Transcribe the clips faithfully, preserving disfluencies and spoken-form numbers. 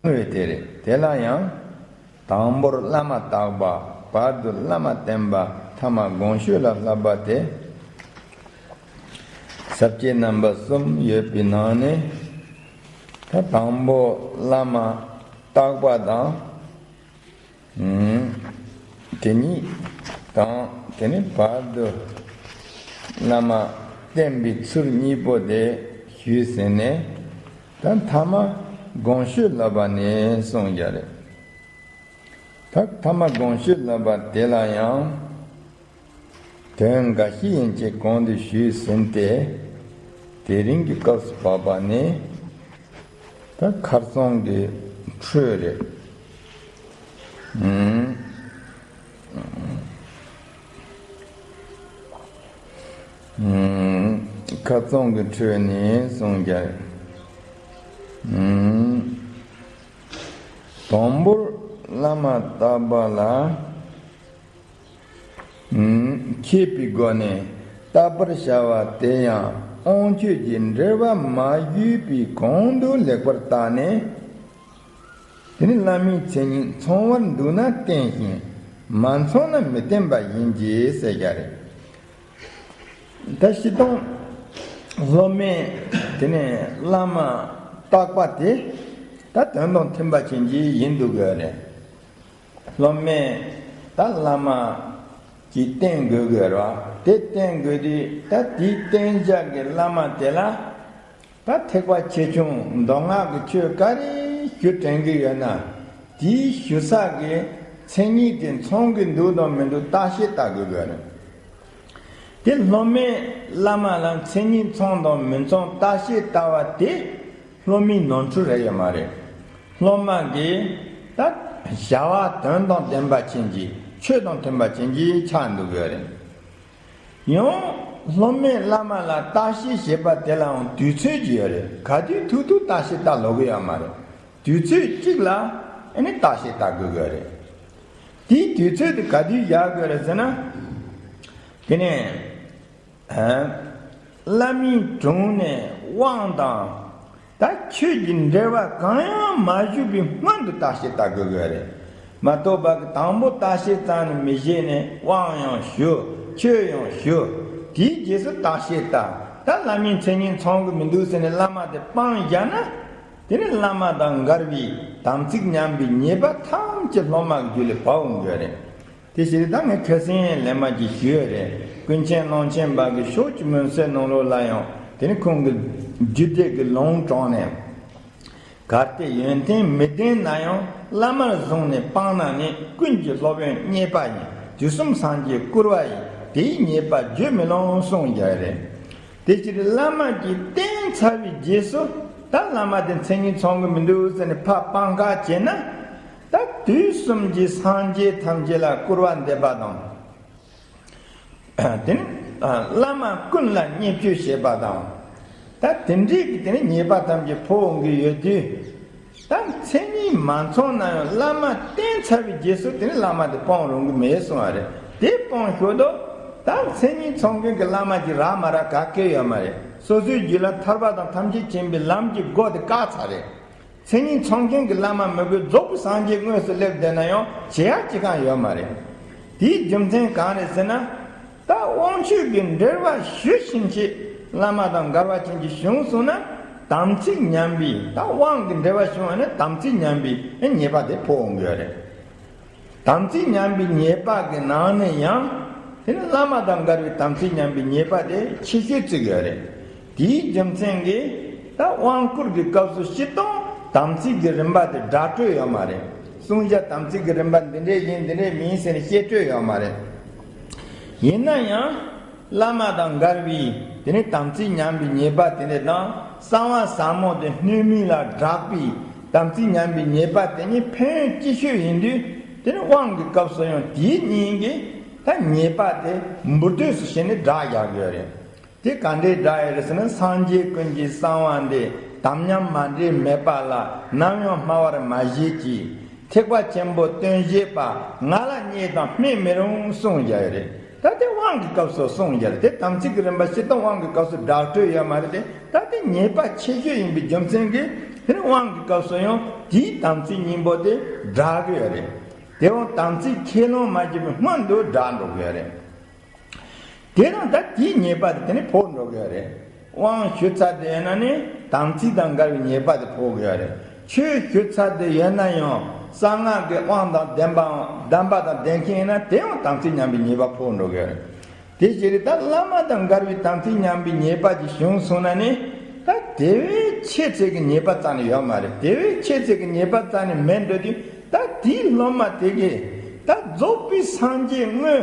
ངོས་དེ་རེད། དེ་ལ་ཡང་དང་པོར་བླ་མ་བརྟག་པ། བར་དུ་བླ་མ་བསྟེན་པ། ཐ་མ་དགོངས་ཞུ་ལ་བསླབ་པ་སྟེ། ས་བཅད་རྣམ་པ་གསུམ་ཡོད་པའི་ནང་ནས། ད་དང་པོ་བླ་མ་བརྟག་པ་དང་། ཨུམ། དེ་ཉིད་དང་། དེ་ནས་བར་དུ་བླ་མ་བསྟེན་པའི་ཚུལ་གཉིས་པོ་དེ་ཞུས་ཟིན་ནས། ད་ཐ་མ་དགོངས་ཞུ་ལབ་པ་ནས་གསུངས་ཀྱི་རེད། ད་ཐ་མ་དགོངས་ཞུ་ལབ་པ་དེ་ལ་ཡང་དོན་འགའ་ཞིག་ཡན་ཆད་གོང་དུ་ཞུས་ཟིན་ཏེ། དེ་རིང་གི་སྐབས་སུ་བབས་པ་ནི་ད་ཁ་སང་གི་འཕྲོས་རེད། ཨུམ། ཨུམ། ཁ་སང་གི་འཕྲོས་ནས་གསུངས་ཀྱི་རེད། ཨུམ། དང་པོར་བླ་མ་བརྟག་པ་ལ། ཨུམ། མཁས་པའི་སྒོ་ནས་བརྟག་པར་བྱ་བ་དེ་ཡང་དབང་ཆོས་ཀྱི་འབྲེལ་བ་མ་ཞུས་པའི་གོང་དུ་ལེགས་པར་བརྟགས་ནས། དེ་ནི་བླ་མའི་མཚན་ཉིད་ཚང་བར་འདུག་ན་བསྟེན་ཞིང་། མ་ཚང་ན་མི་བསྟེན་པ་ཡིན་གྱི་ཟེར་བཞག་རེད། ད་སྤྱིར་བཏང་སློབ་མས་དེ་ནས་བླ་མ་བརྟག་པ་དེ་ད་དོན་དང་མཐུན་པ་ཅན་གྱི་ཡིན་འདུག་དགོས་རེད། སློབ་མས་ད་བླ་མ་ཅིག་བསྟེན་དགོས་དགོས་རེད་བ། དེ་བསྟེན་དགོས་དུས་ད་དེའི་བསྟེན་བྱ་གི་བླ་མ་དེ་ལ། ད་ཐེག་པ་ཆེ་ཆུང་མདོ་སྔགས་ཀྱི་ཆོས་ག་རེ་ཞུ་དྲན་གྱི་ཡོད་ན། དེའི་ཞུ་ས་གི་མཚན་ཉིད་དེ་མཚོན་གྱི་འདུག་དང་མི་འདུག་བརྟག་ཞིབ་ལྟ་དགོས་དགོས་རེད། དེ་སློབ་མས་བླ་མ་ལ་མཚན་ཉིད་མཚོན་དང་མི་མཚོན་བརྟག་ཞིབ་ལྟ་བ་དེ་སློབ་མའི་ནོར་འཁྲུལ་རེད་ཡོད་མ་རེད། སློབ་མ་གིས་ད་བྱ་བ་དོན་དང་ལྡན་པ་ཅན་གྱི་ཆོས་དང་མཐུན་པ་ཅན་གྱི་ཆགས་འདུག་དགོས་རེད། ཡང་སློབ་མས་བླ་མ་ལ་བརྟག་ཞིབ་བྱེད་པ་དེ་ལའང་དུས་ཚོད་ཅིག་ཡོད་རེད། ག་དུས་ཐུག་ཐུག་བརྟག་ཞིབ་ལྟ་ལོག་གི་ཡོད་མ་རེད། དུས་ཚོད་གཅིག་ལ་ཨ་ནི་བརྟག་ཞིབ་ལྟ་དགོས་དགོས་རེད། དེའི་དུས་ཚོད་དེ་ག་དུས་བཞག་དགོས་རེད་ཟེར་ན། དེ་ནས་ཨ་བླ་མའི་དྲུང་ནས་དབང་དང་། ད་ཆོས་ཀྱི་འབྲེལ་བ་གང་ཡང་མ་ཞུས་པའི་སྔོན་དུ་བརྟག་ཞིབ་ལྟ་དགོས་དགོས་རེད། མ་གཏོགས་པ་གི་དང་པོ་བརྟག་ཞིབ་ཙམ་ནི་མི་བྱེད་ནས་དབང་ཡང་ཞུ། ཆོས་ཡང་ཞུ། དེའི་རྗེས་སུ་བརྟག་ཞིབ་ལྟ། ད་བླ་མའི་མཚན་ཉིད་ཚང་གི་མི་འདུག་ཟེར་ནས་བླ་མ་དེ་སྤང་བཞག་ན། དེ་ནི་བླ་མ་དང་འགལ་བའི་དམ་ཚིག་ཉམས་པའི་ཉེས་པ་ཐམས་ཅད་སློབ་མ་གི་རྒྱུད་ལ་བབས་འོང་གི་རེད། དེ་ཕྱིར་ད་ངས་ཁ་སང་ལན་མ་ཅིག་ཞུས་ཡོད་རེད། ཀུན་མཁྱེན་ཀློང་ཆེན་པ་གི་ཕྱོགས་ཀྱི་མུན་སེལ་ནང་ལོགས་ལ་ཡང་དེ་ནི་ཁོང་གི་རྒྱུད་སྡེ་གི་ལུང་དྲངས་ནས། གལ་ཏེ་ཡོན་ཏན་མི་ལྡན་ན་ཡང་བླ་མར་བཟུང་ནས་སྤངས་ན་ནི་ཀུན་གྱི་སློབ་དཔོན་རྙེད་པ་ཡིན། དུས་གསུམ་སངས་རྒྱས་བཀུར་བ་ཡིན། དེའི་ཉེས་པ་བརྗོད་མི་ལོང་གསུངས་ཀྱི་རེད། དེ་ཕྱིར་བླ་མ་གིས་བསྟེན་ཚར་བའི་རྗེས་སུ་ད་བླ་མ་དེ་མཚན་ཉིད་ཚང་གི་མི་འདུག་ཟེར་ནས་ཕར་སྤང་ཁ་བྱས་ན། ད་དུས་གསུམ་གྱི་སངས་རྒྱས་ཐམས་ཅད་ལ་སྐུར་བ་འདེབས་པ་དང་། དེ་ནི་བླ་མ་ཀུན་ལ་བརྙས་བཅོས་བྱེད་པ་དང་། ད་དེ་འདྲའི་གི་དེ་ནི་ཉེས་པ་ཐམས་ཅད་ཕོག་འོང་གི་ཡོད་དུས། ད་མཚན་ཉིད་མ་ཚང་ན་ཡང་བླ་མ་བསྟེན་ཚར་བའི་རྗེས་སུ་དེ་ནི་བླ་མ་དེ་སྤང་རུང་གི་མེད་གསུང་བ་རེད། དེ་སྤང་ཞོར་དུ་ད་མཚན་ཉིད་ཚང་མཁན་གྱི་བླ་མ་ཅིག་རག་མ་རག་ག་གེ་ཡོད་མ་རེད། སོ་སོའི་རྒྱུད་ལ་ཐར་པ་དང་ཐམས་ཅད་མཁྱེན་པའི་ལམ་གྱི་སྒོ་དེ་བཀག་ཚར་རེད། མཚན་ཉིད་ཚང་མཁན་གྱི་བླ་མ་མི་དགོས། རྫོགས་པའི་སངས་རྒྱས་དངོས་སུ་སླེབས་བསྡད་ན་ཡང་བྱེད་ཡག་ཅི་གང་ཡོད་མ་རེད། དེའི་རྒྱུ་མཚན་གང་རེད་ཟེར་ན། ད་དབང་ཆོས་ཀྱི་འབྲེལ་བ་ཞུ་ཕྱིན་ཆད་བླ་མ་དང་འགལ་བ་ཅན་གྱི་བྱུང་སོང་ན། དམ་ཚིག་ཉམས་པའི། ད་དབང་གི་འབྲེལ་བ་བྱུང་བ་ན་དམ་ཚིག་ཉམས་པའི་ཉེས་པ་དེ་ཕོག་འོང་གི་ཡོད་རེད། དམ་ཚིག་ཉམས་པའི་ཉེས་པ་གི་ནང་ནས་ཡང་། དེ་ནི་བླ་མ་དང་འགལ་བའི་དམ་ཚིག་ཉམས་པའི་ཉེས་པ་དེ་ཆེ་ཤོས་བརྩི་གི་ཡོད་རེད། དེའི་རྒྱུ་མཚན་གྱིས་ད་དབང་བསྐུར་གྱི་སྐབས་སུ་སྤྱིར་བཏང་དམ་ཚིག་གི་རིམ་པ་དེ་སྒྲ་སྤྲོད་ཡོད་མ་རེད། གསུང་བཤད་དམ་ཚིག་གི་རིམ་པ་འདི་འདྲས་ཡིན་འདི་འདྲས་མིན་ཟེར་ནས་བཤད་སྤྲོད་ཡོད་མ་རེད། ཡིན་ན་ཡང་། བླ་མ་དང་འགལ་བའི་དེ་ནི་དམ་ཚིག་ཉམས་པའི་ཉེས་པ་དེ་འདྲ་དང་། གསང་བ་ཟབ་མོ་དེ་སྣོད་མིན་ལ་བསྒྲགས་པའི་དམ་ཚིག་ཉམས་པའི་ཉེས་པ་དེ་གཉིས་ཕན་ཡོན་ཆེ་ཤོས་ཡིན་དུས། དེ་ནི་དབང་གི་སྐབས་སུ་ཡང་དེའི་གཉིས་ཀྱི་ད་ཉེས་པ་དེ་འབུར་དོད་སུ་བྱས་ནས་བསྒྲགས་བཞག་ཡོད་རེད། དེ་ག་འདྲའི་བསྒྲགས་ཡོད་རེད་ཟེར་ན། སངས་རྒྱས་ཀུན་གྱི་གསང་བ་འདི། དམ་ཉམས་མ་འདྲེས་མེད་པ་ལ། ནམ་ཡང་སྨྲ་བར་མ་བྱེད་ཅིག། ཐེག་པ་ཆེན་པོ་སྟོན་བྱེད་པ། ང་ལ་བརྙས་དང་སྨད་མི་རུང་གསུངས་བཞག་ཡོད་རེད། ད་དེ་དབང་གི་སྐབས་སུ་གསུངས་བཞག་རེད། དེ་དམ་ཚིག་གི་རིམ་པ་སྤྱིར་བཏང་དབང་གི་སྐབས་སུ་སྒྲ་སྤྲོད་ཡོད་མ་རེད་དེ། ད་དེ་ཉེས་པ་ཆེ་ཤོས་ཡིན་པའི་རྒྱུ་མཚན་གྱིས་ དེ་ནས་དབང་གི་སྐབས་སུ་ཡང་དེའི་དམ་ཚིག་སྙིང་པོ་དེ་བསྒྲགས་ཀྱི་ཡོད་རེད། དེ་ཡང་དམ་ཚིག་ཁས་ལེན་མ་བྱས་པའི་སྔོན་དུ་བསྒྲགས་འགྲོ་གི་ཡོད་རེད། དེ་རང་ད་དེའི་ཉེས་པ་དེ་དེ་ནས་ཕོག་འགྲོ་གི་ཡོད་རེད། དབང་ཞུ་ཚར་དེ་ཡོད་ན་ནི་དམ་ཚིག་དང་འགལ་བའི་ཉེས་པ་དེ་ཕོག་གི་ཡོད་རེད། ཆོས་ཞུ་ཚར་དེ་ཡོད་ན་ཡང་གསང་སྔགས་ཀྱི་དབང་དང་ལྡན་པའམ་གདམས་པ་དང་ལྡན་མཁན་ཡིན་ན་དེ་ཡང་དམ་ཚིག་ཉམས་པའི་ཉེས་པ་ཕོག་འགྲོ་གི་ཡོད་རེད། དེ་ཕྱིར་ད་བླ་མ་དང་འགལ་བའི་དམ་ཚིག་ཉམས་པའི་ཉེས་པ་ཅིག་བྱུང་སོང་ན་ནི། ད་དེ་བས་ཆེ་ཚད་ཀྱི་ཉེས་པ་རྩ་ནས་ཡོད་མ་རེད། དེ་བས་ཆེ་ཚད་ཀྱི་ཉེས་པ་རྩ་ནས་མེད་འགྲོ་དུས། ད་དེའི་སློབ་མ་དེ་གིས་ད་རྫོགས་པའི་སངས་རྒྱས་དངོས་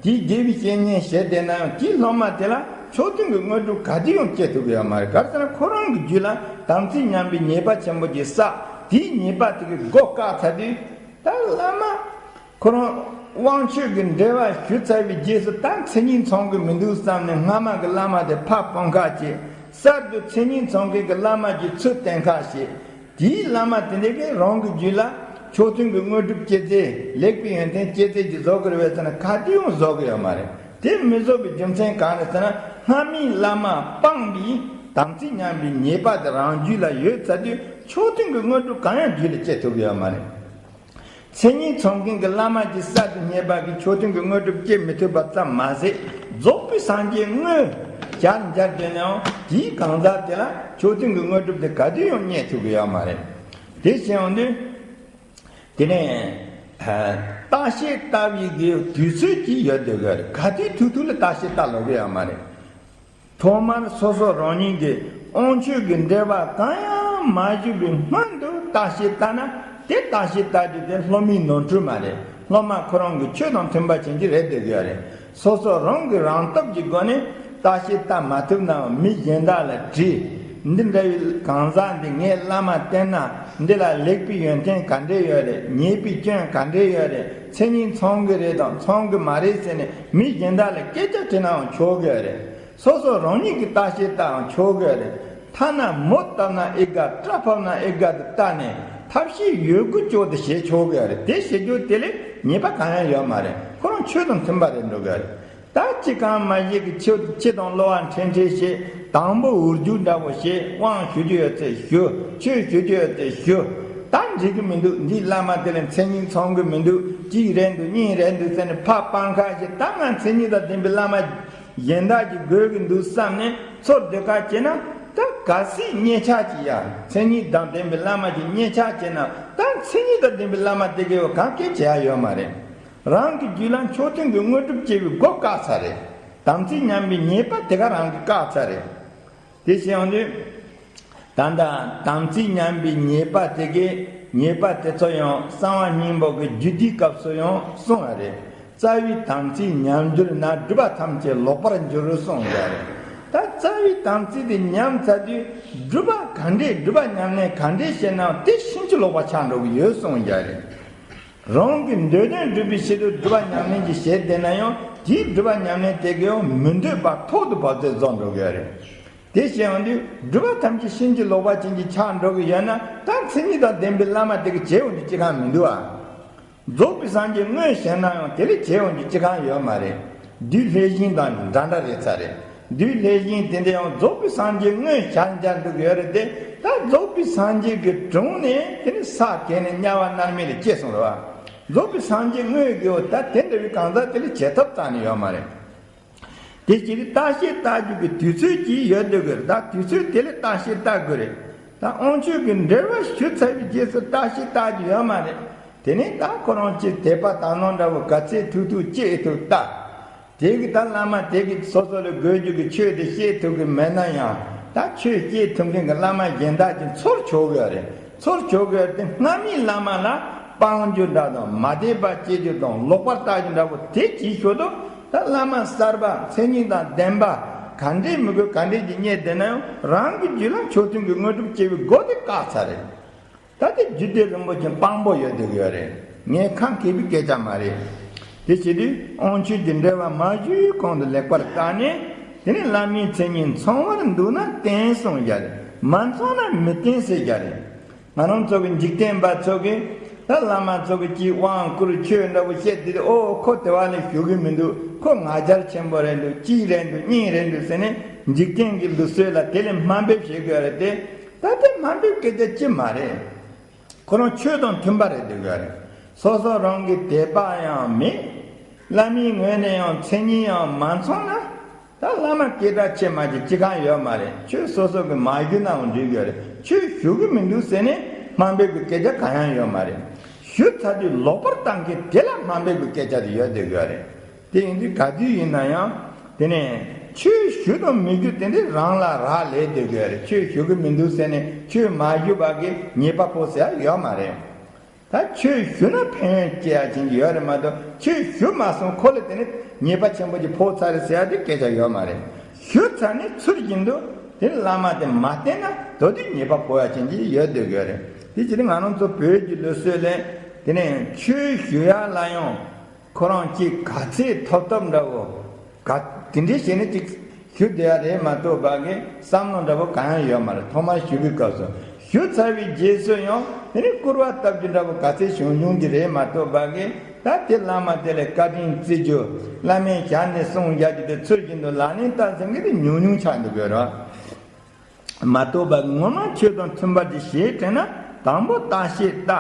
དེའི་དགེ་བའི་བཤེས་གཉེན་བྱས་བསྡད་ན་ཡང་དེའི་སློབ་མ་དེ་ལ་མཆོག་ཐུན་གྱི་དངོས་གྲུབ་ག་དུས་ཡང་སྐྱེ་ཐུབ་ཀྱི་ཡོད་མ་རེད། ག་རེ་ཟེར་ན་ཁོ་རང་གི་རྒྱུད་ལ་དམ་ཚིག་ཉམས་པའི་ཉེས་པ་ཆེན་པོ་ཅིག་བསགས། དེའི་ཉེས་པ་དེ་གི་སྒོ་བཀག་ཚར་དུས། ད་བླ་མ་ཁོ་རང་དབང་ཆོས་ཀྱི་འབྲེལ་བ་ཞུ་ཚར་བའི་རྗེས་སུ་ད་མཚན་ཉིད་ཚང་གི་མི་འདུག་བསམ་ནས་སྔ་མ་གི་བླ་མ་དེ་ཕར་སྤོང་ཁ་བྱེད། གསར་དུ་མཚན་ཉིད་ཚང་མཁན་གྱི་བླ་མ་གྱི་ཚུལ་བསྟན་ཁ་བྱེད། དེའི་བླ་མ་དེ་འདྲ་གིས་རང་གི་རྒྱུད་ལ་མཆོག་ཐུན་གྱི་དངོས་གྲུབ་སྐྱེ་ཚེ་ལེགས་པའི་ཡོན་ཏན་སྐྱེ་ཚེ་གྱི་བཟོ་དགོས་རེད་པས་ཟེར་ན་ག་དུས་ཡང་བཟོ་གི་ཡོད་མ་རེད། དེ་མི་བཟོ་བའི་རྒྱུ་མཚན་གང་རེད་ཟེར་ན། སྔ་མའི་བླ་མ་སྤངས་པའི་དམ་ཚིག་ཉམས་པའི་ཉེས་པ་དེ་རང་རྒྱུད་ལ་ཡོད་ཚར་དུས་མཆོག་ཐུན་གྱི་དངོས་གྲུབ་གང་ཡང་རྒྱུད་ལ་སྐྱེ་ཐུབ་ཀྱི་ཡོད་མ་རེད། མཚན་ཉིད་ཚང་མཁན་གྱི་བླ་མ་གྱི་གསར་དུ་རྙེད་པ་གིས་མཆོག་ཐུན་གྱི་དངོས་གྲུབ་སྐྱེ་མི་ཐུབ་པ་ཙམ་མ་ཟད། རྫོགས་པའི་སངས་རྒྱས་དངོས་ཞལ་མཇལ་དུས་ནའང་དེའི་གང་ཟག་དེ་ལ་མཆོག་ཐུན་གྱི་དངོས་གྲུབ་དེ་ག་དུས་ཡང་རྙེད་ཐུབ་ཀྱི་ཡོད་མ་རེད། དེ་བྱས་ཡོང་དུས། དེ་ནས་ཨ་བརྟག་དཔྱད་ལྟ་བའི་གི་དུས་ཚོད་ཅིག་ཡོད་འདོད་གི་རེད། ག་དུས་ཐུག་ཐུག་ལ་བརྟག་དཔྱད་ལྟ་ལོག་གི་ཡོད་མ་རེད། ཐོག་མར་སོ་སོ་རང་ཉིད་ཀྱི་དབང་ཆོས་ཀྱི་འབྲེལ་བ་གང་ཡང་མ་ཞུས་པའི་སྔོན་དུ་བརྟག་དཔྱད་ལྟ་ན། དེ་བརྟག་དཔྱད་ལྟ་རྒྱུ་དེ་སློབ་མའི་ནོར་འཁྲུལ་མ་རེད། སློབ་མ་ཁོ་རང་གི་ཆོས་དང་མཐུན་པ་བྱེད་རྒྱུ་རེད་འདོད་གི་ཡོད་རེད། སོ་སོ་རང་གི་རང་སྟོབས་ཀྱི་སྒོ་ནས་བརྟག་དཔྱད་ལྟ་མ་ཐུབ་ནའང་མི་གཞན་དག་ལ་དྲིས། འདི་འདྲ་བའི་གང་ཟག་འདི་ངའི་བླ་མ་བསྟེན་ན་འདི་ལ་ལེགས་པའི་ཡོན་ཏན་ག་འདྲས་ཡོད་རེད། ཉེས་པའི་སྐྱོན་ག་འདྲས་ཡོད་རེད། མཚན་ཉིད་ཚང་གི་རེད་དང་ཚང་གི་མ་རེད་ཟེར་ནས་མི་གཞན་དག་ལ་སྐད་ཆ་དྲིས་ནའང་ཆོག་གི་ཡོད་རེད། སོ་སོ་རང་ཉིད་ཀྱིས་བརྟག་དཔྱད་ལྟའང་ཆོག་གི་ཡོད་རེད། ཐ་ན་མོ་བཏབ་ན་ཨེ་དགའ། སྐྲ་ཕབ་ན་ཨེ་དགའ་དུ་བལྟས་ནས་ཐབས་ཤེས་ཡོད་དགུ་ཅོག་ཏུ་བྱེད་ཆོག་གི་ཡོད་རེད། དེ་བྱེད་རྒྱུ་དེ་ལས་ཉེས་པ་གང་ཡང་ཡོད་མ་རེད། ཁོ་རང་ཆོས་དང་མཐུན་པ་རེད་འགྲོ་གི་ཡོད་རེད། ད་ཅི་གང་མ་ཞིག་གི་ཕྱི་ཕྱི་དང་གློ་བ་འཕྲེང་འཕྲེང་བྱེད། དང་པོ་འུར་རྒྱུག་འདྲ་བོ་བྱེད། དབང་ཞུ་རྒྱུ་ཡོད་ཚད་ཞུ། ཆོས་ཞུ་རྒྱུ་ཡོད་ཚད་ཞུ། ད་འགྲིག་གི་མི་འདུག་འདིའི་བླ་མ་དེ་ལ་མཚན་ཉིད་ཚང་གི་མི་འདུག་གཅིག་རེད་འདུག་གཉིས་རེད་འདུག་ཟེར་ནས་ཕར་སྤང་ཁ་བྱེད། ད་ང་མཚན་ཉིད་དང་ལྡན་པའི་བླ་མ་གཞན་དག་ཅིག་དགོས་ཀྱི་འདུག་བསམ་ནས་ཚུར་སྡོད་ཁ་བྱེད་ན། ད་གལ་སྲིད་མཉེས་ཆག་ཅིག་ཡ་མཚན་ཉིད་དང་ལྡན་པའི་བླ་མ་ཅིག་མཉེས་ཆག་བྱེད་ན། ད་མཚན་ཉིད་དང་ལྡན་པའི་བླ་མ་དེ་གའི་གང་སྐད་བྱེད་ཡ་ཡོད་མ་རེད། རང་གི་རྒྱུད་ལ་མཆོག་ཐུན་གྱི་དངོས་གྲུབ་སྐྱེ་བའི་སྒོ་བཀག་ཚར་རེད། དམ་ཚིག་ཉམས་པའི་ཉེས་པ་དེ་ག་རང་གིས་བཀག་ཚར་རེད། དེ་བྱས་ཡོང་དུས། ད་ལྟ་དམ་ཚིག་ཉམས་པའི་ཉེས་པ་དེ་གའི་ཉེས་པ་དེ་ཚོ་ཡང་གསང་བ་སྙིང་པོ་གི་རྒྱུད་སྡེའི་སྐབས་སུ་ཡང་གསུངས་པ་རེད། རྩ་བའི་དམ་ཚིག་ཉམས་གྱུར་ན། སྒྲིབ་པ་ཐམས་ཅད་ལོག་པར་འགྱུར་གསུངས་ཡོད་རེད། ད་རྩ་བའི་དམ་ཚིག་དེ་ཉམས་ཚར་དུས་སྒྲིབ་པ་ག་འདྲས་སྒྲིབ་པ་ཉམས་ལེན་ག་འདྲས་བྱས་ནའང་དེ་ཕྱིན་ཅི་ལོག་པ་ཆགས་འགྲོ་གི་ཡོད་གསུངས་ཡོད་རེད། རང་གི་འདོད་དོན་སྒྲུབ་པའི་ཆེད་དུ་སྒྲིབ་པ་ཉམས་ལེན་གྱི་བྱེད་བསྡད་ན་ཡང་དེའི་སྒྲིབ་པ་ཉམས་ལེན་དེ་གའི་ཡང་མི་འདོད་པ་ཐོག་ཏུ་བབས་ཚད་རྫོགས་འགྲོ་གི་ཡོད་རེད། དེ་བྱས་ཡོང་དུས་སྒྲིབ་པ་ཐམས་ཅད་ཕྱིན་ཅི་ལོག་པ་ཅན་གྱི་ཆགས་འགྲོ་གི་ཡོད་ན། ད་མཚན་ཉིད་དང་ལྡན་པའི་བླ་མ་དེ་གི་བྱེད་འོང་རྒྱུ་ཅི་གང་མི་འདུག་ཨ། རྫོགས་པའི་སངས་རྒྱས་དངོས་བྱས་ན་ཡང་དེ་ལས་བྱེད་འོང་རྒྱུ་ཅི་གང་ཡོད་མ་རེད། བདུད་ལྷས་བྱིན་དང་འདྲ་འདྲ་རེད་ཚ་རེད། བདུད་ལྷས་བྱིན་དེ་འདྲ་ཡང་རྫོགས་པའི་སངས་རྒྱས་དངོས་ཞལ་མཇལ་འདུག་ཡོད་རེད་དེ། ད་རྫོགས་པའི་སངས་རྒྱས་ཀྱི་དྲུང་ནས་དེ་ནི་ས་གས་ནས་དམྱལ་བ་མནར་མེད་ལ་སྐྱེས་སོང་རེད་བ། རྫོགས་པའི་སངས་རྒྱས་དངོས་ཀྱི་འོ་ད་དེ་འདྲ་བའི་གང་ཟག་དེ་ལ་བྱེད་ཐབས་རྩ་ནས་ཡོད་མ་རེད། དེ་ཕྱིར་བརྟག་དཔྱད་བལྟ་རྒྱུ་གི་དུས་ཚོད་ཅིག་ཡོད་འདོད་དགོས་རེད། ད་དུས་ཚོད་དེ་ལ་བརྟག་དཔྱད་བལྟ་དགོས་རེད། ད་དབང་ཆོས་ཀྱི་འབྲེལ་བ་ཞུ་ཚར་བའི་རྗེས་སུ་བརྟག་དཔྱད་བལྟ་རྒྱུ་ཡོད་མ་རེད། དེ་ནས་ད་ཁོ་རང་ཅིག་དད་པ་དག་སྣང་འདྲ་བོ་ག་ཚད་ཐུབ་ཐུབ་སྐྱེས་ཐུབ་ལྟ། དེ་གི་ད་བླ་མ་དེ་གི་སོ་སོ་ལ་དགོས་རྒྱུ་གི་ཆོས་དེ་བཤད་ཐུབ་གི་མེད་ན་ཡང་། ད་ཆོས་བཤད་ཐུབ་མཁན་གི་བླ་མ་གཞན་དག་ཅིག་འཚོལ་ཆོག་གི་རེད། འཚོལ་ཆོག་གི་རེད་དེ། སྔ་མའི་བླ་མ་ལ་སྤང་རྒྱུ་འདྲ་དང་མ་དད་པ་སྐྱེ་རྒྱུ་དང་ལོག་པར་ལྟ་རྒྱུ་འདྲ་བོ་དེ་ཅིག་ཞུ་དུས། ད་བླ་མ་གསར་པ་མཚན་ཉིད་དང་ལྡན་པ་ག་འདྲས་མི་དགོས་ག་འདྲས་ཀྱི་རྙེད་བསྡད་ན་ཡང་རང་གི་རྒྱུད་ལ་མཆོག་ཐུན་གྱི་དངོས་གྲུབ་སྐྱེ་བའི་སྒོ་དེ་བཀག་ཚར་རེད། ད་དེ་རྒྱུད་སྡེ་རིན་པོ་ཆེ་དཔང་པོ་ཡོད་དེ་ཡོད་རེད། ངས་ཁ་འཁྱེར་བའི་སྐད་ཆ་མ་རེད། དེ་བྱེད་དུས་དབང་ཆོས་ཀྱི་འབྲེལ་བ་མ་ཞུས་གོང་དུ་ལེགས་པར་བརྟགས་ནས། དེ་ནས་བླ་མའི་མཚན་ཉིད་ཚང་བར་འདུག་ན་བསྟེན་གསུངས་བཞག་རེད། མ་ཚང་ན་མི་བསྟེན་ཟེར་བཞག་རེད། ང་རང་ཚོ་གི་འཇིག་རྟེན་པ་ཚོ་གིས་ད་བླ་མ་ཚོ་གི་ཅིག་དབང་བསྐུར་ཆོས་འདྲ་བོ་བཤད་དེ། ཨོ་ཁོ་དེ་བ་ལས་ཞུ་གི་མི་འདུག་ཁོ་ང་རྒྱལ་ཆེན་པོ་རེད་འདུག་གཅིག་རེད་འདུག་གཉིས་རེད་འདུག་ཟེར་ནས་འཇིག་རྟེན་གྱི་ལུགས་སྲོལ་ལ་དེ་ལས་དམའ་འབེབས་བྱེད་དགོས་རེད་དེ། ད་ ད་དེ་དམའ་འབེབས་སྐད་ཆ་ཅི་མ་རེད། ཁོ་རང་ཆོས་དང་མཐུན་པ་རེད་འདོད་ཀྱི་རེད། སོ་སོ་རང་གི་དད་པ་ཡང་མེད། བླ་མའི་ངོས་ནས་ཡང་མཚན་ཉིད་ཡང་མ་ཚང་ན། ད་བླ་མ་སྐད་གྲགས་ཆེ་མ་ཆེ་ཅི་གང་ཡོད་མ་རེད། ཆོས་སོ་སོ་གི་མ་ཞུ་ནའང་འགྲིག་གི་རེད། ཆོས་ཞུ་གི་མི་འདུག་ཟེར་ནས་དམའ་འབེབས་ཀྱི་སྐད་ཆ་གང་ཡང་ཡོད་མ་རེད། ཞུ་ཚར་དུས་ལོག་པར་བཏང་མཁན་དེ་ལ་དམའ་འབེབས་ཀྱི་སྐད་ཆ་དེ་ཡོད་འདོད་ཀྱི་རེད། དེ་ཡིན་དུས་ག་དུས་ཡིན་ན་ཡང་དེ་ནས་ཆོས་ཞུ་དང་མི་ཞུ་དེ་འདྲའི་རང་ལ་རག་ལས་འདོད་ཀྱི་རེད། ཆོས་ཞུ་གི་མི་འདུག་ཟེར་ནས་ཆོས་མ་ཞུ་བ་གི་ཉེས་པ་ཕོག་ཟེར་ཡ་ཡོད་མ་རེད། ད་ཆོས་ཞུ་ན་ཕན་ཡོན་སྐྱེ་ཡ་ཅན་གྱི་ཡོད་རེད་མ་གཏོགས། ཆོས་ཞུ་མ་སོང་ཁོ་ལ་དེ་ནི་ཉེས་པ་ཆེན་པོ་ཅིག་ཕོག་ཚར་རེད་ཟེར་ཡ་དེ་སྐད་ཆ་ཡོད་མ་རེད། ཞུ་ཚར་ནས་ཚུལ་བཞིན་དུ་དེ་བླ་མ་དེ་མ་བསྟེན་ན་དོ་དུས་ཉེས་པ་ཕོག་ཡ་ཅན་གྱི་ཡོད་འདོད་ཀྱི་ཡོད་རེད། དེ་བྱས་ཏེ་ང་རང་ཚོ་བོད་ཀྱི་ལུགས་སྲོལ་ལས་དེ་ནས་ཆོས་ཞུ་ཡ་ལ་ཡང་ཁོ་རང་གཅིག་ག་ཚད་ཐོབ་ཐོབ་འདྲ་བོ་ག་དེ་འདྲའི་བྱས་ནས་ཅིག་ཞུ་བསྡད་ཡ་རེད་མ་གཏོགས་པ་གི་བསམ་བློ་འདྲ་པོ་གང་ཡང་ཡོད་མ་རེད། ཐོག་མར་ཞུ་གི་སྐབས་སུ་ཞུ་ཚར་བའི་རྗེས་སུ་ཡང་དེ་ནི་སྐུར་བ་བཏབ་རྒྱུ་འདྲ་པོ་ག་ཚད་བྱུང་བྱུང་གི་རེད་མ་གཏོགས་པ་གི་ད་དེ་བླ་མ་དེ་ལ་བཀའ་དྲིན་བརྩི་རྒྱུ། བླ་མའི་ཞལ་ནས་གསུང་བཞག་རྒྱུ་དེ་ཚུལ་བཞིན་དུ་ལག་ལེན་བསྟར་ཟིན་གི་དེ་ཉུང་ཉུང་ཆགས་འདུག་གི་རེད། མ་གཏོགས་པ་ངོ་མ་ཆོས་དང་མཐུན་པ་དེ་ཞེས་དྲན་ན་དང་པོ་བརྟག་ཤེས་ལྟ།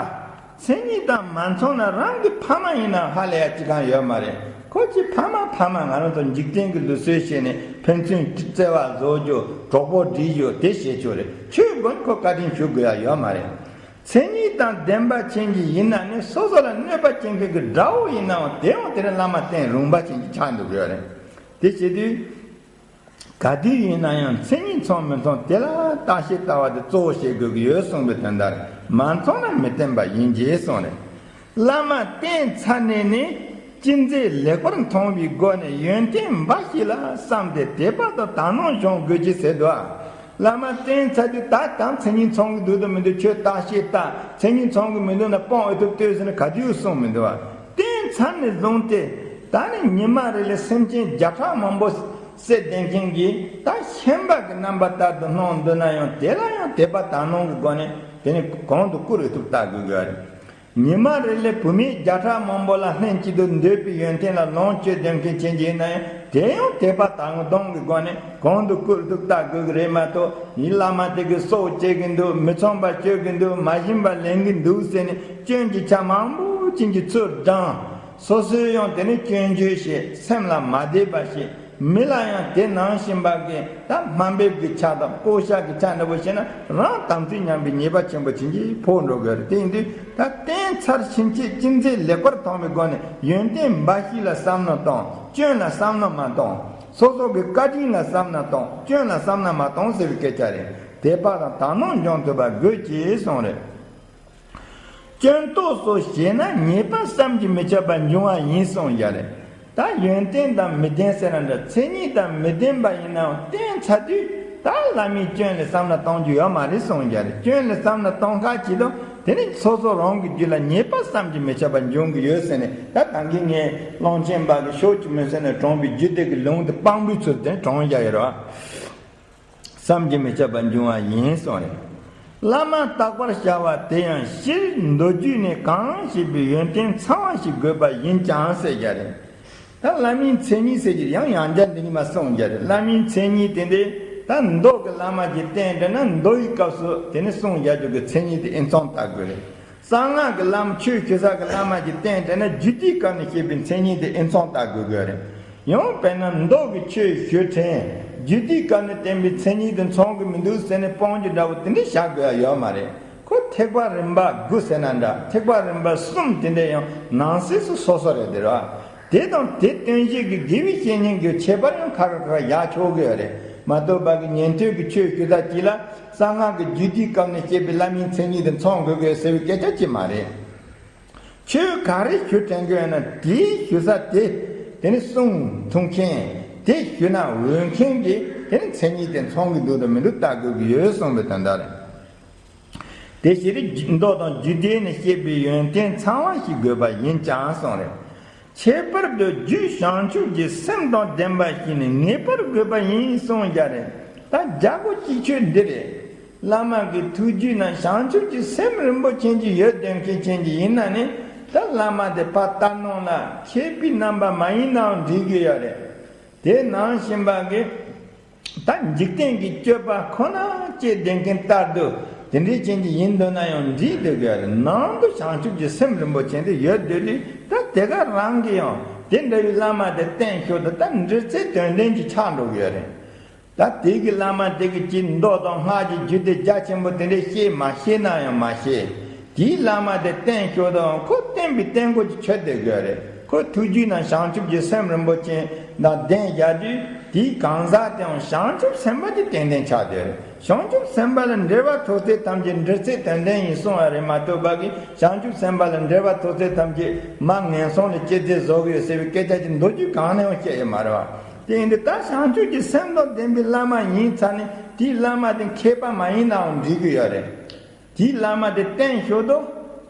མཚན་ཉིད་དང་མ་མཚུངས་ན་རང་གི་ཕ་མ་ཡིན་ན་ཧ་ལས་ཡ་ཅི་གང་ཡོད་མ་རེད། ཁོ་ཅི་ཕ་མ་ཕ་མ་ང་རང་ཚོ་འཇིག་རྟེན་གྱི་ལུགས་སྲོལ་བྱས་ནས་ཕན་ཚུན་བརྩེ་བ་བཟོ་རྒྱུ་གྲོགས་པོ་སྒྲིག་རྒྱུ་དེ་བྱེད་ཆོག་རེད། ཆོས་སྒོ་ནས་ཁོ་བཀའ་དྲིན་ཞུ་དགོས་ཡ་ཡོད་མ་རེད། མཚན་ཉིད་དང་ལྡན་པ་ཅན་གྱི་ཡིན་ན་ནི་སོ་སོ་ལ་གནོད་པ་བྱེད་མཁན་གྱི་དགྲ་བོ་ཡིན་ནའང་དེ་ཡང་དེ་རིང་བླ་མ་བསྟེན་རུང་བ་ཅན་གྱི་ཆགས་འདུག་ཡོད་རེད། དེ་བྱེད་དུས། ག་དུས་ཡིན་ན་ཡང་མཚན་ཉིད་མཚུངས་མི་མཚུངས་དེ་ལ་བརྟག་ཤིང་ལྟ་བ་དེ་གཙོ་བོ་བྱེད་དགོས་ཀྱི་ཡོད་གསུངས་པའི་དོན་དག་རེད། མ་མཚུངས་ན་མི་བསྟེན་པ་ཡིན་གྱི་གསུངས་རེད། བླ་མ་བསྟེན་ཚར་ནས་ནི་ཅི་མཛད་ལེགས་པར་མཐོང་བའི་སྒོ་ནས་ཡོན་ཏན་འབའ་ཞིག་ལ་བསམས་ཏེ་དད་པ་དང་དག་སྣང་སྦྱོང་དགོས་ཀྱི་ཟེར་འདུག་ཨ། བླ་མ་བསྟེན་ཚར་དུས་ད་གང་མཚན་ཉིད་མཚུངས་ཀྱི་འདུག་དང་མི་འདུག་ཁྱོད་བརྟག་ཤིང་ལྟ། མཚན་ཉིད་མཚུངས་ཀྱི་མི་འདུག་ན་སྤོང་འོས་ཐུབ་ལྟོས་ཟེར་ན་ག་དུས་གསུངས་མི་འདུག་ཨ། བསྟེན་ཚར་ནས་བཟུང་སྟེ་ད་ནི་ཉི་མ་རེ་ལ་སེམས་ཅན་བརྒྱ་ཕྲག་མང་པོ་བསད་བསྡད་མཁན་གྱི་ད་ཤན་པ་གི་རྣམ་པ་ལྟར་དུ་སྣང་འདུག་ན་ཡང་དེ་ལ་ཡང་དད་པ་དག་སྣང་གི་སྒོ་ནས་དེ་ནི་གོང་དུ་བཀུར་འོས་ཐུབ་ལྟ་དགོས་ཀྱི་རེད། ཉི་མ་རེ་ལ་བུད་མེད་བརྒྱ་ཕྲག་མང་པོ་ལ་ལྷན་ཅིག་ཏུ་འདོད་པའི་ཡོན་ཏན་ལ་ལོངས་སྤྱོད་ལྡན་མཁན་ཅན་གྱི་ཡིན་ན་ཡང་དེ་ཡང་དད་པ་དག་སྣང་གི་སྒོ་ནས་གོང་དུ་བཀུར་འོས་ཐུབ་ལྟ་དགོས་ཀྱི་རེད་མ་གཏོགས། ཡིན་བླ་མ་དེ་གི་སྲོག་བཅད་ཀྱི་འདུག་མི་ཚངས་པ་སྤྱོད་ཀྱི་འདུག་མ་བཞིན་པ་ལེན་གྱི་འདུག་ཟེར་ནས་སྐྱོན་གྱི་ཆ་མང་པོ་ཅན་གྱི་ཚུལ་བགྲང་། སོ་སོས་ཡང་དེ་ནི་སྐྱོན་བརྗོད་བྱེད། སེམས་ལ་མ་བདེ་བ་བྱེད། མི་ལ་ཡང་དེ་ནང་བཞིན་པ་གི་ད་དམའ་འབེབས་ཀྱི་ཆ་དང་བཀོལ་བཞག་གི་ཆ་འདྲ་པོ་བྱས་ན་རང་དམ་ཚིག་ཉམས་པའི་ཉེས་པ་ཆེན་པོ་ཕྱིན་ཅི་ཕོག་འགྲོ་གི་རེད། དེ་ཡིན་དུས་ད་བསྟེན་ཚར་ཕྱིན་ཆད་ཅི་མཛད་ལེགས་པར་མཐོང་བའི་སྒོ་ནས་ཡོན་ཏན་འབའ་ཞིག་ལ་བསམ་མནོ་གཏོང་། སྐྱོན་ལ་བསམ་མནོ་མ་གཏོང་། སོ་སོ་གི་བཀའ་དྲིན་ལ་བསམ་མནོ་གཏོང་། སྐྱོན་ལ་བསམ་མནོ་མ་གཏོང་ཟེར་བའི་སྐད་ཆ་རེད། དད་པ་དང་དག་སྣང་འབྱུང་ཐུབ་པ་དགོས་ཀྱི་གསུངས་རེད། སྐྱོན་རྟོགས་སོ་ཞེ་ན་ཉེས་པ་བསམ་གྱིས་མི་ཁྱབ་པ་འབྱུང་བ་ཡིན་གསུངས་ཡ་རེད། ད་ཡོན་ཏན་དང་མི་ལྡན་ཟེར་ན་འདྲ། མཚན་ཉིད་དང་མི་ལྡན་པ་ཡིན་ནའང་བསྟེན་ཚར་དུས་ད་བླ་མའི་སྐྱོན་ལ་བསམ་ན་གཏོང་རྒྱུ་ཡོད་མ་རེད་གསུངས་ཡ་རེད། སྐྱོན་ལ་བསམ་ན་གཏོང་ཁ་ཅིག་དང་དེ་ནི་སོ་སོ་རང་གི་རྒྱུད་ལ་ཉེས་པ་བསམ་གྱིས་མི་ཁྱབ་པ་འབྱུང་གི་ཡོད་ཟེར་ནས། ད་ད་གིན་ངས་ཀློང་ཆེན་པ་གི་ཕྱོགས་ཀྱི་མུན་སེལ་ནས་དྲངས་པའི་རྒྱུད་སྡེ་གི་ལུང་དེ་དཔང་པོའི་ཚུལ་དུ་དྲངས་བཞག་ཡོད་རེད་བ། བསམ་གྱིས་མི་ཁྱབ་པ་འབྱུང་བ་ཡིན་གསུངས་རེད། བླ་མ་བརྟག་པར་བྱ་བ་དེ་ཡང་སྤྱིར་མདོ་རྒྱུད་ནས་གང་བཤད་པའི་ཡོན་ཏན་ཚང་བ་ཞིག་དགོས་པ་ཡིན་ཀྱང་ཟེར་རྒྱུ་རེད། ད་བླ་མའི་མཚན་ཉིད་ཟེར་རྒྱུ་ཡང་ཡང་བསྐྱར་འདི་ཉིད་མ་གསུངས་རྒྱུ་རེད། བླ་མའི་མཚན་ཉིད་དེ་འདི་ད་མདོ་གི་བླ་མ་ཅིག་བསྟེན་དྲན་ན་མདོ་ཡི་སྐབས་སུ་དེ་ནི་གསུངས་རྒྱུ་གི་མཚན་ཉིད་དེ་ཨེ་ཚང་ལྟ་དགོས་རེད། གསང་སྔགས་ཀྱི་བླ་མ་ཆོས་ཞུ་ས་གི་བླ་མ་ཅིག་བསྟེན་དྲན་ན་རྒྱུད་སྡེའི་སྐབས་ནས་བཤད་པའི་མཚན་ཉིད་དེ་ཨེ་ཚང་ལྟ་དགོས་དགོས་རེད། ཡང་དཔེར་ན་མདོ་གི་ཆོས་ཞུ་དྲན་རྒྱུད་སྡེའི་སྐབས་ནས་བསྟན་པའི་མཚན་ཉིད་དེ་ཚང་གི་མི་འདུག་ཟེར་ནས་སྤོང་རྒྱུ་འདྲ་བོ་དེ་འདྲ་བཞག་དགོས་ཡ་ཡོད་མ་རེད། ཁོ་ཐེག་པ་རིམ་པ་དགུ་ཟེར་ན་འདྲ། ཐེག་པ་རིམ་པ་གསུམ་དེ་འདྲ་ཡང་ནང་གསེས་སུ་སོ་སོ་རེད་དེ་ར། དེ་དང་དེ་སྟོན་བྱེད་ཀྱི་དགེ་བའི་བཤེས་གཉེན་གྱི་ཁྱད་པར་ཡང་ཁ་ཁ་ཁ་ཡག་ཆོག་གི་ཡོད་རེད། མ་གཏོགས་པ་གི་ཉན་ཐོས་ཀྱི་ཆོས་ཞུ་ས་གཅིག་ལ་གསང་སྔགས་ཀྱི་རྒྱུད་སྡེའི་སྐབས་ནས་བཤད་པའི་བླ་མའི་མཚན་ཉིད་དེ་མཚོན་དགོས་དགོས་ཟེར་བའི་སྐད་ཆ་ཅིག་མ་རེད། ཆོས་ག་རེ་ཞུ་དྲན་གྱི་ཡོད་ན་དེའི་ཞུ་ས་དེ་དེ་ནི་གསུང་ཐུབ་མཁན་དེ་ཞུ་ན་འོས་མཁན་གྱི་དེ་ནི་མཚན་ཉིད་དེ་མཚོན་གྱི་འདུག་དང་མི་འདུག་ལྟ་དགོས་ཀྱི་ཡོད་གསུངས་པའི་དོན་དག་རེད། དེ་ཕྱིར་མདོ་དང་རྒྱུད་སྡེ་ནས་བཤད་པའི་ཡོན་ཏན་ཚང་བ་ཞིག་དགོས་པ་ཡིན་ཀྱང་གསུངས་རེད། ཁྱད་པར་དུ་རྒྱུད་བྱང་ཆུབ་ཀྱི་སེམས་དང་ལྡན་པ་ཞིག་ནི་ངེས་པར་དགོས་པ་ཡིན་གསུངས་ཀྱང་རེད། ད་རྒྱལ་པོ་གཅིག་ཆོས་འདི་རེད། བླ་མ་གི་ཐུགས་རྒྱུད་ན་བྱང་ཆུབ་ཀྱི་སེམས་རིན་པོ་ཆེ་ཅིག་ཡོད་དོན་མཁན་ཅན་ཅིག་ཡིན་ན་ནི་ད་བླ་མ་དེ་ཕར་ལྟ་སྣང་ལ་མཁས་པའི་རྣམ་པ་མ་ཡིན་ནའང་འགྲིག་གི་ཡོད་རེད། དེ་ནང་བཞིན་པ་གི་ ད་འཇིག་རྟེན་གྱི་སྤྱོད་པ་ཁོ་ན་སྤྱད་བསྡད་མཁན་ལྟར་དུ་དེ་འདྲའི་ཅན་གྱི་ཡིན་འདོད་ན་ཡང་འགྲིག་འདོད་ཀྱི་ཡོད་རེད། ནང་དུ་བྱང་ཆུབ་ཀྱི་སེམས་རིན་པོ་ཆེ་འདི་ཡོད་འདོད་དུས་ད་དེ་ག་རང་གིས་ཡང་དེ་འདྲ་བའི་བླ་མ་དེ་བསྟེན་ཞོར་དུ་ད་འབྲེལ་ཚད་དོན་ལྡན་གྱི་ཆགས་འགྲོ་གི་ཡོད་རེད། ད་དེ་གི་བླ་མ་དེ་གི་ཅིག་མདོ་དང་སྔགས་ཀྱི་རྒྱུད་སྡེ་རྒྱ་ཆེན་པོ་དེ་འདྲའི་ཤེས་མ་ཤེས་ན་ཡང་མ་ཤེས། དེའི་བླ་མ་དེ་བསྟེན་ཞོར་དུའང་ཁོ་བསྟེན་པའི་བསྟེན་སྒོ་ཅིག་ཆོད་བསྡད་དགོས་རེད། ཁོ་ཐུགས་རྒྱུད་ན་བྱང་ཆུབ་ཀྱི་སེམས་རིན་པོ་ཆེ་དང་ལྡན་བཞག་དུས་དེའི་གང་ཟག་དེའང་བྱང་ཆུབ་སེམས་དཔའ་དེ་ཏན་ཏན་ཆགས་བསྡད་རེད། བྱང་ཆུབ་སེམས་དཔའ་ལ་འབྲེལ་བ་ཐོགས་ཚད་ཐམས་ཅད་འབྲེལ་ཚད་དོན་ལྡན་ཡིན་གསུང་བ་རེད་མ་གཏོགས་པ་གི་བྱང་ཆུབ་སེམས་དཔའ་ལ་འབྲེལ་བ་ཐོགས་ཚད་ཐམས་ཅད་མ་ངན་སོང་ལ་སྐྱེ་ཚེ་བཟོ་གི་ཡོད་ཟེར་བའི་སྐད་ཆ་ཅིག་མདོ་རྒྱུད་གང་ནས་ཡང་བཤད་ཡོད་མ་རེད་བ། དེ་ཡིན་དུས་ད་བྱང་ཆུབ་ཀྱི་སེམས་དང་ལྡན་པའི་བླ་མ་ཡིན་ཚར་ནས་དེའི་བླ་མ་དེ་མཁས་པ་མ་ཡིན་ནའང་འགྲིག་གི་ཡོད་རེད། དེའི་བླ་མ་དེ་བསྟེན་ཞོར་དུ་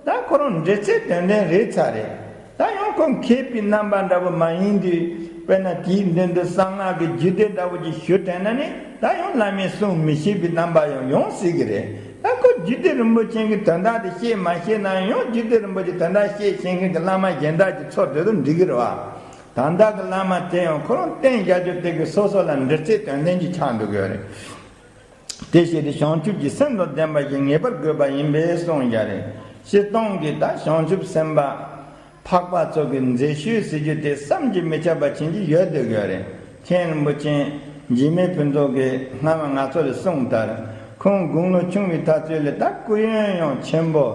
ད་ཁོ་རང་འབྲེལ་ཚད་དོན་ལྡན་རེད་ཚར་རེད། ད་ཡང་ཁོ་མཁས་པའི་རྣམ་པ་འདྲ་བོ་མ་ཡིན་དུས་དཔེར་ན་དེའི་མདུན་དུ་གསང་སྔགས་ཀྱི་རྒྱུད་སྡེ་འདྲ་བོ་ཅིག་ཞུ་དྲན་ན་ནི་ད་ཡང་བླ་མའི་གསུང་མི་ཤེས་པའི་རྣམ་པ་ཡང་ཡོང་སྲིད་ཀྱི་རེད། ད་ཁོ་རྒྱུད་སྡེ་རིན་པོ་ཆེ་གི་དོན་དག་དེ་ཤེས་མ་ཤེས་ན་ཡང་རྒྱུད་སྡེ་རིན་པོ་ཆེ་དོན་དག་ཤེས་ཤེས་མཁན་གྱི་བླ་མ་གཞན་དག་ཅིག་ཚོར་འདོད་དུ་འགྲིག་གི་རེད་བ། ད་ལྟ་གི་བླ་མ་དེ་ཡང་ཁོ་རང་བསྟེན་བཞག་རྒྱུ་དེ་གི་སོ་སོ་ལ་འབྲེལ་ཚད་དོན་ལྡན་གྱི་ཆགས་འགྲོ་གི་ཡོད་རེད། དེ་བཞིན་དུ་བྱང་ཆུབ་ཀྱི་སེམས་དང་ལྡན་པ་ཞིག་ངེས་པར་དགོས་པ་ཡིན་པས་གསུངས་ཀྱང་རེད། སྤྱིར་བཏང་གི་ད་བྱང་ཆུབ་སེམས་དཔའ་འཕགས་པ་ཚོ་གི་མཛེས་ཤོས་ཟེར་རྒྱུ་དེ་བསམ་གྱིས་མི་ཁྱབ་པ་ཅན་གྱི་ཡོད་འདོད་ཀྱི་ཡོད་རེད། མཁན་རིན་པོ་ཆེ་འཇིགས་མེད་ཕུན་ཚོགས་ཀྱིས་སྔ་མ་ང་ཚོ་ལ་གསུངས་ལྟར་ཁོང་དགུང་ལོ་ཆུང་བའི་ཐ་ཚོད་ལ་ད་སྐུ་ཡོན་ཡང་ཆེན་པོ་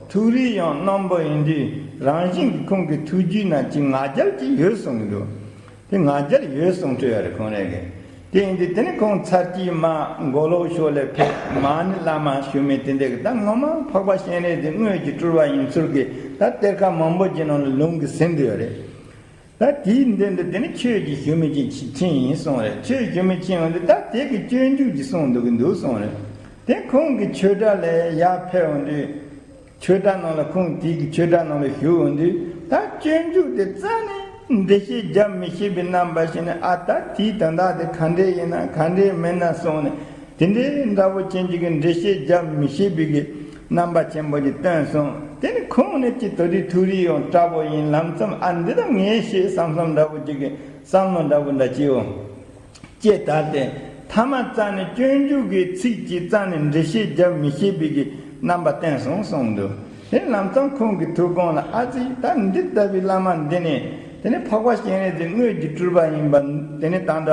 ཐུགས་རིག་ཡང་རྣོན་པོ་ཡིན་དུས་རང་བཞིན་གྱིས་ཁོང་གི་ཐུགས་རྒྱུད་ན་ཅིག་ང་རྒྱལ་ཅིག་ཡོད་གསུངས་འདུག་དེ་ང་རྒྱལ་ཡོད་གསུང་གྲོས་ཡ་རེད་ཁོང་རང་གིས། དེ་ཡིན་དུས་དེ་ནི་ཁོང་ཚར་གཅིག་མ་མགོ་ལོག་ཕྱོགས་ལ་ཕེབས་མ་ནི་བླ་མ་ཞུ་མི་དེ་འདྲ་གི་ད་ངོ་མ་འཕགས་པ་སྤྱན་རས་གཟིགས་དངོས་ཀྱི་སྤྲུལ་པ་ཡིན་ཚུལ་གྱི་ད་གཏེར་ཁ་མང་པོ་ཅིག་ནང་ལ་ལུང་གིས་ཟིན་འདུག་ཡོད་རེད། ད་དེའི་མདུན་དུ་དེ་ནི་ཆོས་ཀྱི་ཞུ་མི་ཅིག་ཕྱིན་ཡིན་གསུང་རེད། ཆོས་ཞུ་མི་ཕྱིན་འོང་དུས་ད་དེ་གི་སྤྱོད་འཇུག་ཅིག་གསུང་འདུག་གི་འདུག་གསུང་རེད། དེ་ཁོང་གི་ཆོས་གྲྭ་ལ་ཡར་ཕེབས་འོང་དུས། ཆོས་གྲྭ་ནང་ལ་ཁོང་དེ་གི་ཆོས་གྲྭ་ནང་ལ་བཞུགས་འོང་དུས་ད་སྤྱོད་འཇུག་དེ་རྩ་ནས་འགྲེལ་བཤད་རྒྱབ་མི་ཤེས་པའི་རྣམ་པ་ཞིག་ནས་ཨ་ད་དེའི་དོན་དག་དེ་ག་འདྲས་ཡིན་ན་ག་འདྲས་མིན་ན་གསུངས་ནས་དེ་འདྲའི་འདྲ་བོ་ཅན་ཅིག་གི་འགྲེལ་བཤད་རྒྱབ་མི་ཤེས་པའི་གི་རྣམ་པ་ཆེན་པོ་ཅིག་སྟོན་སོང་། དེ་ནི་ཁོང་ནི་ཅི་ད་དུང་ཐུགས་རིག་ཡང་དྲག་པོ་ཡིན་ལམ་སེང་ཨ་འདི་ད་ངས་ཤེས་བསམ་བསམ་འདྲ་བོ་ཅིག་གི་བསམ་བློ་འདྲ་བོ་འདྲ་ཅིག་ཡོང་། ཅེས་ད་ལྟའི་ཐ་མ་རྩ་ནས་སྤྱོད་འཇུག་གི་ཚིག་གཅིག་རྩ་ནས་འགྲེལ་བཤད་རྒྱབ་མི་ཤེས་པའི་གི་རྣམ་པ་བསྟན་སོང་གསུངས་འདུག་དེ་ལམ་སང་ཁོང་གི་ཐུགས་དགོངས་ལ་ཨ་ཙི་ད་འདི་ལྟ་བུའི་བླ་མ་འདི་ནི་དེ་ནི་འཕགས་པ་སྤྱན་རས་གཟིགས་དངོས་ཀྱི་སྤྲུལ་པ་ཡིན་པ་དེ་ནི་ད་ལྟ་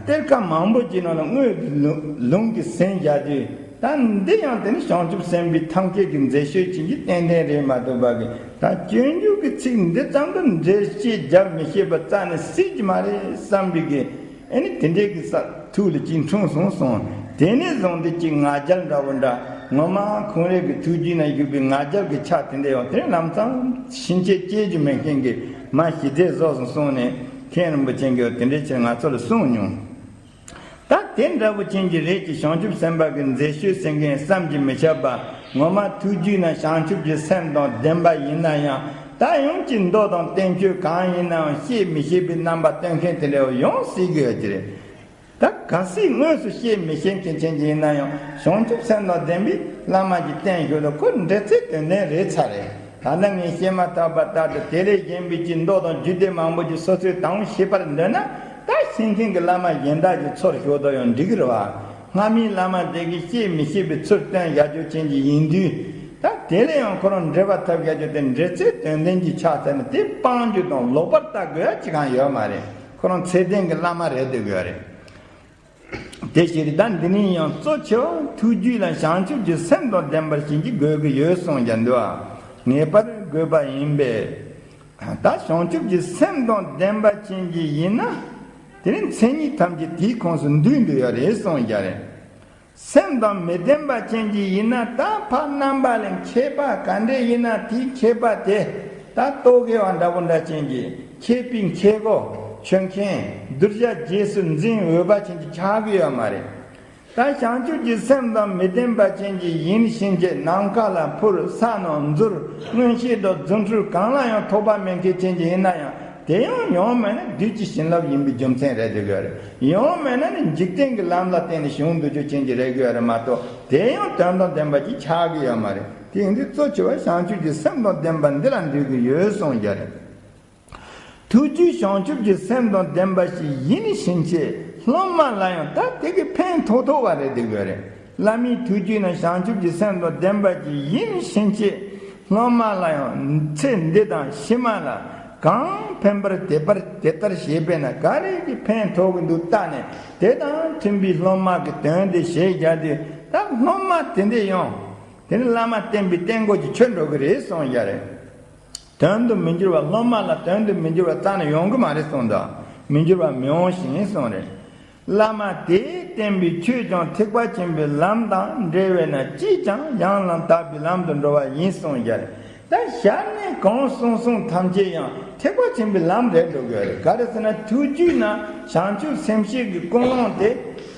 གཏེར་ཁ་མང་པོ་ཅིག་ནང་ལ་དངོས་ཀྱི་ལུང་ལུང་གིས་ཟིན་བཞག་དུས། ད་འདི་ཡང་དེ་ནི་བྱང་ཆུབ་སེམས་དཔའི་ཐབས་མཁས་ཀྱི་མཛེས་ཤོས་ཅན་གྱི་ཏན་ཏན་རེད་མ་གཏོགས་པ་གི་ད་སྤྱོད་འཇུག་གི་ཚིག་འདི་ཙམ་དུ་འགྲེལ་བཤད་རྒྱབ་མི་ཤེས་པ་རྩ་ནས་སྲིད་ཀྱི་མ་རེད་བསམ་པའི་གི་ཨ་ནི་དེ་འདྲའི་གི་ས་ཐུགས་ལ་ཅིག་འཁྲུངས་སོང་གསུངས། དེ་ནས་བཟུང་སྟེ་ཅིག་ང་རྒྱལ་འདྲ་བོ་འདྲ་ངོ་མ་ཁོང་རང་གི་ཐུགས་རྒྱུད་ན་བཞུགས་པའི་ང་རྒྱལ་གྱི་ཆ་དེ་འདྲ་ཡང་དེ་ནས་ལམ་སང་ཕྱིན་ཆད་སྐྱེ་རྒྱུ་མེད་མཁན་གྱི་མ་ཞི་བདེ་བཟོ་སོང་གསུངས་ནས་མཁན་རིན་པོ་ཆེ་གིས་དེ་འདྲའི་ཕྱིར་ང་ཚོ་ལ་གསུངས་མྱོང་། ད་དེ་འདྲ་བོ་ཅན་གྱི་རིགས་ཀྱི་བྱང་ཆུབ་སེམས་དཔའ་གི་མཛེས་ཤོས་ཟེར་མཁན་བསམ་གྱིས་མི་ཁྱབ་པ་ངོ་མ་ཐུགས་རྒྱུད་ན་བྱང་ཆུབ་ཀྱི་སེམས་དང་ལྡན་པ་ཡིན་ན་ཡང་ད་ཡང་ཅིག་མདོ་དང་བསྟན་བཅོས་གང་ཡིན་ནའང་ཤེས་མི་ཤེས་པའི་རྣམ་པ་སྟོན་མཁན་དེ་འདྲ་བོ་ཡོང་སྲིད་ཀྱི་ཡོད་ཀྱི་རེད། ད་གལ་སྲིད་དངོས་སུ་ཤེས་མི་ཤེས་མཁན་ཅན་ཅིག་ཡིན་ན་ཡང་བྱང་ཆུབ་སེམས་དང་ལྡན་པའི་བླ་མ་ཅིག་བསྟེན་ཞོར་དུ་ཁོ་འབྲེལ་ཚད་དོན་ལྡན་རེད་ཚར་རེད། ད་ལྟ་ངས་བཤད་མ་ཐག་པ་ལྟར་དུ་དེ་ལས་གཞན་པའི་ཅིག་མདོ་དང་རྒྱུད་སྡེ་མང་པོ་ཅིག་སོ་སོས་དང་པོ་ཤེས་པར་འདོད་ན་ད་ཤེས་མཁན་གྱི་བླ་མ་གཞན་དག་ཅིག་ཚོར་ཞོར་དུ་ཡང་འགྲིག་གི་རེད་བ། སྔ་མའི་བླ་མ་དེ་གིས་ཤེས་མི་ཤེས་པའི་ཚུལ་སྟོན་བཞག་རྒྱུ་ཅན་ཅིག་ཡིན་དུས་ད་དེ་ལས་ཡང་ཁོ་རང་འགྲེལ་པ་ཐོབ་བཞག་རྒྱུ་དེ་འབྲེལ་ཚད་དོན་ལྡན་གྱི་ཆ་ཚད་ནི་དེ་སྤང་རྒྱུ་དང་ལོག་པར་ལྟ་དགོས་ཡ་ཅི་གང་ཡོད་མ་རེད། ཁོ་རང་ཚད་ལྡན་གྱི་བླ་མ་རེད་འདོད་དགོས་རེད། དེ་ཕྱིར་ད་འདི་ནས་ཡང་གཙོ་ཆེ་བ་ཐུགས་རྒྱུད་ལ་བྱང་ཆུབ་ཀྱི་སེམས་དང་ལྡན་པར་བྱིན་གྱིས་དགོས་ཀྱི་ཡོད་གསུངས་ཀྱང་འདུག་ངེས་པར་དགོས་པ་ཡིན་པས། ད་བྱང་ཆུབ་ཀྱི་སེམས་དང་ལྡན་པ་ཅན་གྱི་ཡིན་ན། དེ་ནི་མཚན་ཉིད་ཐམས་ཅད་དེའི་ཁོངས་སུ་འདུས་འདུས་ཡོད་རེད་གསུངས་ཀྱང་རེད། སེམས་དང་མི་ལྡན་པ་ཅན་གྱི་ཡིན་ན་ད་ཕར་རྣམ་པ་ལ་མཁས་པ་ག་འདྲས་ཡིན་ན་དེའི་མཁས་པ་དེ་ད་རྟོག་གེ་བ་འདྲ་པོ་འདྲ་ཅན་གྱི་མཁས་པའི་མཁས་གོ་ཆོས་མཁན་གདུལ་བྱ་རྗེས་སུ་འཛིན་འོས་པ་ཅན་གྱི་ཆགས་ཀྱི་ཡོད་མ་རེད། ད་བྱང་ཆུབ་ཀྱི་སེམས་དང་མི་ལྡན་པ་ཅན་གྱི་ཡིན་ཕྱིན་ཆད་ནམ་མཁའ་ལ་འཕུར་ས་ནང་འཛུལ་མངོན་ཤེས་དང་རྫུ་འཕྲུལ་གང་ལ་ཡང་ཐོགས་པ་མེད་མཁན་ཅན་གྱི་ཡིན་ན་ཡང་། དེ་ཡང་ཡོང་མེད་ན་བདུད་ཀྱི་བྱིན་རླབས་ཡིན་པའི་རྒྱུ་མཚན་རེད་འདོད་ཀྱི་ཡོད་རེད། ཡོང་མེད་ན་ནི་འཇིག་རྟེན་གྱི་ལམ་ལ་བརྟེན་ནས་བྱུང་འདུག་རྒྱུ་ཅན་གྱི་རེད་ཀྱི་ཡོད་རེད་མ་གཏོགས་དེ་ཡང་དོན་དང་ལྡན་པ་ཅིག་ཆགས་ཀྱི་ཡོད་མ་རེད། དེ་ཡིན་དུས་གཙོ་ཆེ་བ་བྱང་ཆུབ་ཀྱི་སེམས་དང་ལྡན་པ་འདི་ལ་འདུས་ཀྱི་ཡོད་གསུངས་ཀྱི་རེད། ཐུགས་རྒྱུད་བྱང་ཆུབ་ཀྱི་སེམས་དང་ལྡན་པ་ཞིག་ཡིན་ཕྱིན་ཆད་ སློབ་མ་ལ་ཡང་ད་དེ་གི་ཕན་ཐོགས་ཐོགས་པ་རེད་འདུག་ཡོད་རེད། བླ་མའི་ཐུགས་རྒྱུད་ན་བྱང་ཆུབ་ཀྱི་སེམས་དང་ལྡན་པ་ཅིག་ཡིན་ཕྱིན་ཆད། སློབ་མ་ལ་ཡང་ཚེ་འདི་དང་ཕྱི་མ་ལ་གང་ཕན་པར་དེ་པར་དེ་ལྟར་བྱེད་པས་ན་ག་རེ་གི་ཕན་ཐོགས་ཀྱི་འདུག་བལྟས་ནས། དེ་དང་མཐུན་པའི་སློབ་མ་གི་དོན་དེ་བྱེད་རྒྱུ་དེ། ད་སློབ་མ་དེ་འདྲ་ཡང་དེ་ནི་བླ་མ་བསྟེན་པའི་བསྟེན་སྒོ་ཅིག་ཆོད་འགྲོ་གི་རེད་གསུངས་ཡ་རེད། དོན་དུ་མི་འགྱུར་བ། སློབ་མ་ལ་དོན་དུ་མི་འགྱུར་བ་རྩ་ནས་ཡོང་གི་མ་རེད་གསུངས་འདུག་མི་འགྱུར་བ་མི་འོང་ཞིང་གསུངས་རེད། བླ་མ་དེས་བསྟན་པའི་ཆོས་ཀྱང་ཐེག་པ་ཆེན་པོའི་ལམ་དང་འབྲེལ་བས་ན་ཅིས་ཀྱང་ཡང་ལམ་དག་པའི་ལམ་དུ་འགྲོ་བ་ཡིན་གསུངས་ཡ་རེད། ད་ཞར་ནས་གང་གསུངས་གསུངས་ཐམས་ཅད་ཡང་ཐེག་པ་ཆེན་པོའི་ལམ་རེད་འགྲོ་དགོས་རེད། ག་རེ་ཟེར་ན་ཐུགས་རྒྱུད་ན་བྱང་ཆུབ་སེམས་བསྐྱེད་ཀྱི་ཀུན་སློང་དེ་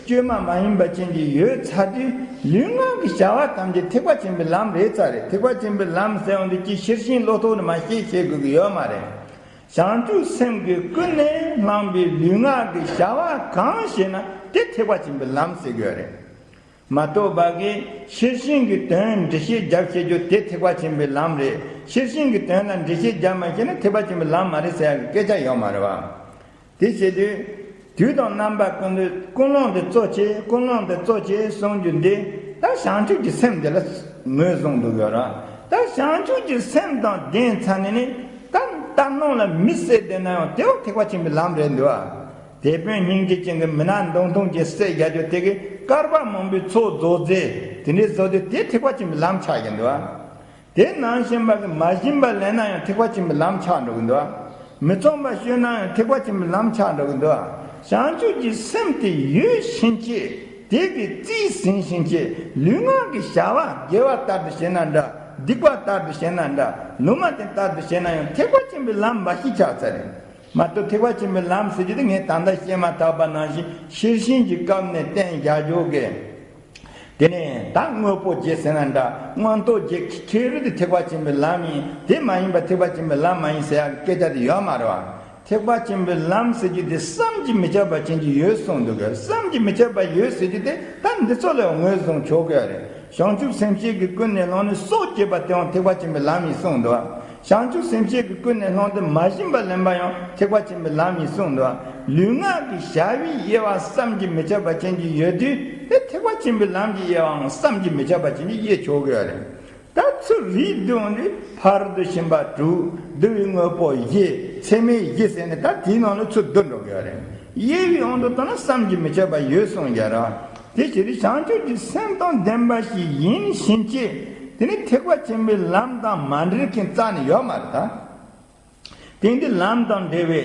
བཅོས་མ་མ་ཡིན་པ་ཅན་གྱི་ཡོད་ཚར་དུས། ལུས་ངག་གི་བྱ་བ་ཐམས་ཅད་ཐེག་པ་ཆེན་པོའི་ལམ་རེད་ཚར་རེད། ཐེག་པ་ཆེན་པོའི་ལམ་ཟེར་ཡོང་དུས་ཀྱི་ཕྱིར་ཕྱིན་བློ་ལྡོག་ནི་མ་ཤེས་ཤེས་དགོས་ཀྱི་ཡོད་མ་རེད། བྱང་ཆུབ་སེམས་ཀྱིས་ཀུན་ནས་བསླངས་པའི་ལུས་ངག་གི་བྱ་བ་གང་བྱེད་ན་དེ་ཐེག་པ་ཆེན་པོའི་ལམ་ཟེར་དགོས་རེད། མ་གཏོགས་པ་གི་ཕྱིར་ཕྱིན་གྱི་དོན་འགྲེལ་བཤད་རྒྱབ་ཤེས་རྒྱུ་དེ་ཐེག་པ་ཆེན་པོའི་ལམ་རེད། ཕྱིར་ཕྱིན་གྱི་དོན་ལ་འགྲེལ་བཤད་རྒྱབ་མ་ཤེས་ན་ཐེག་པ་ཆེན་པོའི་ལམ་མ་རེད་ཟེར་ཡག་གི་སྐད་ཆ་ཡོད་མ་རེད་བ། དེ་བྱེད་དུས། དུས་དང་རྣམ་པ་ཀུན་ཏུ་ཀུན་སློང་དེ་གཙོ་ཆེ། ཀུན་སློང་དེ་གཙོ་ཆེ་གསུང་རྒྱུ་འདི། ད་བྱང་ཆུབ་ཀྱི་སེམས་དེ་ལ་ངོས་བཟུང་འདུག་ཡོད་ར། ད་བྱང་ཆུབ་ཀྱི་སེམས་དང་ལྡན་ཚར་ནས་ནི། ད་ལྟ་སྣང་ལ་མི་གསལ་བསྡད་ན་ཡང་དེ་བ་ཐེག་པ་ཆེན་པོའི་ལམ་རེད་འདུག་ཨ། དེད་དཔོན་སྙིང་རྗེ་ཅན་གྱི་མི་ནག་མདུང་ཐུང་གི་གསལ་རྒྱ་ཆོ་དེ་གི་བསྐལ་པ་མང་པོའི་ཚོགས་རྫོགས་རྫས་དེ་འདྲའི་བཟོ་དུས་དེ་ཐེག་པ་ཆེན་པོའི་ལམ་ཆགས་ཀྱི་འདུག་ཨ། དེ་ནང་བཞིན་པ་གི་མ་བཞིན་པ་ལེན་ན་ཡང་ཐེག་པ་ཆེན་པོའི་ལམ་ཆགས་འགྲོ་གི་འདུག་མི་ཚངས་པ་སྤྱོད་ན་ཡང་ཐེག་པ་ཆེན་པོའི་ལམ་ཆགས་འགྲོ་གི་འདུག་བྱང་ཆུབ་ཀྱི་སེམས་དེ་ཡོད་ཕྱིན་ཆད། དེ་གི་རྩིས་ཟིན་ཕྱིན་ཆད། ལུས་ངག་གི་བྱ་བ་དགེ་བ་ལྟར་དུ་བྱས་ན་འདྲ། སྡིག་པ་ལྟར་དུ་བྱས་ན་འདྲ། ལུང་མ་བསྟན་ལྟར་དུ་བྱས་ན་ཡང་ཐེག་པ་ཆེན་པོའི་ལམ་འབའ་ཞིག་ཆགས་ཚར་རེད། མ་གཏོགས་ཐེག་པ་ཆེན་པོའི་ལམ་ཟེར་རྒྱུ་དེ་ངས་ད་ལྟ་བཤད་མ་ཐག་པ་ནང་བཞིན་ཕྱིར་ཕྱིན་གྱི་སྐབས་ནས་བསྟན་བཞག་རྒྱུ་གི། དེ་ནས་ད་དངོས་པོ་བརྒྱད་ཟེར་ན་འདྲ། མངོན་རྟོགས་བརྒྱད་ཁེ་རུ་དེ་ཐེག་པ་ཆེན་པོའི་ལམ་ཡིན། དེ་མ་ཡིན་པ་ཐེག་པ་ཆེན་པོའི་ལམ་མ་ཡིན་ཟེར་ཡག་སྐད་ཆ་དེ་ཡོད་མ་རེད་བ། ཐེག་པ་ཆེན་པོའི་ལམ་ཟེར་རྒྱུ་དེ་བསམ་གྱིས་མི་ཁྱབ་པ་ཅན་གྱི་ཡོད་གསུངས་འདུག་ག་བསམ་གྱིས་མི་ཁྱབ་པ་ཡོད་ཟེར་རྒྱུ་དེ་ད་འདི་ཚོ་ལ་ངོས་བཟུང་ཆོག་གི་རེད། བྱང་ཆུབ་སེམས་བསྐྱེད་ཀྱི་ཀུན་ནས་བསླངས་ནས་སྲོག་བཅད་པ་དེའང་ཐེག་པ་ཆེན་པོའི་ལམ་ཡིན་གསུངས་འདུག་བྱང་ཆུབ་སེམས་བསྐྱེད་ཀྱི་ཀུན་ནས་བསླངས་ཏེ་མ་བྱིན་པ་ལེན་པ་ཡང་ཐེག་པ་ཆེན་པོའི་ལམ་ཡིན་གསུངས་འདུག་ལུས་ངག་གི་བྱ་བའི་དབྱེ་བ་བསམ་གྱིས་མི་ཁྱབ་པ་ཅན་གྱི་ཡོད་དུས་དེ་ཐེག་པ་ཆེན་པོའི་ལམ་གྱི་དབྱེ་བའང་བསམ་གྱིས་མི་ཁྱབ་པ་ཅན་གྱི་དབྱེ་ཆོག་གི་ཡོད་རེད། ད་ཚུར་རིགས་བསྡུས་འོང་དུས་ཕ་རོལ་ཏུ་ཕྱིན་པ་དྲུག་བསྡུ་བའི་དངོས་པོ་བཞི་ཚད་མེད་བཞི་ཟེར་ནས་ད་དེའི་ནང་ལ་ཚུར་བསྡུ་འགྲོ་གི་ཡོད་རེད། དབྱེ་བའི་དབང་དུ་བཏང་ན་བསམ་གྱིས་མི་ཁྱབ་པ་ཡོད་གསུངས་ཀྱང་ར། དེ་ཕྱིར་བྱང་ཆུབ་ཀྱི་སེམས་དང་ལྡན་པ་ཞིག་ཡིན་ཕྱིན་ཆད་དེ་ནི་ཐེག་པ་ཆེན་པོའི་ལམ་དང་མ་འབྲེལ་མཁན་རྩ་ནས་ཡོད་མ་རེད་ད། དེང་འདི་ལམ་དང་འབྲེལ་བའི་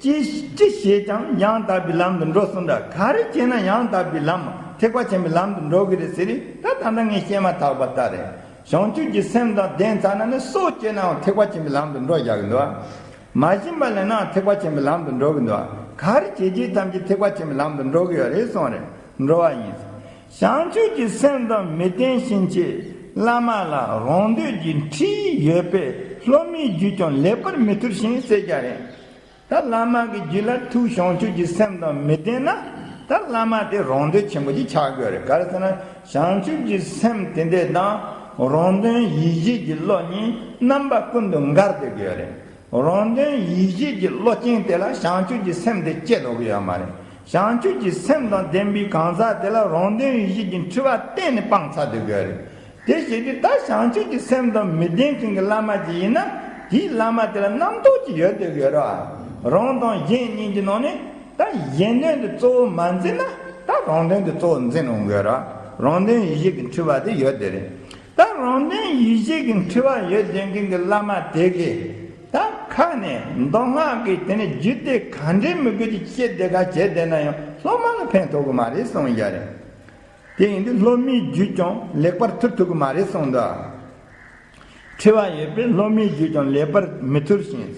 ཅི་ཅི་བྱེད་ཀྱང་ཡང་དག་པའི་ལམ་དུ་འགྲོ་གསུངས་འདྲ། ག་རེ་བྱས་ན་ཡང་དག་པའི་ལམ་ཐེག་པ་ཆེན་པོའི་ལམ་དུ་འགྲོ་གི་རེད་ཟེར་རེད། ད་ད་ལྟ་ངས་བཤད་མ་ཐག་པ་ལྟར་རེད། བྱང་ཆུབ་ཀྱི་སེམས་དང་ལྡན་ཚར་ན་ནི་སྲོག་བཅད་ནའང་ཐེག་པ་ཆེན་པོའི་ལམ་དུ་འགྲོ་བཞག་གི་འདུག་མ་བྱིན་པ་ལེན་ནའང་ཐེག་པ་ཆེན་པོའི་ལམ་དུ་འགྲོ་གི་འདུག་ག་རེ་བྱེད་བྱེད་ཙམ་གྱིས་ཐེག་པ་ཆེན་པོའི་ལམ་དུ་འགྲོ་གི་ཡོད་རེད་གསུངས་རེད། འགྲོ་བ་ཡིན། བྱང་ཆུབ་ཀྱི་སེམས་དང་མི་ལྡན་ཕྱིན་ཆད་བླ་མ་ལ་རང་འདོད་ཀྱི་འཁྲིས་ཡོད་པས་སློབ་མའི་རྒྱུད་ཀྱང་ལེགས་པར་མི་ཐུལ་ཞིང་ཟེར་རྒྱུ་རེད། ད་བླ་མ་གི་རྒྱུད་ལ་ཐུགས་བྱང་ཆུབ་ཀྱི་སེམས་དང་མི་ལྡན་ན་ད་བླ་མ་དེ་རང་འདོད་ཆེན་པོ་ཅིག་ཆགས་དགོས་རེད། ག་རེ་ཟེར་ན་བྱང་ཆུབ་ཀྱི་སེམས་དེ་འདྲ་དང་རང་དོན་ཡིད་བྱེད་ཀྱི་བློ་གཉིས་རྣམ་པ་ཀུན་ཏུ་འགལ་བསྡད་དགོས་རེད། རང་དོན་ཡིད་བྱེད་ཀྱི་བློ་ཅན་དེ་ལ་བྱང་ཆུབ་ཀྱི་སེམས་དེ་སྐྱེ་ལོག་གི་ཡོད་མ་རེད། བྱང་ཆུབ་ཀྱི་སེམས་དང་ལྡན་པའི་གང་ཟག་དེ་ལ་རང་དོན་ཡིད་བྱེད་ཀྱི་འཁྲུལ་པ་གཏན་ནས་སྤངས་ཚར་སྡོད་དགོས་རེད། དེ་བྱེད་དུས་ད་བྱང་ཆུབ་ཀྱི་སེམས་དང་མི་ལྡན་མཁན་གྱི་བླ་མ་ཅིག་ཡིན་ན་དེའི་བླ་མ་དེ་ལ་རྣམ་རྟོག་ཅིག་ཡོད་སྡོད་དགོས་རེད། རང་དང་གཞན་གཉིས་ཀྱི་ནང་ནས་ད་གཞན་དོན་དེ་གཙོ་བོ་མ་འཛིན་ན་ད་རང་དོན་དེ་གཙོ་བོ་འཛིན་འོང་དགོས་རེད། རང་དོན་ཡིད་བྱེད་ཀྱི་འཁྲུལ་པ་དེ་ཡོད་སྡོད་རེད། ད་རང་དོན་ཡིད་བྱེད་ཀྱི་འཁྲུལ་པ་ཡོད་བསྡད་མཁན་གྱི་བླ་མ་དེ་གིས་ད་ཁ་ནས་མདོ་སྔགས་ཀྱི་དེ་ནས་རྒྱུད་སྡེ་ག་འདྲའི་མི་དགོས་ཀྱི་བཤད་བསྡད་ག་བྱས་བསྡད་ན་ཡང་སློབ་མ་ལ་ཕན་ཐོགས་ཀྱི་མ་རེད་གསུངས་ཡ་རེད། དེ་ཡིན་དུས་སློབ་མའི་རྒྱུད་ཀྱང་ལེགས་པར་ཐུལ་ཐུབ་ཀྱི་མ་རེད་གསུངས་འདུག་འཁྲུལ་པ་ཡོད་པས་སློབ་མའི་རྒྱུད་ཀྱང་ལེགས་པར་མི་ཐུལ་ཞིང་།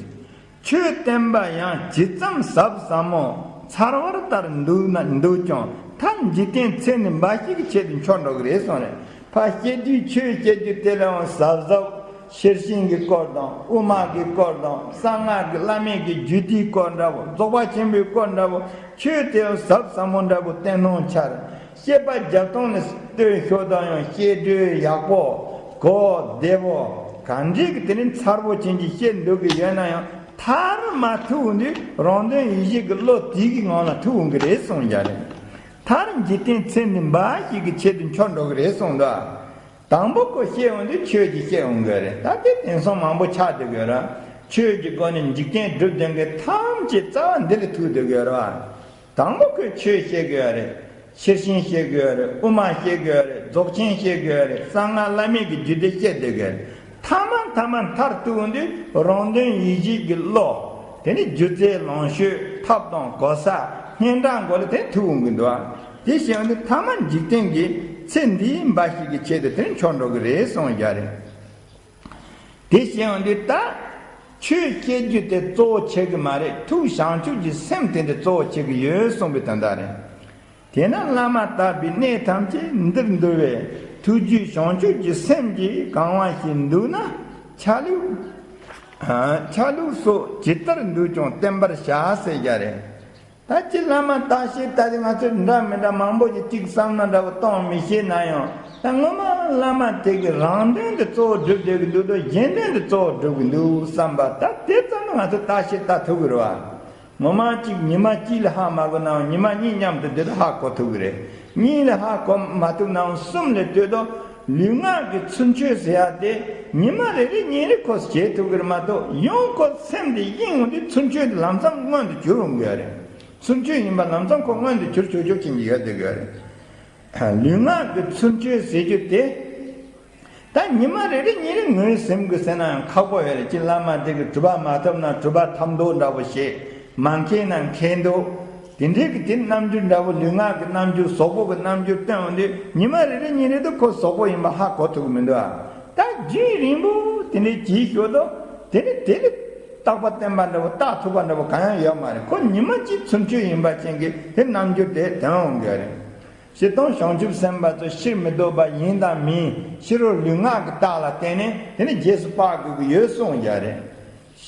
ཆོས་བསྟན་པ་ཡང་ཇི་ཙམ་ཟབ་ཟབ་མོ་ཚར་བ་ལྟར་འདུག་ན་འདུག་ཀྱང་ཐབས་འཇིག་རྟེན་ཚེ་ནི་འབའ་ཞིག་གི་ཆེད་དུ་འཆོར་འགྲོ་གི་རེད་གསུངས་རེད། ཕར་བཤད་དུས་ཆོས་བཤད་རྒྱུ་དེ་ལའང་ཟབ་ཟབ་ཤེར་ཕྱིན་གྱི་སྐོར་དང་དབུ་མ་གི་སྐོར་དང་གསང་སྔགས་ཀྱི་བླ་མེད་ཀྱི་རྒྱུད་སྡེའི་སྐོར་འདྲ་བོ་རྫོགས་པ་ཆེན་པོའི་སྐོར་འདྲ་བོ་ཆོས་དེ་ཡང་ཟབ་ཟབ་མོ་འདྲ་བོ་བསྟན་གནང་འཆར། བཤད་པ་རྒྱབ་སྟངས་ནས་སྟོན་ཤོག་དང་ཡང་བཤད་སྒྲོས་ཡག་པོ་གོ་བདེ་བོ་ག་འདྲས་ཀྱི་དེ་ནི་མཚར་པོ་ཅན་གྱི་བཤད་འདུག་གི་ཡོད་ན་ཡང་ མཐར་མ་ཐུག་འདི་རང་དོན་ཡིད་བྱེད་ཀྱི་བློ་དེ་གི་ངང་ལ་ཐུག་འོང་གི་རེད་གསུངས་ཀྱི་རེད། མཐར་འཇིག་རྟེན་ཚེ་འདི་འབའ་ཞིག་གི་ཆེད་དུ་འཆོར་འགྲོ་གི་རེད་གསུངས་འདུག། དང་པོ་ཁོ་བཤད་འོང་དུས་ཆོས་ཀྱི་བཤད་འོང་གི་རེད། ད་དེ་དེང་སང་མང་པོ་ཆགས་བསྡད་ཡོད་ར། ཆོས་ཀྱི་སྒོ་ནས་འཇིག་རྟེན་སྒྲུབ་བསྡད་མཁན་ཐམས་ཅད་རྩ་བ་འདི་ལ་ཐུག་བསྡད་ཡོད་ར། དང་པོ་ཁོས་ཆོས་བཤད་དགོས་རེད། ཤེར་ཕྱིན་བཤད་དགོས་རེད། དབུ་མ་བཤད་དགོས་རེད། རྫོགས་ཆེན་བཤད་དགོས་རེད། གསང་སྔགས་བླ་མེད་ཀྱི་རྒྱུད་སྡེ་བཤད་བསྡད་དགོས་རེད། ཐ་མ་ཐ་མ་མཐར་ཐུག་འོང་དུས་རང་དོན་ཡིད་བྱེད་ཀྱི་བློ། དེ་ནི་སྒྱུ་རྩལ་ལོངས་སྤྱོད་ཐབས་དང་གོ་ས་སྙན་གྲགས་མགོ་ལ་དེ་ཐུག་འོང་གི་འདུག་ཨ། དེ་བཤད་འོང་དུས་ཐ་མ་འཇིག་རྟེན་གྱི་ཚེ་འདིའི་འབའ་ཞིག་གི་ཆེད་དུ་དེ་འཆོར་འགྲོ་གི་རེད་གསུངས་ཡོད་རེད། དེ་བཤད་འོང་དུས་ད་ཆོས་བཤད་རྒྱུ་དེ་གཙོ་བོ་ཆགས་ཀྱི་མ་རེད། ཐུགས་བྱང་ཆུབ་ཀྱི་སེམས་དེ་འདྲ་གཙོ་བོ་ཆགས་ཀྱི་ཡོད་གསུངས་པའི་དོན་དག་རེད། དེས་ན་བླ་མ་དག་པའི་གནས་ཐམས་ཅད་འདིར་འདུལ་བའི་ཐུགས་རྒྱུད་བྱང་ཆུབ་ཀྱི་སེམས་ཀྱིས་གང་བ་ཞིག་འདུག་ན། ཆ་ལུགས་ཆ་ལུགས་སོགས་ཇི་ལྟར་འདུག་ཀྱང་བསྟན་པར་བྱ་ཟེར་ཡ་རེད། ད་ཅི་བླ་མ་བརྟག་ཞིབ་ལྟ་དེ་ང་ཚོས་འདྲ་མི་འདྲ་མང་པོ་ཞིག་ཅིག་བསམ་ན་འདྲ་བོ་གཏོང་མི་ཤེས་ན་ཡང་། ད་ངོ་མ་བླ་མ་དེ་གི་རང་དོན་དེ་གཙོ་བོ་སྒྲུབ་བསྡད་ཀྱི་འདུག་དོ། གཞན་དོན་དེ་གཙོ་བོ་སྒྲུབ་ཀྱི་འདུག་བསམ་པ་ད་དེ་ཙམ་ང་ཚོས་བརྟག་ཞིབ་ལྟ་ཐུབ་ཀྱི་རེད་བ། ངོ་མ་གཅིག་ཉི་མ་གཅིག་ལ་ཧ་མ་གོ་ནའང་ཉི་མ་གཉིས་མཉམ་དུ་དེ་ལ་ཧ་གོ་ཐུབ་ཀྱི་རེད། གཉིས་ལ་ཧ་གོ་མ་ཐུབ་ནའང་གསུམ་ལ་ལྟོས་དོ། ལུས་ངག་གི་ཚུལ་འཆོས་ཟེར་ཡ་དེ་ཉི་མ་རེ་རེ་གཉིས་རེ་ཁོ་བྱེད་ཐུབ་ཀྱི་རེད་མ་གཏོགས་ཡང་ཁོ་སེམས་དེ་གཡེང་འོང་དུས་ཚུལ་འཆོས་དེ་ལམ་སང་མངོན་དུ་གྱུར་འོང་གི་ཡོད་རེད། ཚུལ་འཆོས་ཡིན་པ་ལམ་སང་ཁོ་མངོན་དུ་གྱུར་ཆོག་ཆོག་ཅན་གྱི་ཡོད་བསྡད་ཀྱི་ཡོད་རེད། ལུས་ངག་གི་ཚུལ་འཆོས་ཟེར་རྒྱུ་དེ། ད་ཉི་མ་རེ་རེ་ཉིན་རེ་ངོས་ཟིན་དགོས་ཟེར་ན་ཡང་ཁག་པོ་ཡོད་རེད། ཅི་བླ་མ་དེ་གི་གྲུབ་པ་མ་ཐོབ་ན་གྲུབ་པ་ཐོབ་མདོག་འདྲ་བོ་བྱེད། མ་མཁྱེན་ན་མཁྱེན་མདོག་དེ་འདྲའི་གི་དེ་རྣམ་འགྱུར་འདྲ་བོ་ལུས་ངག་གི་རྣམ་འགྱུར་ཟོག་པོ་གི་རྣམ་འགྱུར་སྟོན་འོང་དུས་ཉི་མ་རེ་རེ་ཉིན་རེ་དུ་ཁོ་ཟོག་པོ་ཡིན་པ་ཧ་གོ་ཐུབ་ཀྱི་མི་འདུག་ཨ། ད་རྒྱུན་རིང་པོ་དེ་འདྲའི་གྱིས་ཤོག་དོ། དེ་ནི་དེ་ལས་རྟག་པ་བརྟན་པ་འདྲ་བོ་རྟག་ཐུབ་པ་འདྲ་བོ་གང་ཡང་ཡོད་མ་རེད། ཁོ་ཉི་མ་གཅིག་ཚུལ་འཆོས་ཡིན་པ་ཅན་གྱི་དེ་རྣམ་འགྱུར་དེ་དོན་འོང་གི་རེད། སྤྱིར་བཏང་བྱང་ཆུབ་སེམས་དཔའ་ཚོ་ཕྱིར་མི་ལྡོག་པ་ཡིན་དང་མིན། ཕྱི་རོལ་ལུས་ངག་གི་རྟགས་ལ་བརྟེན་ནས་དེ་ནི་རྗེས་སུ་དཔག་དགོས་ཀྱི་ཡོད་གསུངས་ཡ་རེད།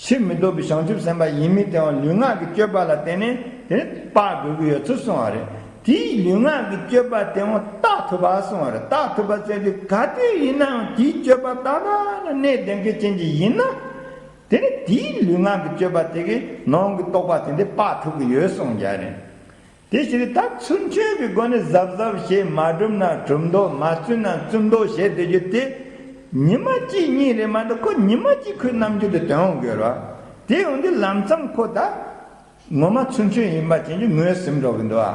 ཕྱིར་མི་ལྡོག་པའི་བྱང་ཆུབ་སེམས་དཔའ་ཡིན་མིན་དེའང་ལུས་ངག་གི་སྤྱོད་པ་ལ་བརྟེན་ནས་དེ་ནི་དཔག་དགོས་ཀྱི་ཡོད་ཚུལ་གསུངས་པ་རེད། དེའི་ལུས་ངག་གི་སྤྱོད་པ་དེའང་རྟག་ཐུབ་པ་གསུངས་པ་རེད། རྟག་ཐུབ་པ་ཟེར་དུས་ག་དུས་ཡིན་ནའང་དེའི་སྤྱོད་པ་ཏག་ཏག་ལ་གནས་བསྡད་མཁན་ཅན་གྱི་ཡིན་ན། དེ་ནི་དེའི་ལུས་ངག་གི་སྤྱོད་པ་དེ་གི་ནང་གི་རྟོགས་པ་དེ་འདི་དཔག་ཐུབ་ཀྱི་ཡོད་གསུངས་ཡ་རེད། དེ་ཕྱིར་ད་ཚུལ་འཆོས་ཀྱི་སྒོ་ནས་གཟབ་གཟབ་བྱེད། མ་བསྒྲུབས་ན་གྲུབ་མདོག་མ་བཙུན་ན་བཙུན་མདོག་བྱེད་བསྡད་རྒྱུ་དེ། ཉི་མ་གཅིག་གཉིས་རེད་མ་གཏོགས་ཁོ་ཉི་མ་གཅིག་ཁོའི་རྣམ་འགྱུར་དེ་དོན་འོང་གི་རེད་བ། དེ་འོང་དུས་ལམ་མཚམས་ཁོ་ད་ངོ་མ་ཚུལ་འཆོས་ཡིན་པ་ཅན་གྱི་ངོས་ཟིན་འགྲོ་གི་འདུག་ཨ།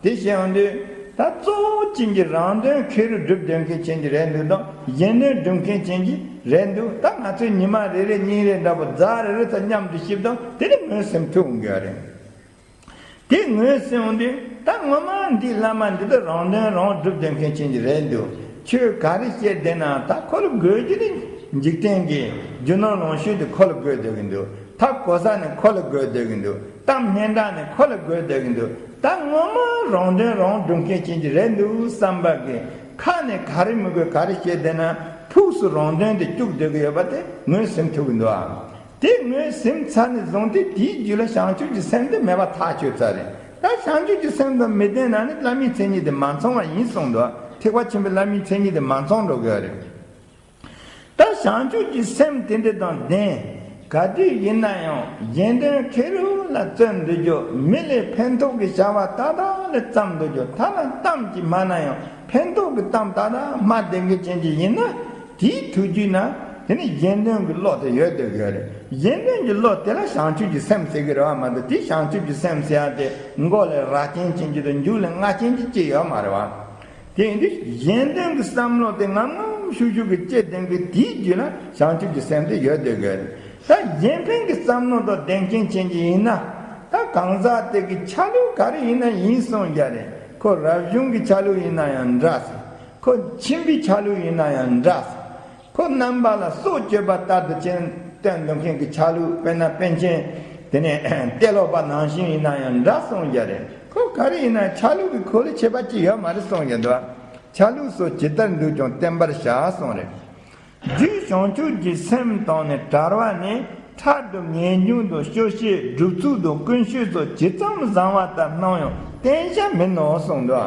དེ་བཤད་འོང་དུས་ད་གཙོ་བོ་ཅན་གྱི་རང་དོན་ཁེར་རུ་སྒྲུབ་སྡོད་མཁན་ཅན་གྱི་རེད་འདུག་དང་གཞན་དོན་སྒྲུབ་མཁན་ཅན་གྱི་རེད་འདུག་ད་ང་ཚོས་ཉི་མ་རེ་རེ་གཉིས་རེ་འདྲ་པོ་ཟླ་རེ་རེ་ཚོ་མཉམ་དུ་གཤིབ་དང་དེ་ནི་ངོས་ཟིན་ཐུབ་འོང་གི་རེད། དེ་ངོས་ཟིན་འོང་དུས་ད་ངོ་མ་འདི་བླ་མ་འདི་ད་རང་དོན་རང་སྒྲུབ་སྡོད་མཁན་ཅན་གྱི་རེད་འདུག་ཆོས་ག་རེ་བཤད་བསྡད་ན་ད་ཁོ་ལ་དགོས་རྒྱུ་ནི་འཇིག་རྟེན་གྱི་རྒྱུ་ནོར་ལོངས་སྤྱོད་དེ་ཁོ་ལ་དགོས་སྡོད་ཀྱི་འདུག་ཐབས་གོ་ས་ནི་ཁོ་ལ་དགོས་སྡོད་ཀྱི་འདུག་གཏམ་སྙན་གྲགས་ནི་ཁོ་ལ་དགོས་སྡོད་ཀྱི་འདུག་ད་ངོ་མ་རང་དོན་རང་སྒྲུབ་མཁན་ཅན་གྱི་རེད་འདུག་བསམ་པ་གི་ཁ་ནས་ག་རེ་མི་དགོས་ག་རེ་བཤད་བསྡད་ན་ཕུགས་སུ་རང་དོན་དེ་བཅུག་སྡོད་ཀྱི་ཡོད་པ་དེ་ངོས་ཟིན་ཐུབ་ཀྱི་འདུག་ཨ། དེ་ངོས་ཟིན་ཚར་ནས་བཟུང་སྟེ་དེའི་རྒྱུད་ལ་བྱང་ཆུབ་ཀྱི་སེམས་དེ་མེད་པ་ཐག་ཆོད་ཚར་རེད། ད་བྱང་ཆུབ་ཀྱི་སེམས་དང་མི་ལྡན་ན་ནི་བླ་མའི་མཚན་ཉིད་དེ་མ་ཚང་བ་ཡིན་གསུངས་འདུག་ཐེག་པ་ཆེན་པོའི་བླ་མའི་མཚན་ཉིད་དེ་མ་ཚང་འགྲོ་གི་རེད། ད་བྱང་ཆུབ་ཀྱི་སེམས་དེ་འདྲ་དང་ལྡན། ག་དུས་ཡིན་ན་ཡང་གཞན་དོན་ཁེར་རུ་ལ་བརྩོན་འདུག་རྒྱུ་མི་ལས་ཕན་ཐོགས་ཀྱི་བྱ་བ་ཏག་ཏག་ལ་བརྩམས་འདུག་རྒྱུ་ཐ་ན་གཏམ་གྱིས་མ་ན་ཡང་ཕན་ཐོགས་ཀྱི་གཏམ་ཏག་ཏག་སྨྲ་བསྡད་མཁན་ཅན་གྱི་ཡིན་ན། དེའི་ཐུགས་རྒྱུད་ན་དེ་ནི་གཞན་དོན་གྱི་བློ་དེ་ཡོད་བསྡད་ཡོད་རེད། གཞན་དོན་གྱི་བློ་དེ་ལ་བྱང་ཆུབ་ཀྱི་སེམས་ཟེར་གྱི་རེད་བ་མ་གཏོགས་དེ་བྱང་ཆུབ་ཀྱི་སེམས་ཟེར་ཡ་དེ་མགོ་ལ་རྭ་ཅན་ཅན་གྱི་དང་མཇུག་ལ་རྔ་ཅན་གྱི་ཅི་ཡོད་མ་རེད་བ། དེ་ཡིན་དུས་གཞན་དོན་གྱི་བསམ་བློ་དེ་ངམ་ངམ་ཤུགས་ཤུགས་ཀྱིས་སྐྱེ་ལྡན་གྱི་དེའི་རྒྱུད་ལ་བྱང་ཆུབ་ཀྱི་སེམས་དེ་ཡོད་བསྡད་ཡོད་རེད། ད་གཞན་ཕན་གྱི་བསམ་བློ་དང་ལྡན་མཁན་ཅན་གྱི་ཡིན་ན། ད་གང་ཟག་དེ་གི་ཆ་ལུགས་ག་རེ་ཡིན་ན་ཡིན་གསུངས་ཀྱི་རེད། ཁོ་རབ་བྱུང་གི་ཆ་ལུགས་ཡིན་ན་ཡང་འདྲ་ཟེར། ཁོ་ཁྱིམ་པའི་ཆ་ལུགས་ཡིན་ན་ཡང་འདྲ་ཟེར། ཁོ་རྣམ་པ་ལ་སྲོག་གཅོད་པ་ལྟར་དུ་ཅན་སྟོན་འདུག་མཁན་གྱི་ཆ་ལུགས་དཔེར་ན་པཎ་ཆེན་དེ་ནས་ཏེ་ལོ་པ་ནང་བཞིན་ཡིན་ན་ཡང་འདྲ་གསུངས་ཀྱི་རེད། ཁོ་ག་རེ་ཡིན་ན་ཆ་ལུགས་ཀྱི་ཁོ་ལ་ཁྱད་པར་ཅི་ཡོད་མ་རེད་གསུངས་ཀྱི་འདུག་ཆ་ལུགས་སོགས་ཇི་ལྟར་འདུག་ཀྱང་བསྟན་པར་བྱ་གསུངས་རེད། རྒྱུད་བྱང་ཆུབ་ཀྱི་སེམས་དང་ནི་བྲལ་བ་ནི། ཕྲག་དང་ངེས་འབྱུང་དང་སྐྱོ་ཤས་སྒྲུབ་ཚུལ་དང་ཀུན་སྤྱོད་སོགས་ཇི་ཙམ་བཟང་བ་ལྟར་སྣང་ཡང་བསྟན་བྱ་མིན་ནོ་གསུངས་འདུག་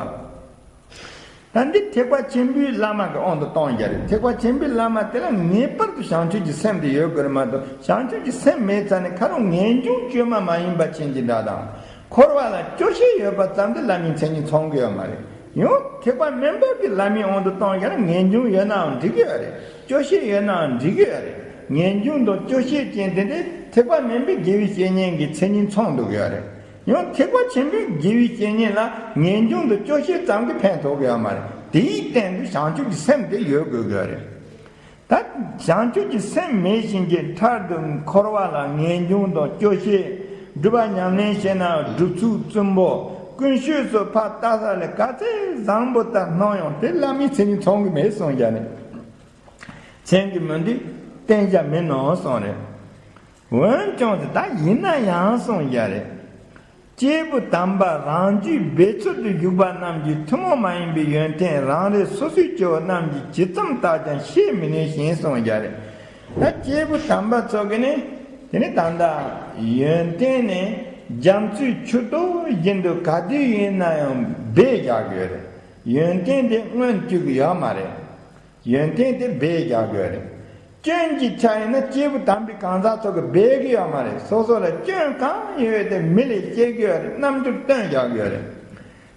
ད་འདི་ཐེག་པ་ཆེན་པོའི་བླ་མ་གི་དབང་དུ་གཏོང་རྒྱུ་རེད། ཐེག་པ་ཆེན་པོའི་བླ་མ་དེ་ལ་ངེས་པར་དུ་བྱང་ཆུབ་ཀྱི་སེམས་དེ་ཡོད་དགོས་རེད་མ་གཏོགས། བྱང་ཆུབ་ཀྱི་སེམས་མེད་ཙང་ནས་ཁ་རོག་ངེས་འབྱུང་བཅོས་མ་མ་ཡིན་པ་ཅན་གྱི་འདྲ་དང་། འཁོར་བ་ལ་སྐྱོ་ཤས་ཡོད་པ་ཙམ་དུ་བླ་མའི་མཚན་ཉིད་ཚང་གི་ཡོད་མ་རེད། ཡང་ཐེག་པ་དམན་པ་གི་བླ་མའི་དབང་དུ་གཏོང་རྒྱུ་ན་ངེས་འབྱུང་ཡོད་ནའང་འགྲིག་གི་ཡོད་རེད། སྐྱོ་ཤས་ཡོད་ནའང་འགྲིག་གི་ཡོད་རེད། ངེས་འབྱུང་དང་སྐྱོ་ཤས་ཅན་དེ་འདྲ་ཐེག་པ་དམན་པའི་དགེ་བའི་བཤེས་གཉེན་གྱི་མཚན་ཉིད་ཚང་འདུག་གི་ཡོད་རེད། ཡང་ཐེག་པ་ཆེན་པོའི་དགེ་བའི་བཤེས་གཉེན་ལ་ངེས་འབྱུང་དང་སྐྱོ་ཤས་ཙམ་གྱིས་ཕན་ཐོགས་ཀྱི་ཡོད་མ་རེད། དེའི་སྟེང་དུ་བྱང་ཆུབ་ཀྱི་སེམས་དེ་ཡོད་དགོས་ཀྱི་ཡོད་རེད། ད་བྱང་ཆུབ་ཀྱི་སེམས་མེད་བཞིན་གྱི་འཕྲལ་དུ་འཁོར་བ་ལ་ངེས་འབྱུང་དང་སྐྱོ་ཤས། སྒྲུབ་པ་ཉམས་ལེན་བྱས་ན་སྒྲུབ་ཚུགས་བཙུན་པོ། ཀུན་ཤེས་སུ་ཕར་ལྟ་ས་ལས་ག་ཚད་བཟང་པོ་ལྟར་སྣང་ཡང་དེ་བླ་མའི་མཚན་ཉིད་ཚང་གི་མེད་གསུངས་ཀྱང་ནི། མཚན་གྱི་མུ་འདི་བསྟན་བྱ་མིན་ནོ་གསུངས་རེད། འོན་ཀྱང་དེ་ད་ཡིན་ན་ཡང་གསུངས་ཀྱང་རེད། སྐྱེས་བུ་དམ་པ་རང་རྒྱུད་སྦས་ཚུལ་དུ་བཞུགས་པ་རྣམས་ཀྱི་ཐུན་མོང་མ་ཡིན་པའི་ཡོན་ཏན་རང་རེ་སོ་སོའི་སྐྱེ་བོ་རྣམས་ཀྱིས་ཇི་ཙམ་བརྟགས་ཀྱང་ཤེས་མི་ནུས་ཤིང་གསུངས་ཀྱང་རེད། ད་སྐྱེས་བུ་དམ་པ་ཚོ་གིས་ནི་དེ་ནི་ད་ལྟ་ཡོན་ཏན་ནི་རྒྱ་མཚོའི་ཆུ་རྡོ་བཞིན་དུ་ག་དུས་ཡིན་ན་ཡང་སྦས་རྒྱག་དགོས་རེད། ཡོན་ཏན་དེ་མངོན་བཅུག་གི་ཡོད་མ་རེད། ཡོན་ཏན་དེ་སྦས་རྒྱག་དགོས་རེད། སྐྱོན་གྱི་ཆ་ཡིན་ན་སྐྱེས་བུ་དམ་པའི་གང་ཟག་ཚོ་གིས་སྦས་ཀྱི་ཡོད་མ་རེད། སོ་སོ་ལ་སྐྱོན་གང་ཡོད་དེ་མི་ལ་བཤད་ཀྱི་ཡོད་རེད། རྣམ་འགྱུར་སྟོན་རྒྱག་གི་ཡོད་རེད།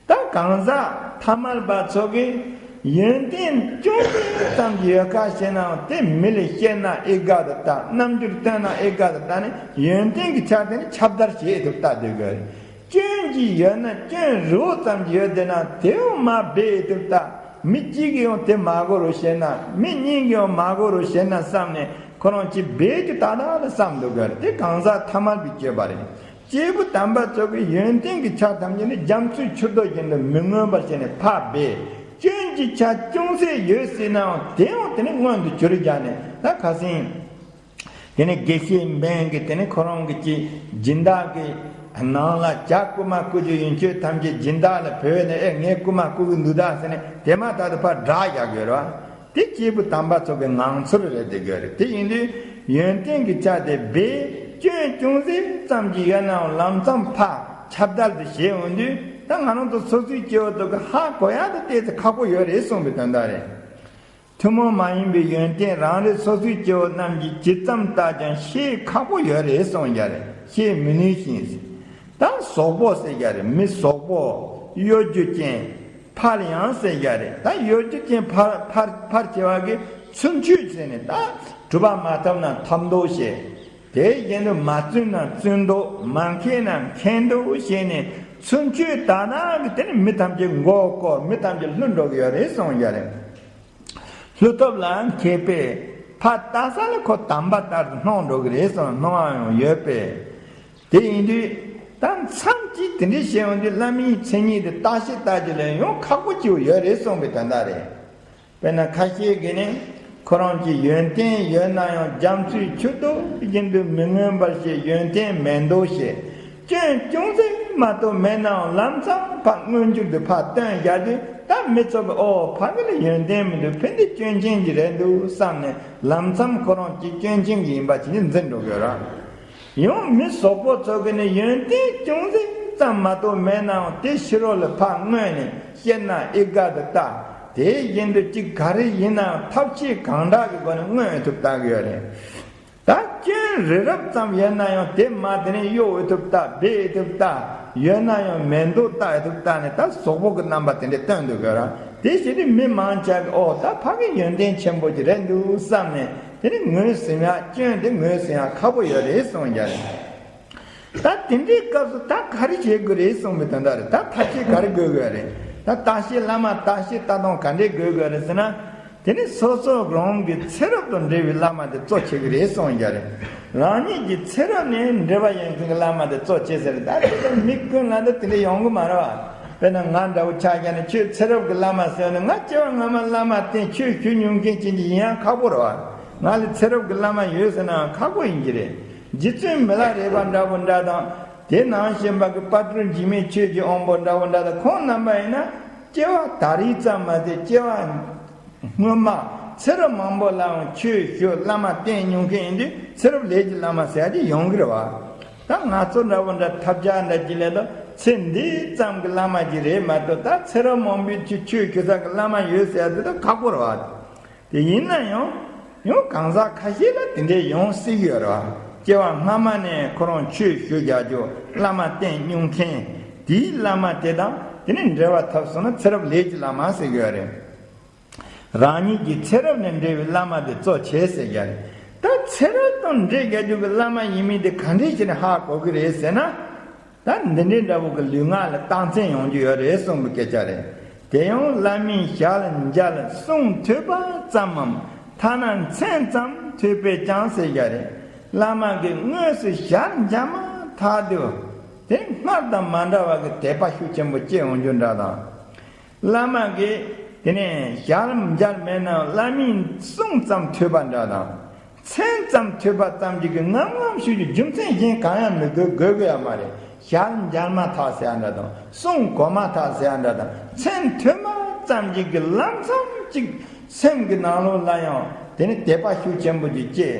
ད་གང་ཟག་ཐ་མལ་པ་ཚོ་གིས་ཡོན་ཏན་ཅུང་ཟད་ཙམ་གྱི་ཡོད་ཁ་ཤས་ནའང་དེ་མི་ལ་བཤད་ན་ཨེ་དགའ་དུ་ལྟ། རྣམ་འགྱུར་སྟོན་ན་ཨེ་དགའ་དུ་ལྟ་ནས་ཡོན་ཏན་གྱི་ཆ་དེ་ནི་ཁྱབ་བརྡལ་བྱེད་ཐུབ་ལྟ་སྡོད་དགོས་རེད། སྐྱོན་གྱི་ཡོད་ན་སྐྱོན་རི་བོ་ཙམ་གྱི་ཡོད་དེ་ན་དེའང་མ་སྦས་ཐུབ་ལྟ། མི་གཅིག་གིས་ཡང་དེ་མ་གོ་རུ་བཤད་ན། མི་གཉིས་ཀྱིས་ཡང་མ་གོ་རུ་བཤད་ན་བསམ་ནས་ཁོ་རང་གཅིག་སྦས་ཀྱི་ཏག་ཏག་ལ་བསམ་འདུག་གི་རེད། དེ་གང་ཟག་ཐ་མལ་པའི་སྤྱོད་པ་རེད། སྐྱེས་བུ་དམ་པ་ཚོ་གིས་ཡོན་ཏན་གྱི་ཆ་ཐམས་ཅད་ནི་རྒྱ་མཚོའི་ཆུ་རྡོ་བཞིན་དུ་མི་མངོན་པར་བྱས་ནས་ཕར་སྦས། སྐྱོན་གྱི་ཆ་ཅུང་ཟད་ཡོད་སྲིད་ནའང་དེའང་དེ་ནི་མངོན་དུ་གྱུར་བཞག་ནས། ད་ཁ་སང་དེ་ནི་དགེ་བཤེས་འབངས་ཀྱིས་དེ་ནི་ཁོ་རང་གི་ཅིག་སྦྱིན་བདག་གི་ནང་ལ་ཇ་རྐུ་མ་རྐུ་རྒྱུ་ཡིན་ཁྱོད་ཐམས་ཅད་སྦྱིན་བདག་ལ་བོས་ནས་ཨེ་ངས་རྐུ་མ་རྐུ་གི་འདུག་ད་ཟེར་ནས་དེ་མ་ཐག་ཏུ་ཕར་བསྒྲགས་བཞག་དགོས་རེད་བ། དེ་སྐྱེས་བུ་དམ་པ་ཚོ་གི་ངང་ཚུལ་རེད་བསྡད་དགོས་རེད། དེ་ཡིན་དུས་ཡོན་ཏན་གྱི་ཆ་དེ་སྦས། སྐྱོན་ཅུང་ཟད་ཙམ་གྱི་ཡོད་ནའང་ལམ་སང་ཕར་ཁྱབ་བརྡལ་དུ་བྱེད་འོང་དུས་ད་ང་རང་ཚོ་སོ་སོའི་སྐྱེ་བོ་ཚོ་གི་ཧ་གོ་ཡག་དེ་ཏོག་ཙམ་ཁག་པོ་ཡོད་རེད་གསུངས་པའི་དོན་དག་རེད། ཐུན་མོང་མ་ཡིན་པའི་ཡོན་ཏན་རང་རེ་སོ་སོའི་སྐྱེ་བོ་རྣམས་ཀྱིས་ཇི་ཙམ་བརྟགས་ཀྱང་ཤེས་ཁག་པོ་ཡོད་རེད་གསུངས་ཀྱང་རེད། ཤེས་མི་ནུས་ཤིང་། ད་ཟོག་པོ་ཟེར་ཀྱང་རེད། མི་ཟོག་པོ་གཡོ་སྒྱུ་ཅན་ཕར་ཡང་ཟེར་ཀྱང་རེད། ད་གཡོ་སྒྱུ་ཅན་ཕར་ཕར་ཕར་བྱེད་པ་གི་ཚུལ་འཆོས་ཟེར་ནས་ད་གྲུབ་པ་མ་ཐོབ་ན་ཐོབ་མདོག་བྱེད། དེ་བཞིན་དུ་མ་བཙུན་ན་བཙུན་མདོག་མ་མཁས་ན་མཁས་མདོག་བྱས་ནས་ཚུལ་འཆོས་དག་ན་གི་དེ་ནི་མི་ཐམས་ཅད་མགོ་བསྐོར། མི་ཐམས་ཅད་ལྷུང་འགྲོ་གི་ཡོད་རེད་གསུངས་ཀྱང་རེད། ལྷུང་སྟོབས་ལའང་མཁས་པས་ཕར་ལྟ་ས་ལ་ཁོ་དམ་པ་ལྟར་དུ་སྣང་འགྲོ་གི་རེད་གསུངས་སྣང་བ་ཡང་ཡོད་པས། དེ་ཡིན་དུས་ད་མཚམས་ཀྱིས་དེ་འདྲའི་བཤད་འོང་དུས་བླ་མའི་མཚན་ཉིད་དེ་བརྟག་ཞིབ་ལྟ་རྒྱུ་ལ་ཡང་ཁག་པོ་སྐྱེ་བོ་ཡོད་རེད་གསུངས་པའི་དོན་དག་རེད། དཔེར་ན་ཁ་ཤས་ཀྱིས་ནི་ཁོ་རང་གི་ཡོན་ཏན་ཡོད་ན་ཡང་རྒྱ་མཚོའི་ཆུ་རྡོ་བཞིན་དུ་མི་མངོན་པར་བྱེད། ཡོན་ཏན་མེད་མདོག་བྱེད། སྐྱོན་ཅུང་ཟད་མ་གཏོགས་མེད་ནའང་ལམ་སང་ཕར་མངོན་གྱུར་དུ་ཕར་སྟོན་བཞག་དུས་ད་མི་ཚོ་གིས་ཨོ་ཕ་གི་ལ་ཡོན་ཏན་མི་འདུག་ཕ་གི་འདི་སྐྱོན་ཅན་གྱི་རེད་འདུག་བསམ་ནས་ལམ་མཚམས་ཁོ་རང་གཅིག་སྐྱོན་ཅན་གྱི་ཡིན་པ་བྱས་ནས་འཛིན་འགྲོ་དགོས་ར། ཡང་མི་ཟོག་པོ་ཚོ་གིས་ནི་ཡོན་ཏན་ཅུང་ཟད་ཙམ་མ་གཏོགས་མེད་ནའང་དེ་ཕྱི་རོལ་ལ་ཕར་མངོན་ནས་བཤད་ན་ཨེ་དགའ་དུ་ལྟ། དེ་བཞིན་དུ་གཅིག་ག་རེ་ཡིན་ནའང་ཐབས་ཤེས་གང་དྲག་གི་སྒོ་ནས་མངོན་ཐུབ་ལྟ་གི་ཡོད་རེད། ད་སྐྱོན་རི་རབ་ཙམ་ཡོད་ན་ཡང་དེ་མ་དེ་ནས་གཡོ་འོས་ཐུབ་ལྟ། སྦས་འོས་ཐུབ་ལྟ། ཡོད་ན་ཡང་མེད་མདོག་ལྟ་འོས་ཐུབ་ལྟ་ནས་ད་ཟོག་པོ་གི་རྣམ་པ་དེ་འདྲས་སྟོན་འདུག་གི་ར། དེ་བཞིན་དུ་མི་མང་ཆེ་གིས་ཨོ་ད་ཕ་གི་ཡོན་ཏན་ཆེན་པོ་ཅིག་རེད་འདུག་བསམ་ནས་དེ་ནས་ངོས་ཟིན་ཡག་སྐྱོན་དེ་ངོས་ཟིན་ཡག་ཁག་པོ་ཡོད་རེད་གསུངས་ཀྱང་རེད། ད་དེ་འདྲའི་སྐབས་སུ་ད་ག་རེ་བྱེད་དགོས་རེད་གསུངས་པའི་དོན་དག་རེད། ད་ཐབས་ཤེས་ག་རེ་དགོས་དགོས་རེད། ད་བརྟག་དཔྱད་བླ་མ་བརྟག་དཔྱད་ལྟ་སྟངས་ག་འདྲས་དགོས་དགོས་རེད་ཟེར་ན། དེ་ནི་སོ་སོ་རང་གི་ཚེ་རབས་དང་འབྲེལ་བའི་བླ་མ་དེ་གཙོ་ཆེ་གི་རེད་གསུངས་ཀྱང་རེད། རང་ཉིད་ཀྱི་ཚེ་རབས་ནས་འབྲེལ་བ་ཡོད་མཁན་གྱི་བླ་མ་དེ་གཙོ་ཆེ་ཟེར། ད་དེ་ལ་མི་ཀུན་ལ་ད་དེ་འདྲ་ཡོང་གི་མ་རེད་བ། དཔེར་ན་ང་འདྲ་བོ་ཆགས་ཀྱང་ནི་ཁྱོད་ཚེ་རབས་ཀྱི་བླ་མ་ཟེར་ནི་ང་སྐྱེ་བ་སྔ་མ་བླ་མ་བསྟེན་ཆོས་ཞུ་མྱོང་མཁན་ཅན་གྱི་ཡིན་ཡང་ཁག་པོ་རེད་བ། ང་ལ་ཚེ་རབས་ཀྱི་བླ་མ་ཡོད་ཟེར་ནའང་ཁག་པོ་ཡིན་གྱི་རེད། རྗེ་བཙུན་མི་ལ་རས་པ་འདྲ་བོ་འདྲ་དང་། དེ་ནང་བཞིན་པ་གི་དཔལ་སྤྲུལ་འཇིགས་མེད་ཆོས་ཀྱི་དབང་པོ་འདྲ་བོ་འདྲ་དང་ཁོང་རྣམ་པ་ཡིན་ན་སྐྱེ་བ་ད་རེས་ཙམ་མ་ཟད་སྐྱེ་བ་སྔོན་མ་ཚེ་རབས་མང་པོ་ལའང་ཆོས་ཞུ་བླ་མ་བསྟེན་མྱོང་མཁན་ཡིན་དུས་ཚེ་རབས་ལས་ཀྱི་བླ་མ་ཟེར་ཡ་དེ་ཡོང་གི་རེད་བ། ད་ང་ཚོ་འདྲ་བོ་འདྲ་ཐབས་ཆག་འདྲ་ཅིག་ལས་དང་ ཚེ་འདི་ཙམ་གྱི་བླ་མ་ཅིག་རེད་མ་གཏོགས། ད་ཚེ་རབས་མང་པོའི་ཆོས་ཆོས་ཞུ་ས་གི་བླ་མ་ཡོད་ཟེར་ཡ་དེ་ད་ཁག་པོ་རེད་བ། དེ་ཡིན་ན་ཡང་ཡང་གང་ཟག་ཁ་ཤས་ལ་དེ་འདྲའི་ཡོང་སྲིད་ཀྱི་ཡོད་རེད་བ། སྐྱེ་བ་སྔ་མ་ནས་ཁོ་རང་ཆོས་ཞུ་རྒྱག་རྒྱུ་བླ་མ་བསྟེན་མྱོང་མཁན་དེའི་བླ་མ་དེ་དང་དེ་ནས་འབྲེལ་བ་འཐབ་སོང་ན་ཚེ་རབས་ལས་ཀྱི་བླ་མ་ཟེར་གྱི་ཡོད་རེད། རང་ཉིད་ཀྱི་ཚེ་རབས་ནས་འབྲེལ་བའི་བླ་མ་དེ་གཙོ་བྱས་ཟེར་རྒྱུ་རེད། ད་ཚེ་རབས་དང་འབྲེལ་རྒྱག་རྒྱུ་གི་བླ་མ་ཡིན་མིན་དེ་ག་འདྲས་བྱས་ནས་ཧ་གོ་གི་རེད་ཟེར་ན། ད་འདི་འདྲའི་འདྲ་བོ་གི་ལུས་ངག་ལ་རྟགས་མཚན་ཡོང་རྒྱུ་ཡོད་རེད་གསུངས་པའི་སྐད་ཆ་རེད། དེ་ཡང་བླ་མའི་ཞལ་མཇལ་གསུང་ཐོས་པ་ཙམ་མམ། ཐ་ན་མཚན་ཙམ་ཐོས་པས་ཀྱང་ཟེར་རྒྱུ་རེད། བླ་མ་གིས་དངོས་སུ་ཞལ་མཇལ་མ་ཐག་ཏུ་དེ་སྔར་དང་མ་འདྲ་བ་གི་དད་པ་ཤུགས་ཆེན་པོ་སྐྱེ་ཡོང་རྒྱུ་འདྲ་དང་། བླ་མ་གིས་དེ་ནས་ཞལ་མཇལ་མེད་ན་བླ་མའི་གསུང་ཙམ་ཐོས་པ་འདྲ་དང་། མཚན་ཙམ་ཐོས་པ་ཙམ་གྱིས་ཀྱི་ངམ་ངམ་ཤུགས་ཀྱི་རྒྱུ་མཚན་གཞན་གང་ཡང་མི་དགོས་དགོས་ཀྱི་ཡོད་མ་རེད། ཞལ་མཇལ་མ་ཐག་ཟེར་ཡ་འདྲ་དང་། གསུང་གོ་མ་ཐག་ཟེར་ཡ་འདྲ་དང་། མཚན་ཐོས་མ་ཙམ་གྱིས་ཀྱི་ལམ་སང་གཅིག་སེམས་ཀྱི་ནང་ལོགས་ལ་ཡང་དེ་ནི་དད་པ་ཤུགས་ཆེན་པོ་ཅིག་སྐྱེ།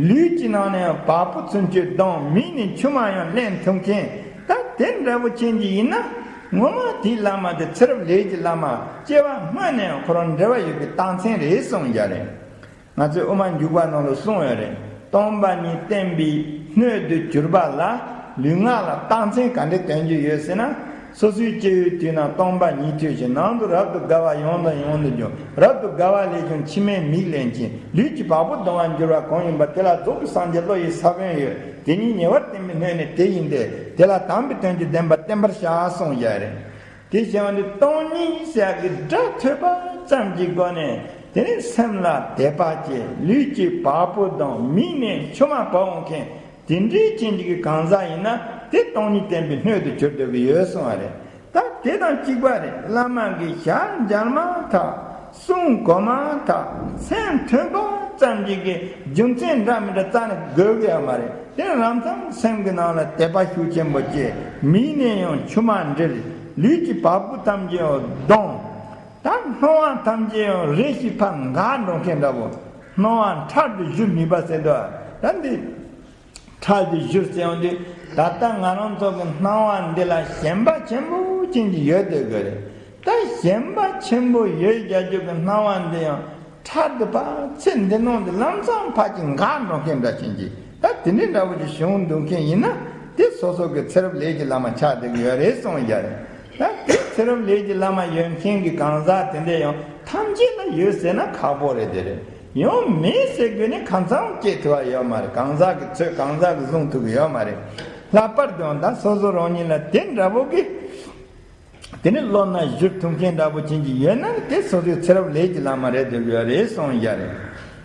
ལུས་ཀྱི་ནང་ནས་ཡང་བ་སྤུ་ཚུན་ཆད་ལྡང་། མིག་ནས་མཆི་མ་ཡང་ལེན་ཐུབ་མཁན། ད་དེ་འདྲ་བོ་ཅན་གྱི་ཡིན་ན་ངོ་མ་དེའི་བླ་མ་དེ་ཚེ་རབས་ལས་ཀྱི་བླ་མ། སྐྱེ་བ་སྔོན་ནས་ཡང་ཁོ་རང་འབྲེལ་བ་ཡོད་པའི་རྟགས་མཚན་རེད་གསུངས་ཡ་རེད། ང་ཚོས་དབུ་མ་འཇུག་པ་ནང་ལ་གསུངས་ཡོད་རེད། སྟོང་པ་ཉིད་བསྟན་པའི་སྣོད་དུ་གྱུར་པ་ལ་ལུས་ངག་ལ་རྟགས་མཚན་ག་འདྲ་སྟོན་རྒྱུ་ཡོད་ཟེར་ན། སོ་སོའི་སྐྱེ་བོའི་དུས་ན་སྟོང་པ་ཉིད་ཐོས་ཤིང་། ནང་དུ་རབ་ཏུ་དགའ་བ་ཡང་དང་ཡང་དུ་འབྱུང་། རབ་ཏུ་དགའ་བ་ལས་བྱུང་མཆི་མས་མིག་ལེན་ཅིང་། ལུས་ཀྱི་བ་སྤུ་ལྡང་བར་འགྱུར་བ་གང་ཡིན་པ། དེ་ལ་རྫོགས་པའི་སངས་རྒྱས་བློ་ཡི་ས་བོན་ཡོད། དེ་ཉིད་ཉེ་བར་བསྟན་པའི་སྣོད་ནི་དེ་ཡིན་ཏེ། དེ་ལ་དམ་པའི་དོན་གྱི་བདེན་པ་བསྟན་པར་བྱ་གསུངས་ཡ་རེད། དེ་བྱས་པ་འདི་སྟོང་ཉིད་ཟེར་གྱི་སྒྲ་ཐོས་པ་ཙམ་གྱི་སྒོ་ནས་དེ་ནི་སེམས་ལ་དད་པ་སྐྱེ། ལུས་ཀྱི་བ་སྤུ་ལྡང་། མིག་ནས་མཆི་མ་བབས་འོང་མཁན་དེ་འདྲའི་ཅན་གྱི་གང་ཟག་ཡིན་ན་དེ་སྟོང་ཉིད་བསྟན་པའི་སྣོད་དུ་གྱུར་སྡོད་ཀྱི་ཡོད་གསུངས་པ་རེད། ད་དེ་དང་གཅིག་པ་རེད། བླ་མ་གི་ཞལ་མཇལ་མ་ཐག་གསུང་གོ་མ་ཐག་མཚན་ཐོས་པ་ཙམ་གྱི་གི་རྒྱུ་མཚན་འདྲ་མི་འདྲ་རྩ་ནས་དགོས་ཀྱི་ཡོད་མ་རེད། དེ་རང་ཙམ་སེམས་ཀྱི་ནང་ལ་དད་པ་ཤུགས་ཆེན་པོ་སྐྱེ། མིག་ནས་ཡང་མཆི་མ་འབྲལ། ལུས་ཀྱི་བ་སྤུ་ཐམས་ཅད་ཡང་ལྡང་། ད་སྣང་བ་ཐམས་ཅད་ཡང་རེ་ཞིག་ཕར་འགག་འགྲོ་མཁན་འདྲ་བོ། སྣང་བ་འཕྲལ་དུ་བཞུད་ནུས་པ་ཟེར་འདུག་ད་འདི་འཕྲལ་དུ་བཞུད་ཟེར་ཡོང་དུས། ད་ལྟ་ང་རང་ཚོ་གི་སྣང་བ་འདི་ལ་ཞེན་པ་ཆེན་པོ་ཅན་གྱི་ཡོད་དེ་དགོས་རེད། ད་ཞེན་པ་ཆེན་པོ་ཡོད་རྒྱ་རྒྱུ་གི་སྣང་བ་འདི་ཡང་འཕྲལ་དུ་ཕར་ཚེ་འདི་ནང་དུ་ལམ་སང་ཕར་ཅིག་འགག་འགྲོ་མཁན་འདྲ་ཅན་གྱི། ད་དེ་འདྲའི་འདྲ་བོ་ཅིག་བྱུང་འདུག་མཁན་ཡིན་ན། དེ་སོ་སོ་གི་ཚེ་རབས་ལས་ཀྱི་བླ་མ་ཆགས་བསྡད་ཀྱི་ཡོད་རེད་གསུངས་ཡ་རེད། ད་དེ་ཚེ་རབས་ལས་ཀྱི་བླ་མ་ཡོད་མཁན་གྱི་གང་ཟག་དེ་འདྲ་ཡང་ཐམས་ཅད་ལ་ཡོད་ཟེར་ན་ཁག་པོ་རེད། དེ་རེད། ཡང་མེད་ཟེར་དགོས་ནས་གང་ཚང་སྐྱེ་ཐུབ་པ་ཡོད་མ་རེད། གང་ཟག་གི་ཚོད་གང་ཟག་གི་བཟུང་ཐུབ་ཀྱི་ཡོད་མ་རེད། ལྷག་པར་དུ་ཡང་ད་སོ་སོ་རང་ཉིད་ལ་དེ་འདྲ་བོ་གི་དེ་ནི་བློ་སྣ་བཞུར་ཐུབ་མཁན་འདྲ་བོ་ཅན་གྱི་ཡོད་ན་དེ་སོ་སོའི་ཚེ་རབས་ལས་ཀྱི་བླ་མ་རེད་འདོད་ཀྱི་ཡོད་རེད་གསུངས་ཡ་རེད།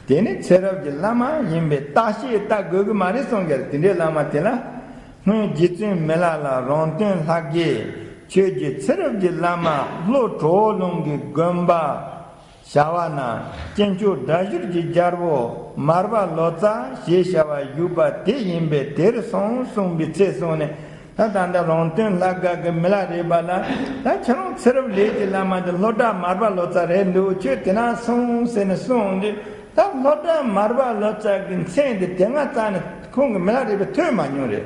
དེ་ནི་ཚེ་རབས་ཀྱི་བླ་མ་ཡིན་པའི་རྟགས་ཤིག་བལྟ་དགོས་ཀྱི་མ་རེད་གསུངས་ཡ་རེད། དེ་འདྲའི་བླ་མ་དེ་ལ་སྔོན་རྗེ་བཙུན་མི་ལ་ལ་རོང་སྟོན་ལྷ་དགེ་ཆོས་ཀྱི་ཚེ་རབས་ཀྱི་བླ་མ་ལྷོ་གྲོ་བོ་ལུང་གི་དགོན་པ་བྱ་བ་ན་སྐྱེས་མཆོག་སྒྲ་བསྒྱུར་གྱི་རྒྱལ་པོ་མར་པ་ལོ་ཙཱ་ཞེས་བྱ་བ་བཞུགས་པ་དེ་ཡིན་པས་དེར་སོང་གསུངས་པའི་ཚེ་སོང་ནས། ད་ད་ལྟ་རོང་སྟོན་ལྷ་དགའ་གི་མི་ལ་རས་པ་ལ། ད་ཁྱེད་རང་ཚེ་རབས་ལས་ཀྱི་བླ་མ་དེ་ལྷོ་བྲག་མར་པ་ལོ་ཙཱ་རེད་འདུག་ཁྱོད་དེ་ན་སོང་ཟེར་ནས་གསུངས་དུས། ད་ལྷོ་བྲག་མར་པ་ལོ་ཙཱ་གི་མཚན་དེ་དེ་སྔ་རྩ་ནས་ཁོང་གི་མི་ལ་རས་པས་ཐོས་མ་མྱོང་རེད།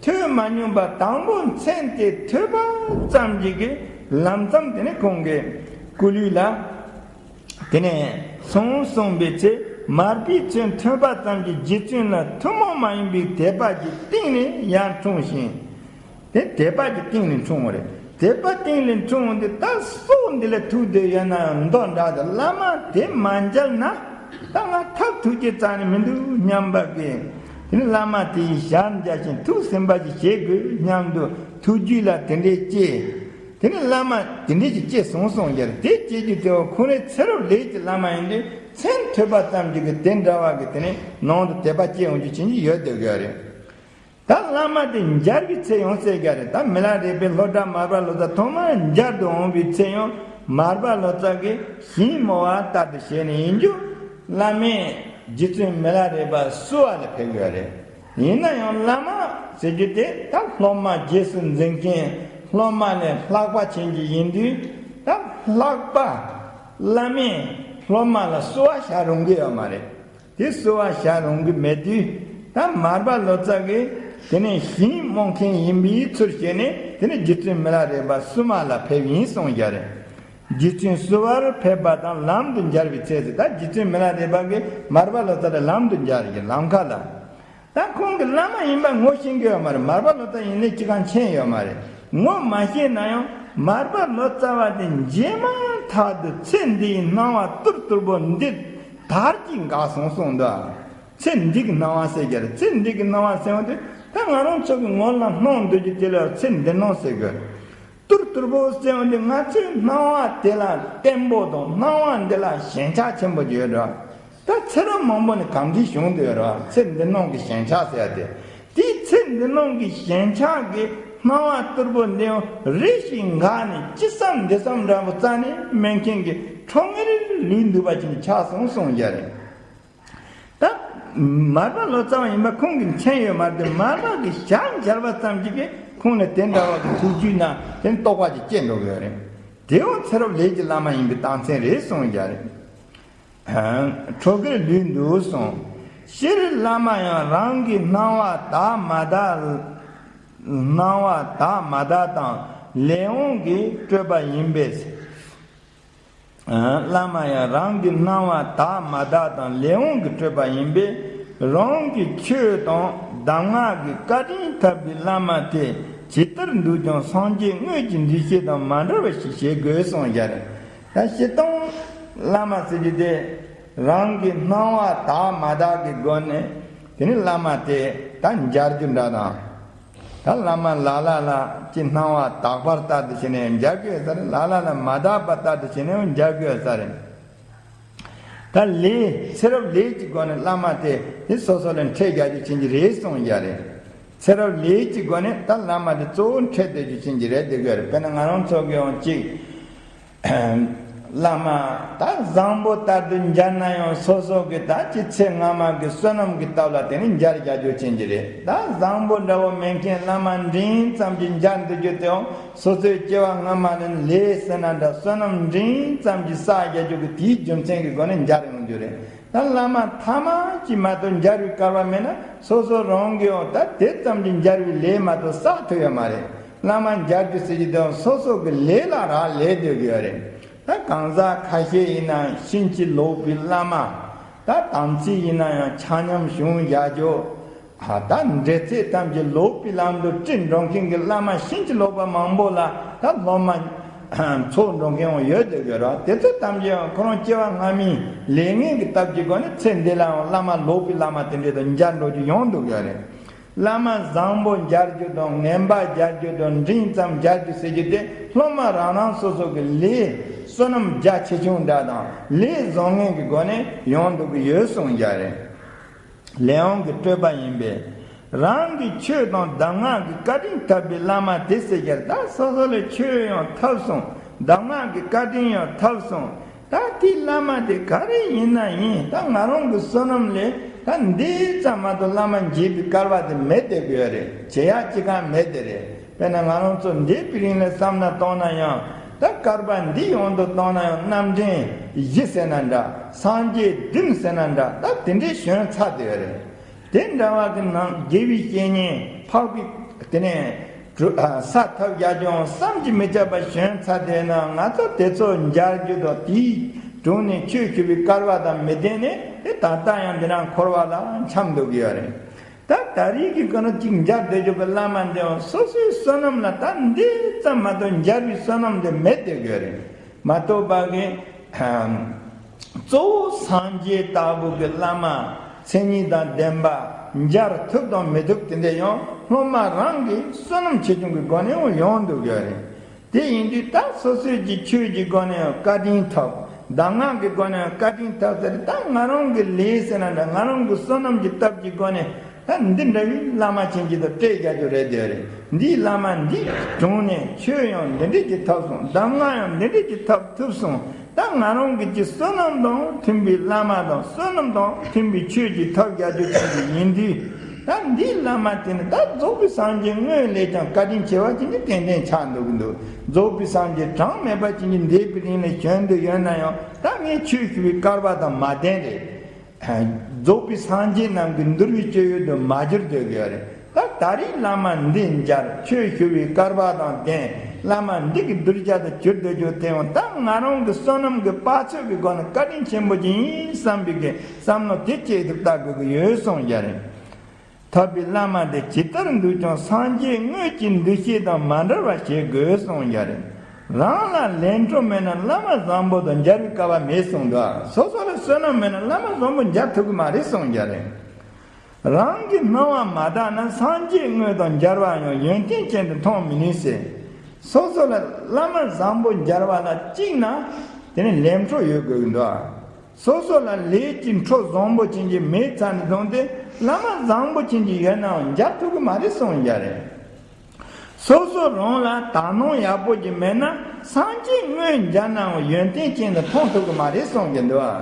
ཐོས་མ་མྱོང་པ་དང་པོ་མཚན་དེ་ཐོས་པ་ཙམ་གྱིས་ཀྱི་ལམ་ཙམ་དེ་ནས་ཁོང་གི་སྐུ་ལུས་ལ། དེ་ནས་སོང་གསུངས་པའི་ཚེ་མར་པའི་མཚན་ཐོས་པ་ཙམ་གྱིས་རྗེ་བཙུན་ལ་ཐུན་མོང་མ་ཡིན་པའི་དད་པ་གྱི་གཏིང་ནས་ཡར་འཁྲུངས་ཤིང་། དེ་དད་པ་གྱི་གཏིང་ནས་འཁྲུངས་པ་རེད། དད་པ་གཏིང་ནས་འཁྲུངས་འོང་དུས་ད་སྲོག་འདི་ལ་ཐུག་བསྡད་ཡོད་ན་མདོག་འདྲ་དང་། བླ་མ་དེ་མ་མཇལ་ན་ད་ང་ཐབས་ཐུགས་རྗེ་རྩ་ནས་མི་འདུག་སྙམ་པ་གི། དེ་ནི་བླ་མ་དེ་ཡི་ཞལ་མཇལ་ཞིང་ཐུགས་ཟིན་པ་ཞིག་བྱེད་དགོས་སྙམ་དུ་ཐུགས་རྒྱུད་ལ་དེ་འདྲའི་སྐྱེས། དེ་ནས་བླ་མ་དེ་འདྲས་ཀྱི་སྐྱེས་སོང་གསུངས་ཀྱི་རེད། དེ་སྐྱེས་རྒྱུ་དེ་བ་ཁོང་རའི་ཚེ་རབས་ལས་ཀྱི་བླ་མ་ཡིན་དུས་མཚན་ཐོས་པ་ཙམ་གྱིས་ཀྱི་དེ་འདྲ་བ་གི་དེ་ནས་ནང་དུ་དད་པ་སྐྱེ་ཡོང་རྒྱུ་བྱེད་ཀྱི་ཡོད་སྡོད་ཀྱི་རེད། ད་བླ་མ་དེ་མཇལ་བའི་ཚེ་ཡང་ཟེར་གྱི་རེད། ད་མི་ལ་རས་པས་ལྷོ་བྲག་མར་པ་ལོ་ཙཱ་ཐོག་མར་མཇལ་དུ་འོང་བའི་ཚེ་ཡང་མར་པ་ལོ་ཙཱ་གིས་ཞིང་རྨོ་བ་ལྟར་དུ་བྱས་ནས་ཡིན་རྒྱུ། བླ་མས་རྗེ་བཙུན་མི་ལ་རས་པ་བསུ་བ་ལ་ཕེབས་ཀྱི་རེད། ཡིན་ན་ཡང་བླ་མ་ཟེར་རྒྱུ་དེ་ད་སློབ་མ་རྗེས་སུ་འཛིན་མཁན་སློབ་མ་ལས་ལྷག་པ་ཅན་གྱི་ཡིན་དུས། ད་ལྷག་པ་བླ་མས་སློབ་མ་ལ་བསུ་བ་བྱ་རུང་གི་ཡོད་མ་རེད། དེ་བསུ་བ་བྱ་རུང་གི་མེད་དུས། ད་མར་པ་ལོ་ཙཱ་གིས་དེ་ནས་ཞིང་རྨོ་མཁན་ཡིན་པའི་ཚུལ་བྱས་ནས་ དེ་ནས་རྗེ་བཙུན་མི་ལ་རས་པ་བསུ་མ་ལ་ཕེབས་ཡིན་གསུངས་བཞག་རེད། རྗེ་བཙུན་བསུ་བར་ཕེབས་པ་དང་ལམ་དུ་མཇལ་བའི་ཚེ་ཟེར། ད་རྗེ་བཙུན་མི་ལ་རས་པ་གིས་མར་པ་ལོ་ཙཱ་ལ་ལམ་དུ་མཇལ་གྱི་ལམ་ཁ་ལ། ད་ཁོང་གི་བླ་མ་ཡིན་པ་ངོ་ཤེས་ཀྱི་ཡོད་མ་རེད། མར་པ་ལོ་ཙཱ་ཡིན་ལས་ཅི་གང་མཁྱེན་ཡོད་མ་རེད། ངོ་མ་ཤེས་ན་ཡང་མར་པ་ལོ་ཙཱ་བ་དེ་རྗེས་མ་ཐག་ཏུ་ཚེ་འདིའི་སྣང་བ་ཏུར་ཏུར་པོ་འདི་དར་གྱིས་འགགས་སོང་གསུངས་འདུག། ཚེ་འདི་གི་སྣང་བ་ཟེར་གྱི་རེད། ཚེ་འདི་གི་སྣང་བ་ཟེར་བ་དེ་ད་ང་རང་ཚོ་གི་ངོ་ལ་སྣང་འདོད་ཀྱི་དེ་ལ་ཚེ་འདི་སྣང་ཟེར་དགོས། ཏུར་ཏུར་པོ་ཟེར་བ་འདི་ང་ཚོའི་སྣང་བ་དེ་ལ་བརྟན་པོ་དང་སྣང་བ་འདི་ལ་ཞེན་ཆགས་ཆེན་པོ་ཡོད་རེད། ད་ཚེ་རབས་མང་པོ་ནས་གང་འདྲ་བྱུང་འདུག་རེད། ཚེ་འདི་སྣང་གི་ཞེན་ཆགས་ཟེར་ཡ་དེ། དེའི་ཚེ་འདི་སྣང་གི་ཞེན་ཆགས་ཀྱི་སྣང་བ་ཏུར་པོ་འདི་ཡང་རེ་ཞིག་འགགས་ནས་ཅི་བསམ་འདི་བསམ་འདྲ་པོ་རྩ་ནས་མེད་མཁན་གྱི་ཁྲོ་ངེར་ལུས་འདུག་པ་ཅིག་ཆགས་སོང་གསུངས་བཞག་རེད། ད་མར་པ་ལོ་ཙཱ་བ་ཡིན་པ་ཁོང་གིས་མཁྱེན་ཡོད་མ་རེད་དེ། མར་པ་གི་ཞལ་མཇལ་བ་ཙམ་གྱིས་ཀྱི་ཁོང་ལ་དེ་འདྲ་བ་གི་ཐུགས་རྒྱུད་ན་དེ་རྟོགས་པ་ཅིག་སྐྱེས་འགྲོ་གི་ཡོད་རེད། དེ་ཡང་ཚེ་རབས་ལས་ཀྱི་བླ་མ་ཡིན་པའི་རྟགས་མཚན་རེད་གསུངས་བཞག་རེད། ཁྲོ་གེར་ལུས་འདུག་གསུངས། སྤྱིར་བླ་མ་ཡང་རང་གི་སྣང་བ་དག་མ་དག་སྣང་བ་དག་མ་དག་དང་ལས་དབང་གིས་སྤྲོས་པ་ཡིན་པས། བླ་མ་ཡང་རང་གི་སྣང་བ་དག་མ་དག་དང་ལས་དབང་གིས་སྤྲོས་པ་ཡིན་པས། རང་གི་ཆོས་དང་གདམས་ངག་གི་བཀའ་དྲིན་ཐོབ་པའི་བླ་མ་དེ་ཇི་ལྟར་འདུག་ཀྱང་སངས་རྒྱས་དངོས་ཀྱི་འདུ་ཤེས་དང་མ་འབྲལ་བ་ཞིག་བྱེད་དགོས་གསུངས་བཞག་རེད། ད་སྤྱིར་བཏང་བླ་མ་ཟེར་རྒྱུ་དེ་རང་གི་སྣང་བ་དག་མ་དག་གི་སྒོ་ནས་དེ་ནི་བླ་མ་དེ་ད་མཇལ་རྒྱུ་འདྲ་དང་། ད་བླ་མ་ལ་ལ་ལ་ཅི་སྣང་བ་དག་པར་ལྟར་དུ་བྱས་ནས་མཇལ་དགོས་ས་རེད། ལ་ལ་ལ་མ་དག་པར་ལྟར་དུ་བྱས་ནས་མཇལ་དགོས་ས་རེད། ད་ལས་ཚེ་རབས་ལས་ཀྱི་སྒོ་ནས་བླ་མ་དེ་དེ་སོ་སོ་ལ་འཕྲད་རྒྱག་རྒྱུ་བྱེད་ཀྱི་རེད་གསུངས་བཞག་རེད། ཚེ་རབས་ལས་ཀྱི་སྒོ་ནས་ད་བླ་མ་དེ་གཙོ་བོ་འཕྲད་སྡོད་རྒྱུ་བྱེད་ཀྱི་རེད། དེ་དགོས་རེད། དཔེར་ན་ང་རང་ཚོ་གི་ཡང་གཅིག་བླ་མ་ད་བཟང་པོ་ལྟར་དུ་མཇལ་ན་ཡང་སོ་སོ་གི་ད་ཅི་ཚེ་སྔ་མ་གི་བསོད་ནམས་ཀྱི་སྟབས་ལ་དེ་ནི་མཇལ་རྒྱག་རྒྱུ་བྱེད་ཀྱི་རེད། ད་བཟང་པོ་འདྲ་བོ་མེད་མཁན་བླ་མ་འབྲིང་ཙམ་གྱི་མཇལ་འདོད་རྒྱུ་དེའང་སོ་སོའི་སྐྱེ་བ་སྔ་མ་ནས་ལས་ཟེར་ན་འདྲ་བསོད་ནམས་འབྲིང་ཙམ་གྱི་བསགས་རྒྱག་རྒྱུ་གི་དེའི་རྒྱུ་མཚན་གྱི་སྒོ་ནས་མཇལ་ཡོང་རྒྱུ་རེད། ད་བླ་མ་ཐ་མ་གཅིག་མ་གཏོགས་མཇལ་བའི་སྐལ་བ་མེད་ན་སོ་སོ་རང་གིས་ཡང་ད་དེ་ཙམ་གྱི་མཇལ་བའི་ལས་མ་གཏོགས་བསགས་ཐུབ་ཡོད་མ་རེད། བླ་མ་མཇལ་རྒྱུ་ཟེར་གྱི་དེའང་སོ་སོ་གི་ལས་ལ་རག་ལས་སྡོད་ཀྱི་ཡོད་རེད། ད་གང་ཟག་ཁ་ཤས་ཡིན་ན་ཕྱིན་ཅི་ལོག་པའི་བླ་མ། ད་དམ་ཚིག་ཡིན་ན་ཡང་ཆ་མཉམ་བྱུང་ཡག་རྒྱུ། ད་འབྲེལ་ཚད་ཙམ་གྱི་ལོག་པའི་ལམ་དུ་ཁྲིད་འགྲོ་མཁན་གྱི་བླ་མ་ཕྱིན་ཅི་ལོག་པ་མང་པོ་ལ་ད་སློབ་མ་ཚོགས་འགྲོ་མཁན་ཡང་ཡོད་དེ་དགོས་ར། དེ་ཚོ་ཐམས་ཅད་ཡང་ཁོ་རང་སྐྱེ་བ་སྔ་མའི་ལས་ངན་གྱི་སྟབས་ཀྱི་སྒོ་ནས་ཚེ་འདི་ལའང་བླ་མ་ལོག་པའི་བླ་མ་དེ་འདྲས་དང་མཇལ་འགྲོ་རྒྱུ་ཡོང་འདུག་ཡོད་རེད། བླ་མ་བཟང་པོ་མཇལ་རྒྱུ་དང་ངན་པ་མཇལ་རྒྱུ་དང་འབྲིང་ཙམ་མཇལ་རྒྱུ་ཟེར་རྒྱུ་དེ་སློབ་མ་རང་རང་སོ་སོ་གི་ལས་བསོད་ནམས་རྒྱ་ཆེ་ཆུང་འདྲ་དང་ལས་བཟང་ངན་གྱི་སྒོ་ནས་ཡོང་འདུག་གི་ཡོད་གསུངས་བཞག་རེད། ལས་དབང་གིས་སྤྲོས་པ་ཡིན་པས། རང་གི་ཆོས་དང་གདམས་ངག་གི་བཀའ་དྲིན་ཐོབ་པའི་བླ་མ་དེ་ཟེར་རྒྱུ་རེད། ད་སོ་སོ་ལ་ཆོས་ཡང་ཐོབ་སོང་། གདམས་ངག་གི་བཀའ་དྲིན་ཡང་ཐོབ་སོང་། ད་དེའི་བླ་མ་དེ་ག་རེ་ཡིན་ན་ཡིན། ད་ང་རང་གི་བསོད་ནམས་ལས་ད་འདི་ཙམ་མ་གཏོགས་བླ་མ་མཇལ་བའི་སྐལ་བ་དེ་མེད་བསྡད་ཀྱི་ཡོད་རེད། བྱེད་ཡག་ཅི་གང་མེད་དེ་རེད། དཔེར་ན་ང་རང་ཚོ་འདས་པའི་རིང་ལ་བསམ་ན་བཏང་ན་ཡང་ད་བསྐལ་པ་འདི་ཡོངས་སུ་བཏང་ན་ཡང་རྣམ་འདྲེན་བཞི་ཟེར་ན་འདྲ། སངས་རྒྱས་བདུན་ཟེར་ན་འདྲ། ད་དེ་འདྲའི་བྱོན་ཚར་བསྡད་ཡོད་རེད། དེ་འདྲ་བ་གི་ནང་དགེ་བའི་བཤེས་གཉེན་འཕགས་པའི་དེ་ནས་གྲུ་ས་ཐོབ་རྒྱ་ལྗོངས་བསམ་གྱིས་མི་ཁྱབ་པ་བྱོན་ཚར་དེ་ན་ང་ཚོ་དེ་ཚོ་མཇལ་རྒྱུ་དང་དེའི་དྲུང་ནས་ཆོས་ཞུ་བའི་སྐལ་བ་དང་མི་ལྡན་ནས་དེ་ད་ལྟ་ཡང་འདི་ན་འཁོར་བ་ལ་འཁྱམས་འདུག་གི་ཡོད་རེད། ད་ད་རེས་ཀྱི་ཀ་ནོ་གཅིག་མཇལ་བསྡད་རྒྱུ་གི་བླ་མ་འདི་ཡང་སོ་སོའི་བསོད་ནམས་ལ་ད་འདི་ཙམ་མ་གཏོགས་མཇལ་བའི་བསོད་ནམས་འདི་མེད་བསྡད་དགོས་རེད། མ་གཏོགས་པ་གི་གཙོ་བོ་སངས་རྒྱས་ལྟ་བུ་གི་བླ་མ་མཚན་ཉིད་དང་ལྡན་པ་མཇལ་ཐུབ་དང་མི་ཐུབ་དེ་འདྲ་ཡང་སློབ་མ་རང་གི་བསོད་ནམས་ཆེ་ཆུང་གི་སྒོ་ནས་ཡང་ཡོང་འདུག་ཡོད་རེད། དེ་ཡིན་དུས་ད་སོ་སོའི་གི་ཆོས་ཀྱི་སྒོ་ནས་ཡང་བཀའ་དྲིན་ཐོབ། གདམས་ངག་གི་སྒོ་ནས་ཡང་བཀའ་དྲིན་ཐོབ་ཟེར། ད་ང་རང་གི་ལས་ཟེར་ན་འདྲ། ང་རང་གི་བསོད་ནམས་ཀྱི་སྟོབས་ཀྱི་སྒོ་ནས་ད་འདི་འདྲ་བའི་བླ་མ་ཆེན་གྱི་དང་འཕྲད་རྒྱག་རྒྱུ་རེད་དེ་རེད། འདིའི་བླ་མ་འདི་དྲུང་ནས་ཆོས་ཡང་འདི་འདྲ་གྱི་ཐོབ་སོང་། གདམས་ངག་ཡང་འདི་འདྲ་གྱི་ཐོབ་ཐུབ་སོང་། ད་ང་རང་གི་ཀྱི་བསོད་ནམས་དང་མཐུན་པའི་བླ་མ་དང་བསོད་ནམས་དང་མཐུན་པའི་ཆོས་ཀྱི་ཐོབ་རྒྱག་རྒྱུ་ཆགས་ཀྱི་ཡིན་དུས། ད་འདིའི་བླ་མ་དེ་ནི་ད་རྫོགས་པའི་སངས་རྒྱས་དངོས་ལས་ཀྱང་བཀའ་དྲིན་ཆེ་བ་ཅན་གྱི་ཏན་ཏན་ཆགས་འདུག་གི་འདུག། རྫོགས་པའི་སངས་རྒྱས་གྲངས་མེད་པ་ཅན་གྱི་འདས་པའི་རིང་ལ་བྱོན་དུ་ཡོད་ན་ཡང་ད་ངས་ཆོས་ཞུ་བའི་སྐལ་བ་དང་མ་ལྡན་རེད། རྫོགས་པའི་སངས་རྒྱས་རྣམས་ཀྱི་འདུལ་བའི་སྤྱོད་ཡུལ་དུ་མ་གྱུར་སྡོད་ཀྱི་ཡོད་རེད། ད་ ད་རེས་བླ་མ་འདི་མཇལ། ཆོས་ཞུ་བའི་སྐལ་བ་དང་ལྡན། བླ་མ་འདི་གི་གདུལ་བྱ་དུ་གྱུར་འདུག་རྒྱུ་དེ་ཡང་ད་ང་རང་གི་བསོད་ནམས་ཀྱི་དཔག་ཚོད་ཀྱི་སྒོ་ནས་བཀའ་དྲིན་ཆེན་པོ་ཅིག་ཡིན་བསམ་པའི་གི་བསམ་བློ་དེ་སྐྱེས་ཐུབ་ལྟ་དགོས་ཀྱི་ཡོད་གསུངས་རྒྱུ་རེད། ཐོབ་པའི་བླ་མ་དེ་ཇི་ལྟར་འདུག་ཀྱང་སངས་རྒྱས་དངོས་ཀྱི་འདུ་ཤེས་དང་མ་འབྲལ་བ་བྱེད་དགོས་གསུངས་རྒྱུ་རེད། རང་ལ་ལས་འཕྲོ་མེད་ན་བླ་མ་བཟང་པོ་དང་མཇལ་བའི་སྐལ་བ་མེད་གསུངས་འདུག། སོ་སོ་ལ་བསོད་ནམས་མེད་ན་བླ་མ་བཟང་པོ་མཇལ་ཐུབ་ཀྱི་མ་རེད་གསུངས་རྒྱུ་རེད། རང་གི་སྣང་བ་མ་དག་ན་སངས་རྒྱས་དངོས་དང་མཇལ་བ་ཡང་ཡོན་ཏན་ཅན་དུ་མཐོང་མི་ནུས་ཟེར། སོ་སོ་ལ་བླ་མ་བཟང་པོ་མཇལ་བ་ལ་གཅིག་ན་དེ་ནི་ལས་འཕྲོ་ཡོད་དགོས་ཀྱི་འདུག། སོ་སོ་ལ་ལས་ཀྱི་འཕྲོ་བཟང་པོ་ཅན་གྱི་མེད་ཙང་ནས་བཟུང་སྟེ་བླ་མ་བཟང་པོ་ཅན་གྱི་ཡོད་ནའང་མཇལ་ཐུབ་ཀྱི་མ་རེད་གསུངས་རྒྱུ་རེད། སོ་སོ་རང་ལ་དག་སྣང་ཡག་པོ་ཅིག་མེད་ན་སངས་རྒྱས་དངོས་མཇལ་ནའང་ཡོན་ཏན་ཅན་དུ་མཐོང་ཐུབ་ཀྱི་མ་རེད་གསུངས་ཀྱི་འདུག།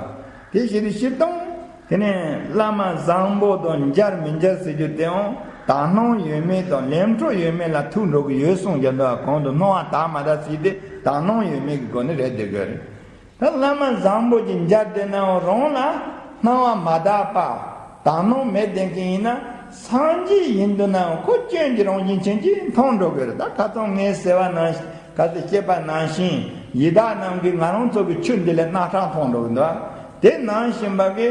དེ་བཞིན་དུ་སྤྱིར་བཏང་དེ་ནས་བླ་མ་བཟང་པོ་དང་མཇལ་མི་མཇལ་ཟེར་རྒྱུ་དེའང་དག་སྣང་ཡོད་མེད་དང་ལས་འཕྲོ་ཡོད་མེད་ལ་ཐུག་འགྲོ་གི་ཡོད་གསུངས་ཀྱི་འདུག། གོང་དུ་སྣང་བ་དག་མ་དག་ཟེར་དེ་དག་སྣང་ཡོད་མེད་ཀྱི་སྒོ་ནས་རེད་བསྡད་དགོས་རེད། ད་བླ་མ་བཟང་པོ་ཅིག་མཇལ་བསྡད་ནའང་རང་ལ་སྣང་བ་མ་དག་པ་དག་སྣང་མེད་བསྡད་མཁན་ཡིན་ན་སངས་རྒྱས་ཡིན་འདུག་ནའང་ཁོ་སྐྱོན་གྱི་རང་བཞིན་ཅན་གྱིས་མཐོང་འགྲོ་དགོས་རེད། ད་ཁ་སང་ངས་ཟེར་བ་ནང་བཞིན་ག་ཚོད་བཤད་པ་ནང་བཞིན་ཡི་དྭགས་རྣམས་ཀྱིས་ང་རང་ཚོ་གི་ཆུ་འདི་ལས་རྣག་ཁྲག་མཐོང་འགྲོ་གི་འདུག། དེ་ནང་བཞིན་པ་གི་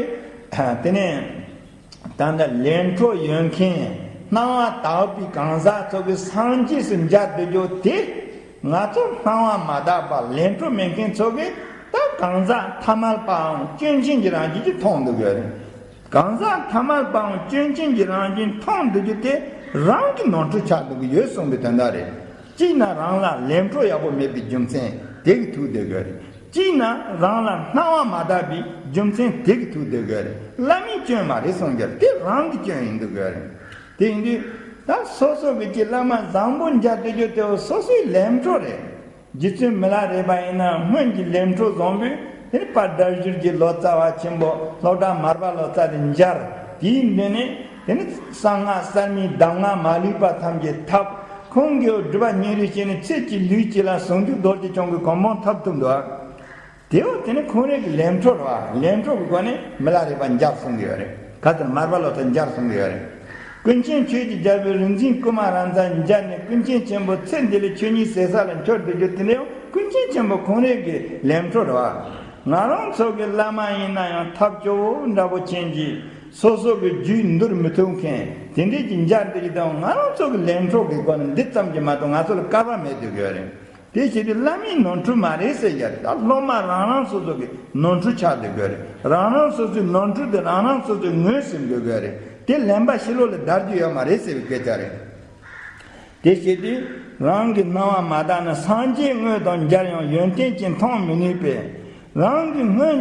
དེ་ནས། ད་ལྟ་ལས་འཕྲོ་ཡོད་མཁན་སྣང་བ་དག་པའི་གང་ཟག་ཚོ་གི་སངས་རྒྱས་སུ་མཇལ་འདོད་རྒྱུ་དེ་ང་ཚོ་སྣང་བ་མ་དག་པ་ལས་འཕྲོ་མེད་མཁན་ཚོ་གི་ད་གང་ཟག་ཐ་མལ་པའམ་སྐྱོན་ཅན་གྱི་རང་བཞིན་གྱིས་མཐོང་འདུག་ཡོད་རེད། གང་ཟག་ཐ་མལ་པའམ་སྐྱོན་ཅན་གྱི་རང་བཞིན་མཐོང་འདུག་རྒྱུ་དེ་རང་གི་ནོར་འཁྲུལ་ཆགས་འདུག་གི་ཡོད་གསུངས་པའི་དོན་དག་རེད། གཅིག་ན་རང་ལ་ལས་འཕྲོ་ཡག་པོ་མེད་པའི་རྒྱུ་མཚན་དེ་གིས་ཐུག་བསྡད་དགོས་རེད། གཅིག་ན་རང་ལ་སྣང་བ་མ་དག་པའི་རྒྱུ་མཚན་དེ་གིས་ཐུག་བསྡད་དགོས་རེད། བླ་མའི་སྐྱོན་མ་རེད་གསུངས་ཀྱང་དེ་རང་གི་སྐྱོན་ཡིན་འདུག་དགོས་རེད། དེ་ཡིན་དུས་ད་སོ་སོ་གི་ཅི་བླ་མ་བཟང་པོ་མཇལ་འདོད་རྒྱུ་དེ་སོ་སོའི་ལས་འཕྲོ་རེད། རྗེ་བཙུན་མི་ལ་རས་པ་ཡིན་ན་སྔོན་གྱི་ལས་འཕྲོ་བཟང་པོས་དེ་ནི་དཔལ་སྒྲ་བསྒྱུར་གྱི་ལོ་ཙཱ་བ་ཆེན་པོ་སློབ་གྲྭ་མར་པ་ལོ་ཙཱ་དེ་མཇལ། དེའི་མདུན་ནས་དེ་ནི་གསང་སྔགས་གསར་རྙིང་གདམས་ངག་མ་ལུས་པ་ཐམས་ཅད་ཐོབ། ཁོང་གིས་སྒྲུབ་པ་སྙིང་རུས་བྱས་ནས་ཚེ་གཅིག་ལུས་གཅིག་ལ་ཟུང་འཇུག་རྡོ་རྗེ་འཆང་གི་གོ་འཕང་ཐོབ་ཐུབ་འདུག། དེ་འོ་དེ་ནི་ཁོང་རང་གི་ལས་འཕྲོ་རེད་བ། ལས་འཕྲོ་གི་སྒོ་ནས་མི་ལ་རས་པ་མཇལ་གསུང་གི་ཡོད་རེད། ག་ཚོད་མར་པ་ལོ་ཙཱ་མཇལ་གསུང་གི་ཡོད་རེད། ཀུན་མཁྱེན་ཆོས་ཀྱི་རྒྱལ་པོའི་རིག་འཛིན་ཀུ་མ་ར་ཛ་མཇལ་ནས་ཀུན་མཁྱེན་ཆེན་པོ་ཚེ་འདི་ལས་ཆོས་ཉིད་ཟད་ས་ལ་འཁྱོལ་འགྲོ་རྒྱུ་དེ་ནི་ཀུན་མཁྱེན་ཆེན་པོ་ཁོང་རང་གི་ལས་འཕྲོ་རེད་བ། ང་རང་ཚོ་གི་བླ་མ་ཡིན་ན་ཡང་ཐབས་སྐྱོ་བོ་འདྲ་པོ་ཅན་གྱི་སོ་སོ་གི་རྒྱུད་འདུལ་མི་ཐུབ་མཁན་དེ་འདྲས་ཀྱི་མཇལ་འདོད་ཀྱི་དང་ང་རང་ཚོ་གི་ལས་འཕྲོ་གི་སྒོ་ནས་འདི་ཙམ་གྱིས་མ་གཏོགས་ང་ཚོ་ལ་སྐལ་བ་མེད་འདུག་གི་ཡོད་རེད། དེ་བྱེད་དུས་བླ་མའི་ནོར་འཁྲུལ་མ་རེད་ཟེར་ཡ་རེད། ད་སློབ་མ་རང་རང་སོ་སོ་གི་ནོར་འཁྲུལ་ཆགས་སྡོད་དགོས་རེད། རང་རང་སོ་སོའི་ནོར་འཁྲུལ་དེ་རང་རང་སོ་སོས་ངོས་ཟིན་དགོས་དགོས་རེད། དེ་ལེན་པ་ཕྱི་ལོགས་ལ་བདར་རྒྱུ་ཡོད་མ་རེད་ཟེར་བའི་སྐད་ཆ་རེད། དེ་བྱེད་དུས་རང་གི་སྣང་བ་མ་དག་ན་སངས་རྒྱས་དངོས་དང་མཇལ་ཡང་ཡོན་ཏན་ཅན་མཐོང་མི་ནུས་པས། རང་གི་སྔོན་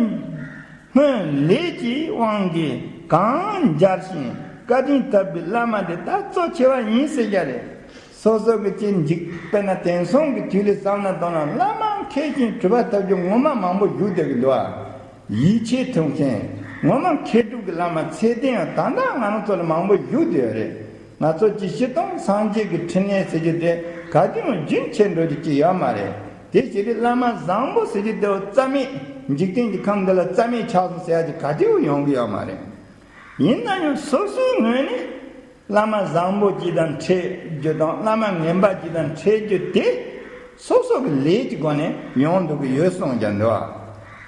སྔོན་ལས་ཀྱི་དབང་གིས་གང་མཇལ་ཞིང་བཀའ་དྲིན་ཐོབ་པའི་བླ་མ་དེ་ད་གཙོ་ཆེ་བ་ཡིན་ཟེར་ཡ་རེད། སོ་སོ་གི་ཅི་འཇིག་དཔེར་ན་དེང་སང་གི་དུས་ལ་བསམ་ན་དང་ན་བླ་མ་མཁས་ཤིང་གྲུབ་པ་ཐོབ་རྒྱུ་ངོ་མ་མང་པོ་བཞུགས་བསྡད་ཀྱི་འདུག་ཨ། ཡིད་ཆེས་ཐུབ་མཁན་ངོ་མ་མཁས་གྲུབ་ཀྱི་བླ་མ་ཚད་ལྡན་ཡང་ད་ལྟ་ང་རང་ཚོ་ལ་མང་པོ་བཞུགས་བསྡད་ཡོད་རེད། ང་ཚོ་ཅི་སྤྱིར་བཏང་སངས་རྒྱས་ཀྱི་ཕྲིན་ལས་ཟེར་རྒྱུ་དེ་ག་དུས་ཡང་རྒྱུན་ཆད་འགྲོ་རྒྱུ་ཅི་ཡོད་མ་རེད། དེ་བྱས་ཏེ་བླ་མ་བཟང་པོ་ཟེར་རྒྱུ་དེ་རྩ་མེད་འཇིག་རྟེན་གྱི་ཁམས་འདི་ལ་རྩ་མེད་ཆགས་སོང་ཟེར་ཡ་ཅིག་ག་དུས་ཡང་ཡོང་གི་ཡོད་མ་རེད། ཡིན་ན་ཡང་སོ་སོའི་ངོས་ནས། བླ་མ་བཟང་པོ་ཅིག་དང་འཕྲད་རྒྱུ་དང་བླ་མ་ངན་པ་ཅིག་དང་འཕྲད་རྒྱུ་དེ་སོ་སོ་གི་ལས་ཀྱི་སྒོ་ནས་ཡོང་འདུག་གི་ཡོད་གསུངས་ཀྱང་འདུག་ཨ།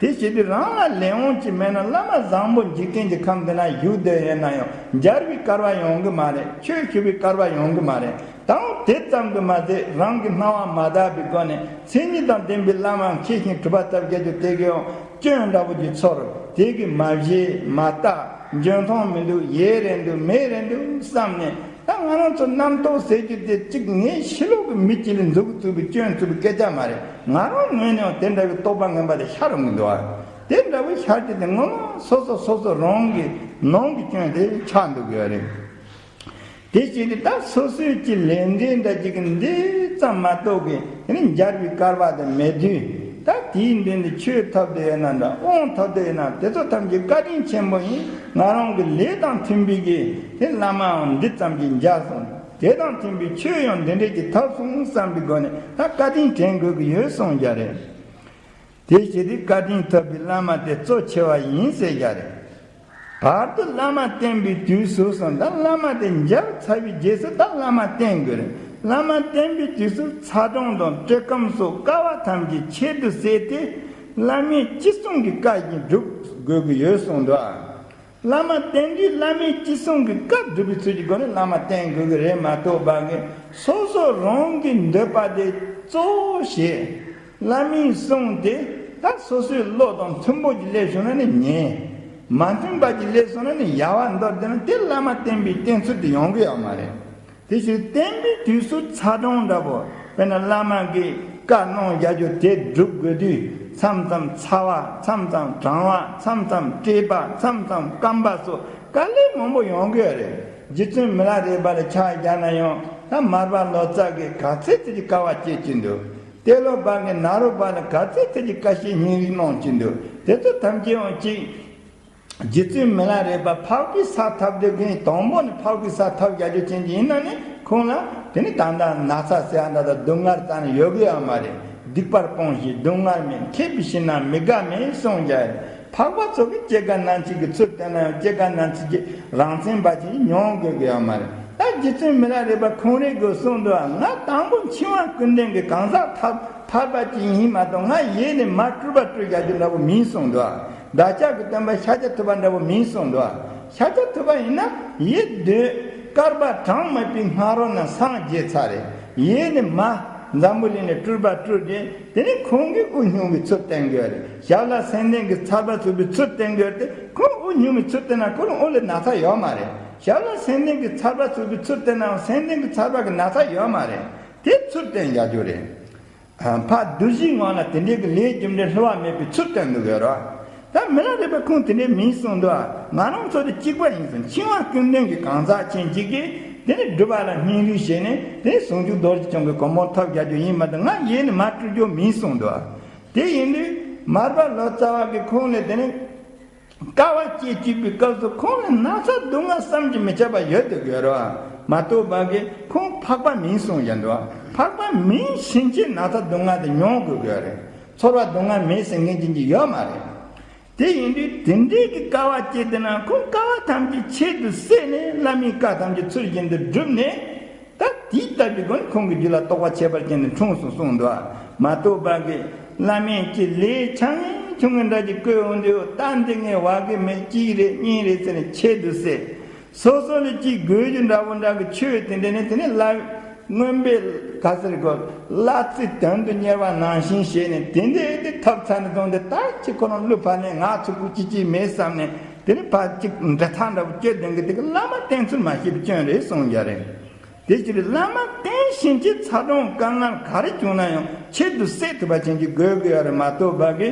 དེ་བྱེད་དུས་རང་ལ་ལས་དབང་ཅིག་མེད་ན་བླ་མ་བཟང་པོ་འཇིག་རྟེན་གྱི་ཁམས་འདི་ན་བཞུགས་བསྡད་ཡོད་ན་ཡང་མཇལ་བའི་སྐལ་བ་ཡོང་གི་མ་རེད། ཆོས་ཞུ་བའི་སྐལ་བ་ཡོང་གི་མ་རེད། དང་དེ་ཙམ་དུ་མ་ཟད་རང་གི་སྣང་བ་མ་དག་པའི་སྒོ་ནས་མཚན་ཉིད་དང་ལྡན་པའི་བླ་མ་མཁས་ཤིང་གྲུབ་པ་ཐོབ་རྒྱུ་དེ་གི་ཡང་། སྐྱོན་འདྲ་པོ་ཅིག་ཚོར། དེ་གིས་མ་བཞེས་མ་བལྟ། འཇོན་ཐང་མི་འདུག་ཡས་རེད་འདུག་མེད་རེད་འདུག་བསམ་ནས་ད་ང་རང་ཚོ་རྣམ་རྟོག་ཟེར་རྒྱུ་དེ་གཅིག་ངའི་ཕྱི་ལོགས་ཀྱི་མི་གཅིག་ལ་མཛུབ་གུ་བཙུགས་པའི་སྐྱོན་བཙུགས་པའི་སྐད་ཆ་མ་རེད། ང་རང་ངོས་ནས་དེ་འདྲ་བའི་རྟོག་པ་ངན་པ་དེ་ཤར་ཡོང་གི་འདུག་ཨ། དེ་འདྲ་བའི་ཤར་རྒྱུ་དེ་ངོ་མ་སོ་སོ་སོ་སོ་རང་གི་ནང་གི་སྐྱོན་དེ་ཆགས་འདུག་གི་རེད། དེ་བྱས་ཏེ་ད་སོ་སོའི་ཀྱི་ལས་འབྲས་འདྲ་ཅིག་གི་འདི་ཙམ་མ་གཏོགས་ཀྱི་དེ་ནི་མཇལ་བའི་སྐལ་བ་དེ་མེད་དུས་ད་དེའི་མདུན་དུ་ཆོས་ཐོབ་བསྡད་ཡོད་ན་འདྲ་དབང་ཐོབ་བསྡད་ཡོད་ན་དེ་ཚོ་ཐམས་ཅད་བཀའ་དྲིན་ཆེན་པོ་ཡིན། ང་རང་གི་ལས་དང་མཐུན་པའི་གི་དེ་བླ་མའང་འདི་ཙམ་གྱིས་མཇལ་སོང་། དེ་དང་མཐུན་པའི་ཆོས་ཡང་འདི་འདྲས་ཀྱི་ཐོབ་སོང་བསམ་པའི་སྒོ་ནས་ད་བཀའ་དྲིན་དྲན་དགོས་ཀྱི་ཡོད་གསུངས་རྒྱུ་རེད། དེ་བྱས་ཏེ་བཀའ་དྲིན་ཐོབ་པའི་བླ་མ་དེ་གཙོ་ཆེ་བ་ཡིན་ཟེར་རྒྱུ་རེད། བར་དུ་བླ་མ་བསྟེན་པའི་དུས་སུ་གསུངས། ད་བླ་མ་དེ་མཇལ་ཚར་བའི་རྗེས་སུ་ད་བླ་མ་བསྟེན་དགོས་རེད། བླ་མ་བསྟེན་པའི་དུས་སུ་ཚ་གྲང་དང་བཀྲེས་སྐོམ་སོགས་དཀའ་བ་ཐམས་ཅད་ཆེད་དུ་བསྲེས་ཏེ། བླ་མའི་ཅི་གསུང་གི་བཀའ་བཞིན་སྒྲུབ་དགོས་ཀྱི་ཡོད་གསུངས་འདུག། བླ་མ་བསྟེན་དུས་བླ་མའི་ཅི་གསུང་གི་བཀའ་སྒྲུབ་པའི་ཚུལ་གྱི་སྒོ་ནས་བླ་མ་བསྟེན་དགོས་ཀྱི་རེད་མ་གཏོགས་པ་གི། སོ་སོ་རང་གི་འདོད་པ་དེ་གཙོ་བོ་བྱས། བླ་མའི་གསུང་དེ་ད་སོ་སོའི་བློ་དང་མཐུན་པོ་ཅིག་སླེབས་བྱུང་ན་ནི་ཉན། མ་མཐུན་པ་ཅིག་སླེབས་སོང་ན་ནི་ཡལ་བ་འདོར་བསྡད་ན་དེ་བླ་མ་བསྟེན་པའི་བསྟེན་ཚུལ་དེ་ཡོང་གི་ཡོད་མ་རེད། དེ་ཕྱིར་བསྟེན་པའི་དུས་སུ་ཚ་གྲང་འདྲ་པོ། དཔེར་ན་བླ་མ་གིས་བཀའ་གནང་རྒྱག་རྒྱུ་དེ་སྒྲུབ་དགོས་དུས། མཚམས་མཚམས་ཚ་བ། མཚམས་མཚམས་གྲང་བ། མཚམས་མཚམས་བཀྲེས་པ། མཚམས་མཚམས་སྐམ་པ་སོགས་དཀའ་ལས་མང་པོ་ཡོང་གི་ཡོད་རེད། རྗེ་བཙུན་མི་ལ་རས་པ་ལ་ཆ་བཞག་ན་ཡང་ད་མར་པ་ལོ་ཙཱ་གིས་ག་ཚད་ཙམ་གྱི་དཀའ་བ་སྤྱད་ཀྱི་འདུག། ཏེ་ལོ་པ་གིས་ནཱ་རོ་པ་ལ་ག་ཚད་ཙམ་གྱི་དཀའ་སྤྱད་སྙིང་རུས་གནང་གི་འདུག། དེ་ཚོ་ཐམས་ཅད་ཡང་གཅིག། རྗེ་བཙུན་མི་ལ་རས་པ་འཕགས་པའི་ས་ཐོབ་དུས་ཀྱི་དང་པོ་ནས་འཕགས་པའི་ས་ཐོབ་རྒྱག་རྒྱུ་ཅན་གྱི་ཡིན་ན་ནི་ཁོང་ལ་དེ་ནི་ད་ལྟ་ན་ཚ་ཟེར་ཡ་འདྲ་དང་སྡུག་བསྔལ་རྩ་ནས་ཡོད་གི་ཡོད་མ་རེད། སྡིག་པར་སྤོང་ཞིང་སྡུག་བསྔལ་མེད། མཁས་པའི་ཕྱིར་ན་མི་དགའ་མེད་གསུངས་ཀྱང་། འཕགས་པ་ཚོ་གིས་སྐྱེ་རྒ་ན་འཆི་གི་ཚུལ་བསྟན་ན་ཡང་སྐྱེ་རྒ་ན་འཆི་གི་རང་མཚན་པ་ཅིག་མྱོང་དགོས་ཀྱི་ཡོད་མ་རེད། ད་རྗེ་བཙུན་མི་ལ་རས་པ་ཁོང་རང་གིས་གསུངས་འདུག། ང་དང་པོ་འཆི་བ་ཀུན་ལྡན་གྱི་གང་ཟག་ཐར་ཐར་པ་ཅིག་ཡིན་མ་གཏོགས་ང་ཡེ་ནས་མར་སྤྲུལ་པ་སྤྲུལ་རྒྱག་རྒྱུ་འདྲ་པོ་མིན་གསུངས་འདུག། བདག་ཅག་གི་སྟོན་པ་ཤཱཀྱ་ཐུབ་པ་འདྲ་པོ་མིན་གསུངས་འདུག། ཤཱཀྱ་ཐུབ་པ་ཡིན་ན་ཡེ་སྡོད། བསྐལ་པ་གྲངས་མེད་པའི་སྔ་རོལ་ན་སངས་རྒྱས་ཚར་རེད། ཡེ་ནས་མར་འཛམ་བུ་གླིང་ནས་སྤྲུལ་པ་སྤྲུལ་ཏེ་དེ་ནས་ཁོང་གིས་དབུ་སྙུང་བའི་ཚུལ་བསྟན་གྱི་ཡོད་རེད། ཞབས་ལ་སེམས་ལྡན་གྱི་ཚར་པ་ཚུགས་པའི་ཚུལ་བསྟན་གྱི་ཡོད་རེད་དེ། ཁོང་དབུ་སྙུང་བའི་ཚུལ་བསྟན་ན་ཁོ་རང་དབུ་ལ་ན་ཚ་ཡོད་མ་རེད། ཞབས་ལ་སེམས་ལྡན་གྱི་ཚར་པ་ཚུགས་པའི་ཚུལ་བསྟན་ནའང་སེམས་ལྡན་གྱི་ཚར་པ་གི་ན་ཚ་ཡོད་མ་རེད། དེ་ཚུལ་བསྟན་རྒྱག་རྒྱུ་རེད། ཕར་བདུད་བཞིའི་ངང་ལ་དེ་འདྲའི་གི་ལས་རྒྱུ་འབྲས་བསླུ་བ་མེད་པའི་ཚུལ་བསྟན་འདུག་ཡོད་རེད། ད་མི་ལ་རས་པ་ཁོང་དེ་འདྲའི་མིན་གསུངས་འདུག། ང་རང་ཚོ་དེ་གཅིག་པ་ཡིན་གསུངས། འཆི་བ་ཀུན་ལྡན་གྱི་གང་ཟག་ཅན་ཅིག་གིས་དེ་ནི་སྒྲུབ་པ་ལ་སྙིང་རུས་བྱས་ནས་དེ་ནི་ཟུང་འཇུག་རྡོ་རྗེ་འཆང་གི་གོ་འཕང་ཐོབ་རྒྱག་རྒྱུ་ཡིན་མ་གཏོགས་ང་ཡེ་ནས་མར་སྤྲུལ་རྒྱུ་མིན་གསུངས་འདུག། དེ་ཡིན་དུས་མར་པ་ལོ་ཙཱ་བ་གིས་ཁོང་ལ་དེ་ནི་དཀའ་བ་སྤྱད་བཅུག་པའི་སྐབས་སུ་ཁོང་ལ་ན་ཚ་སྡུག་བསྔལ་བསམ་གྱིས་མི་ཁྱབ་པ་ཡོད་དུ་ཡོད་རེད་མ་གཏོགས་པ་གི་ཁོང་འཕགས་པ་མིན་གསུངས་ཡོད་འདུག། འཕགས་པ་མིན་ཕྱིན་ཆད་ན་ཚ་སྡུག་བསྔལ་དེ་མྱོང་དགོས་ཀྱི་ཡོད་རེད། ཚོར་བ་སྡུག་བསྔལ་མེད་ཟེར་མཁན་ཅན་གྱི་ཡོད་མ་རེད། དེ་ཡིན་དུས་དེ་འདྲའི་གི་དཀའ་བ་སྤྱད་དེ་ན་ཁོང་དཀའ་བ་ཐམས་ཅད་ཆེད་དུ་བསྲེས་ནས་བླ་མའི་བཀའ་ཐམས་ཅད་ཚུལ་བཞིན་དུ་བསྒྲུབས་ནས། ད་དེའི་སྟབས་ཀྱི་སྒོ་ནས་ཁོང་གི་རྒྱུད་ལ་རྟོགས་པ་ཁྱད་པར་ཅན་དེ་འཁྲུངས་སོང་གསུངས་འདུག། མ་གཏོགས་པ་གི་བླ་མས་ཀྱི་ལས་ཆུང་ངུ་ཆུང་ངུ་འདྲ་ཅིག་བཀོད་འོང་དུས་ད་འདི་ངས་བ་གི་མེད་གཅིག་རེད་གཉིས་རེད་ཟེར་ནས་ཆེད་དུ་བསྲེས། སོ་སོ་ལ་ཅིག་དགོས་རྒྱུ་འདྲ་པོ་འདྲ་གི་ཆོས་དེ་འདྲ་ནི་དེ་ནི་བླ་མངོན་པའི་ག་ཟེར་དགོས་བླ་རྩེ་དོན་དུ་གཉེར་བ་ནང་བཞིན་བྱས་ནས་དེ་འདྲའི་དེ་ཐབས་ཚ་ནས་བཏང་སྟེ་ད་ཅིག་ཁོ་རང་བློ་ཕར་ནས་ང་ཚུགས་པོ་ཅི་ཅི་མེད་བསམ་ནས་དེ་ནི་ཕར་ཅིག་འདྲ་ཐག་འདྲ་པོ་སྐྱོད་དོན་གི་དེ་གི་བླ་མ་བསྟེན་ཚུལ་མ་ཤེས་པའི་སྐྱོན་རེད་གསུངས་ཡ་རེད། དེ་ཕྱིར་བླ་མ་བསྟེན་ཕྱིན་ཆད་ཚ་གྲང་དཀའ་ངལ་ག་རེ་བྱུང་ན་ཡང་ཆེད་དུ་བསྲེ་ཐུབ་པ་ཅན་གྱི་དགོས་དགོས་ཡ་རེད་མ་གཏོགས་པ་གི།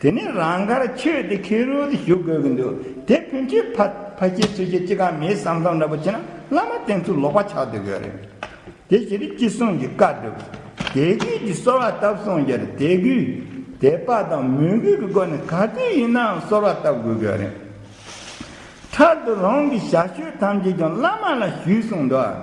དེ་ནས་རང་དགར་ཆོས་དེ་ཁེར་རོ་དེ་ཞུ་དགོས་ཀྱི་འདུག། དེ་ཕན་ཆད་ཕ་ཕ་སྐྱེས་ཚུལ་སྐྱེས་ཅི་གང་མེད་བསམ་བསམ་འདྲ་པོ་བྱས་ན་བླ་མ་བསྟེན་ཚུལ་ལོག་པ་ཆགས་བསྡད་དགོས་རེད། དེ་ཕྱིར་ཅི་གསུང་གི་བཀའ་སྒྲུབ། དད་གུས་ཀྱི་གསོལ་བ་བཏབ་གསུངས་ཀྱི་རེད། དད་གུས་དད་པ་དང་མོས་གུས་ཀྱི་སྒོ་ནས་ག་དུས་ཡིན་ནའང་གསོལ་བ་བཏབ་དགོས་ཀྱི་རེད། འཕྲལ་དུ་རང་གི་བྱ་སྤྱོད་ཐམས་ཅད་ཀྱང་བླ་མ་ལ་ཞུས་གསུངས་འདུག།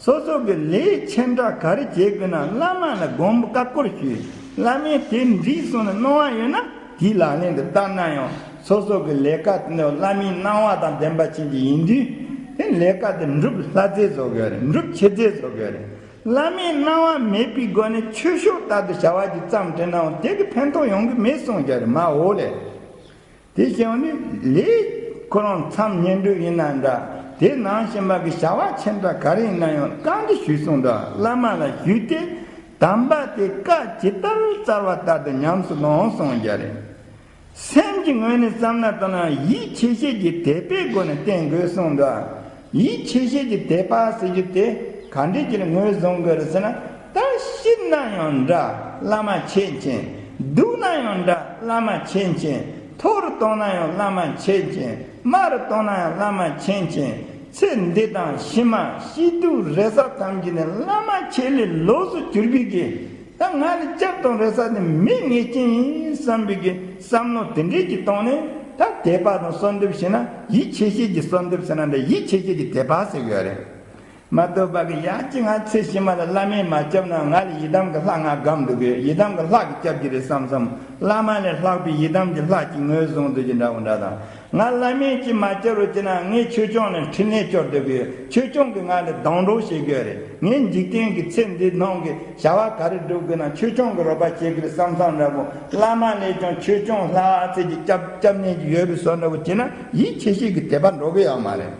སོ་སོ་གི་ལས་ཆེ་འདྲ་ག་རེ་བྱེད་དགོས་ན་བླ་མ་ལ་དགོངས་པ་བཀའ་བསྐོར་ཞུས། བླ་མས་དེ་འགྲིག་སོང་ནས་གནང་བ་ཡོད་ན་དེའི་ལག་ལེན་དུ་བསྟར་ན་ཡང་སོ་སོ་གི་ལས་ཀ་དེ་ནི་བླ་མའི་གནང་བ་དང་ལྡན་པ་ཅན་གྱི་ཡིན་དུས་དེ་ལས་ཀ་དེ་འགྲུབ་སླ་ཚེ་བཟོ་དགོས་རེད། འགྲུབ་ཆེ་ཚེ་བཟོ་དགོས་རེད། བླ་མའི་གནང་བ་མེད་པའི་སྒོ་ནས་ཆོས་ཕྱོགས་ལྟར་དུ་བྱ་བ་ཅིག་བརྩམས་དྲན་ནའང་དེ་གི་ཕན་ཐོགས་ཡོང་གི་མེད་གསུངས་ཀྱི་རེད་མ་འོ་ལས། དེ་བྱས་ནས་ལས་ཁོ་རང་མཚམས་བསྙེན་སྒྲུབ་ཡིན་ན་འདྲ། དེ་ནང་བཞིན་པ་གི་བྱ་བ་ཆེ་འདྲ་ག་རེ་ཡིན་ན་ཡང་བཀའ་འདི་ཞུས་གསུངས་འདུག། བླ་མ་ལ་ཞུས་ཏེ་དམ་པ་དེ་བཀའ་ཇི་ལྟར་སྩལ་བ་ལྟར་དུ་ཉམས་སུ་ལོངས་གསུངས་རྒྱུ་རེད། སེམས་ཀྱི་ངོས་ནས་བསམ་ན་ལྟ་ན་ཡིད་ཆེས་བྱེད་ཀྱི་དད་པའི་སྒོ་ནས་བསྟེན་དགོས་གསུངས་འདུག། ཡིད་ཆེས་བྱེད་ཀྱི་དད་པ་ཟེར་རྒྱུ་དེ་ག་འདྲས་ཀྱི་ངོས་བཟུང་དགོས་རེད་ཟེར་ན། ད་ཤི་ན་ཡང་འདྲ་བླ་མ་ཆེས་ཆེན། སྡུག་ན་ཡང་འདྲ་བླ་མ་ཆེས་ཆེན། མཐོ་རུ་གཏོང་ན་ཡང་བླ་མ་ཆེས་ཆེན། དམའ་རུ་གཏོང་ན་ཡང་བླ་མ་ཆེས་ཆེན། ཚེ་འདི་དང་ཕྱི་མ་སྐྱིད་སྡུག་རེ་ས་ཐམས་ཅད་ནི་བླ་མ་ཆེས་ལས་ལོགས་སུ་གྱུར་པའི་གི། ད་ང་ལ་སྐྱབས་དང་རེ་ས་ནི་མེད་ངེས་ཅན་ཡིན་བསམ་པའི་གི་བསམ་བློ་དེ་འདྲས་ཀྱི་སྟེང་ནས་ད་དད་པ་དང་གསོལ་འདེབས་བྱས་ན་ཡིད་ཆེས་བྱེད་ཀྱི་གསོལ་འདེབས་ཟེར་ན་འདྲ་ཡིད་ཆེས་བྱེད་ཀྱི་དད་པ་ཟེར་གི་ཡོད་རེད། མ་གཏོགས་པ་གི་ཡ་གཅིག་ང་ཚེ་ཕྱི་མ་ལ་བླ་མས་མ་སྐྱབས་ན་ང་ལ་ཡི་དམ་གི་ལྷ་ང་སྒམ་འདུག་གི་ཡི་དམ་གི་ལྷ་གི་སྐྱབས་ཀྱི་རེད་བསམ་བསམ་བླ་མ་ལས་ལྷག་པའི་ཡི་དམ་གྱི་ལྷ་གཅིག་ངོས་བཟུང་འདུག་གི་འདྲ་བོ་འདྲ་དང་། ང་བླ་མས་ཅིག་མ་བསྐྱུར་རོགས་བྱས་ན་ངས་ཆོས་སྐྱོང་ལ་འཕྲིན་ལས་སྐྱོར་སྡོད་ཀྱི་ཡོད། ཆོས་སྐྱོང་གིས་ང་ལ་སྡང་གྲོགས་བྱེད་ཀྱི་ཡོད་རེད། ངས་འཇིག་རྟེན་གྱི་ཚེ་འདིའི་ནང་གི་བྱ་བ་ག་རེ་སྒྲུབ་དགོས་ན་ཆོས་སྐྱོང་གི་རོགས་པ་བྱེད་ཀྱི་རེད་བསམ་བསམ་འདྲ་པོ། བླ་མ་ལས་ཀྱང་ཆོས་སྐྱོང་ལྷ་ཚེ་གི་སྐྱབས་སྐྱབས་གནས་ཀྱི་ཡོད་པའི་བཟོ་འདྲ་པོ་བྱས་ན་ཡིད་ཆེས་བྱེད་ཀྱི་དད་པ་འགྲོ་གི་ཡོད་མ་རེད།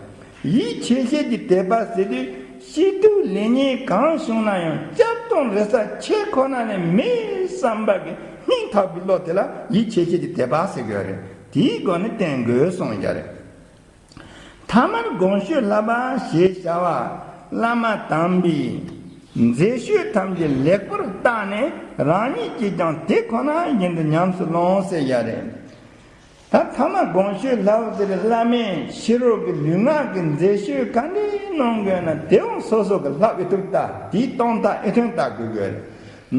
ཡིད་ཆེས་བྱེད་ཀྱི་དད་པ་ཟེར་དུས་སྐྱིད་སྡུག་ལེགས་ཉེས་གང་བྱུང་ན་ཡང་སྐྱབས་དང་རེ་ས་ཁྱེད་ཁོ་ན་ནས་མེད་བསམ་པ་གི་སྙིང་ཐག་པའི་བློ་དེ་ལ་ཡིད་ཆེས་བྱེད་ཀྱི་དད་པ་ཟེར་གྱི་ཡོད་རེད། དེའི་སྒོ་ནས་བསྟེན་དགོས་གསུངས་ཀྱི་རེད། ཐ་མར་དགོངས་ཞུས་བསླབ་པ་ཞེས་བྱ་བ། བླ་མ་དམ་པའི་མཛད་ཤོས་ཐམས་ཅད་ལེགས་པར་བརྟགས་ནས་རང་ཉིད་ཀྱིས་ཀྱང་དེ་ཁོ་ན་བཞིན་དུ་ཉམས་སུ་ལོངས་ཟེར་ཡ་རེད། ད་ཐ་མ་དགོངས་ཞུས་ལབ་དེར་བླ་མས་ཕྱི་རོལ་གྱི་ལུས་ངག་གི་མཛད་ཤོས་ག་འདྲའི་གནང་དགོས་ན་དེའང་སོ་སོ་གི་ལྷབ་ཨེ་ཐུབ་ལྟ། དེའི་སྟོང་ཐག་ཨེ་ཐོན་ལྟ་དགོས་དགོས་རེད།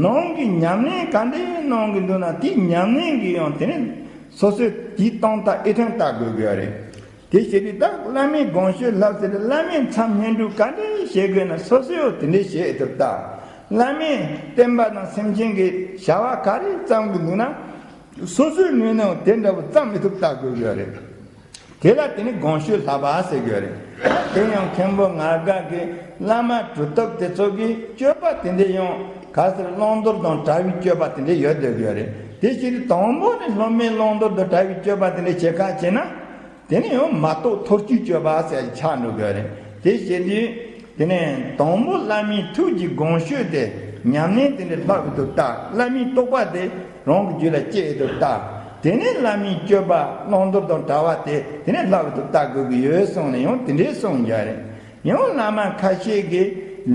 ནང་གི་ཉམས་ལེན་ག་འདྲའི་གནང་གི་འདུག་ན་དེའི་ཉམས་ལེན་གྱི་ཡང་དེ་ནི་སོ་སོས་དེའི་སྟོང་ཐག་ཨེ་ཐོན་ལྟ་དགོས་དགོས་རེད། དེ་བྱེད་དུས་ད་བླ་མའི་དགོངས་ཞུ་ལྷབ་ཟེར་བླ་མའི་མཚམས་བསྙེན་སྒྲུབ་ག་འདྲ་བྱེད་དགོས་ན་སོ་སོས་དེ་འདྲ་བྱེད་ཐུབ་ལྟ། བླ་མས་བསྟན་པ་དང་སེམས་ཅན་གྱི་བྱ་བ་ག་རེ་བརྩམ་གི་འདུག་ན་སོ་སོའི་ངོས་ནས་དེ་འདྲ་བོ་བརྩམ་མི་ཐུབ་ལྟ་དགོས་ཀྱི་ཡོད་རེད། དེ་ལ་དེ་ནི་དགོངས་ཞུ་ལྷབ་པ་ཟེར་གྱི་ཡོད་རེད། དེ་ཡང་མཁན་པོ་ངར་དགའ་གིས་བླ་མ་གྲུབ་ཐོབ་དེ་ཚོ་གི་སྤྱོད་པ་དེ་འདྲ་ཡང་ག་ཟེར་བླང་དོར་དང་བྲལ་བའི་སྤྱོད་པ་དེ་འདྲ་ཡོད་བསྡད་ཀྱི་ཡོད་རེད། དེ་བྱེད་དུས་དང་པོ་ནས་སློབ་མས་བླང་དོར་དང་བྲལ་བའི་སྤྱོད་པ་དེ་འདྲ་བྱེད་ཁ་བྱེད་ན། དེ་ནས་ཡང་མ་རྟོགས་ཐོར་སྐྱུག་སྤྱོད་པ་ཟེར་ཆགས་འགྲོ་གི་རེད། དེ་བྱེད་དུས་དེ་ནས་དང་པོ་བླ་མའི་ཐུགས་ཀྱི་དགོངས་ཞུ་དེ་ཉམས་ལེན་དེ་འདྲ་ལྷག་གི་འདུག་ལྟ། བླ་མའི་རྟོགས་པ་དེ་རང་གི་རྒྱུད་ལ་སྐྱེས་འདུག་ལྟ། དེ་ནས་བླ་མའི་སྤྱོད་པ་བླང་དོར་དང་བྲལ་བ་དེ་དེ་ནས་ལྷག་གི་འདུག་ལྟ་དགོས་ཀྱི་ཡོད་གསུངས་ནས་ཡང་དེ་འདྲའི་གསུངས་ཀྱི་རེད། ཡང་བླ་མ་ཁ་ཤས་ཀྱིས་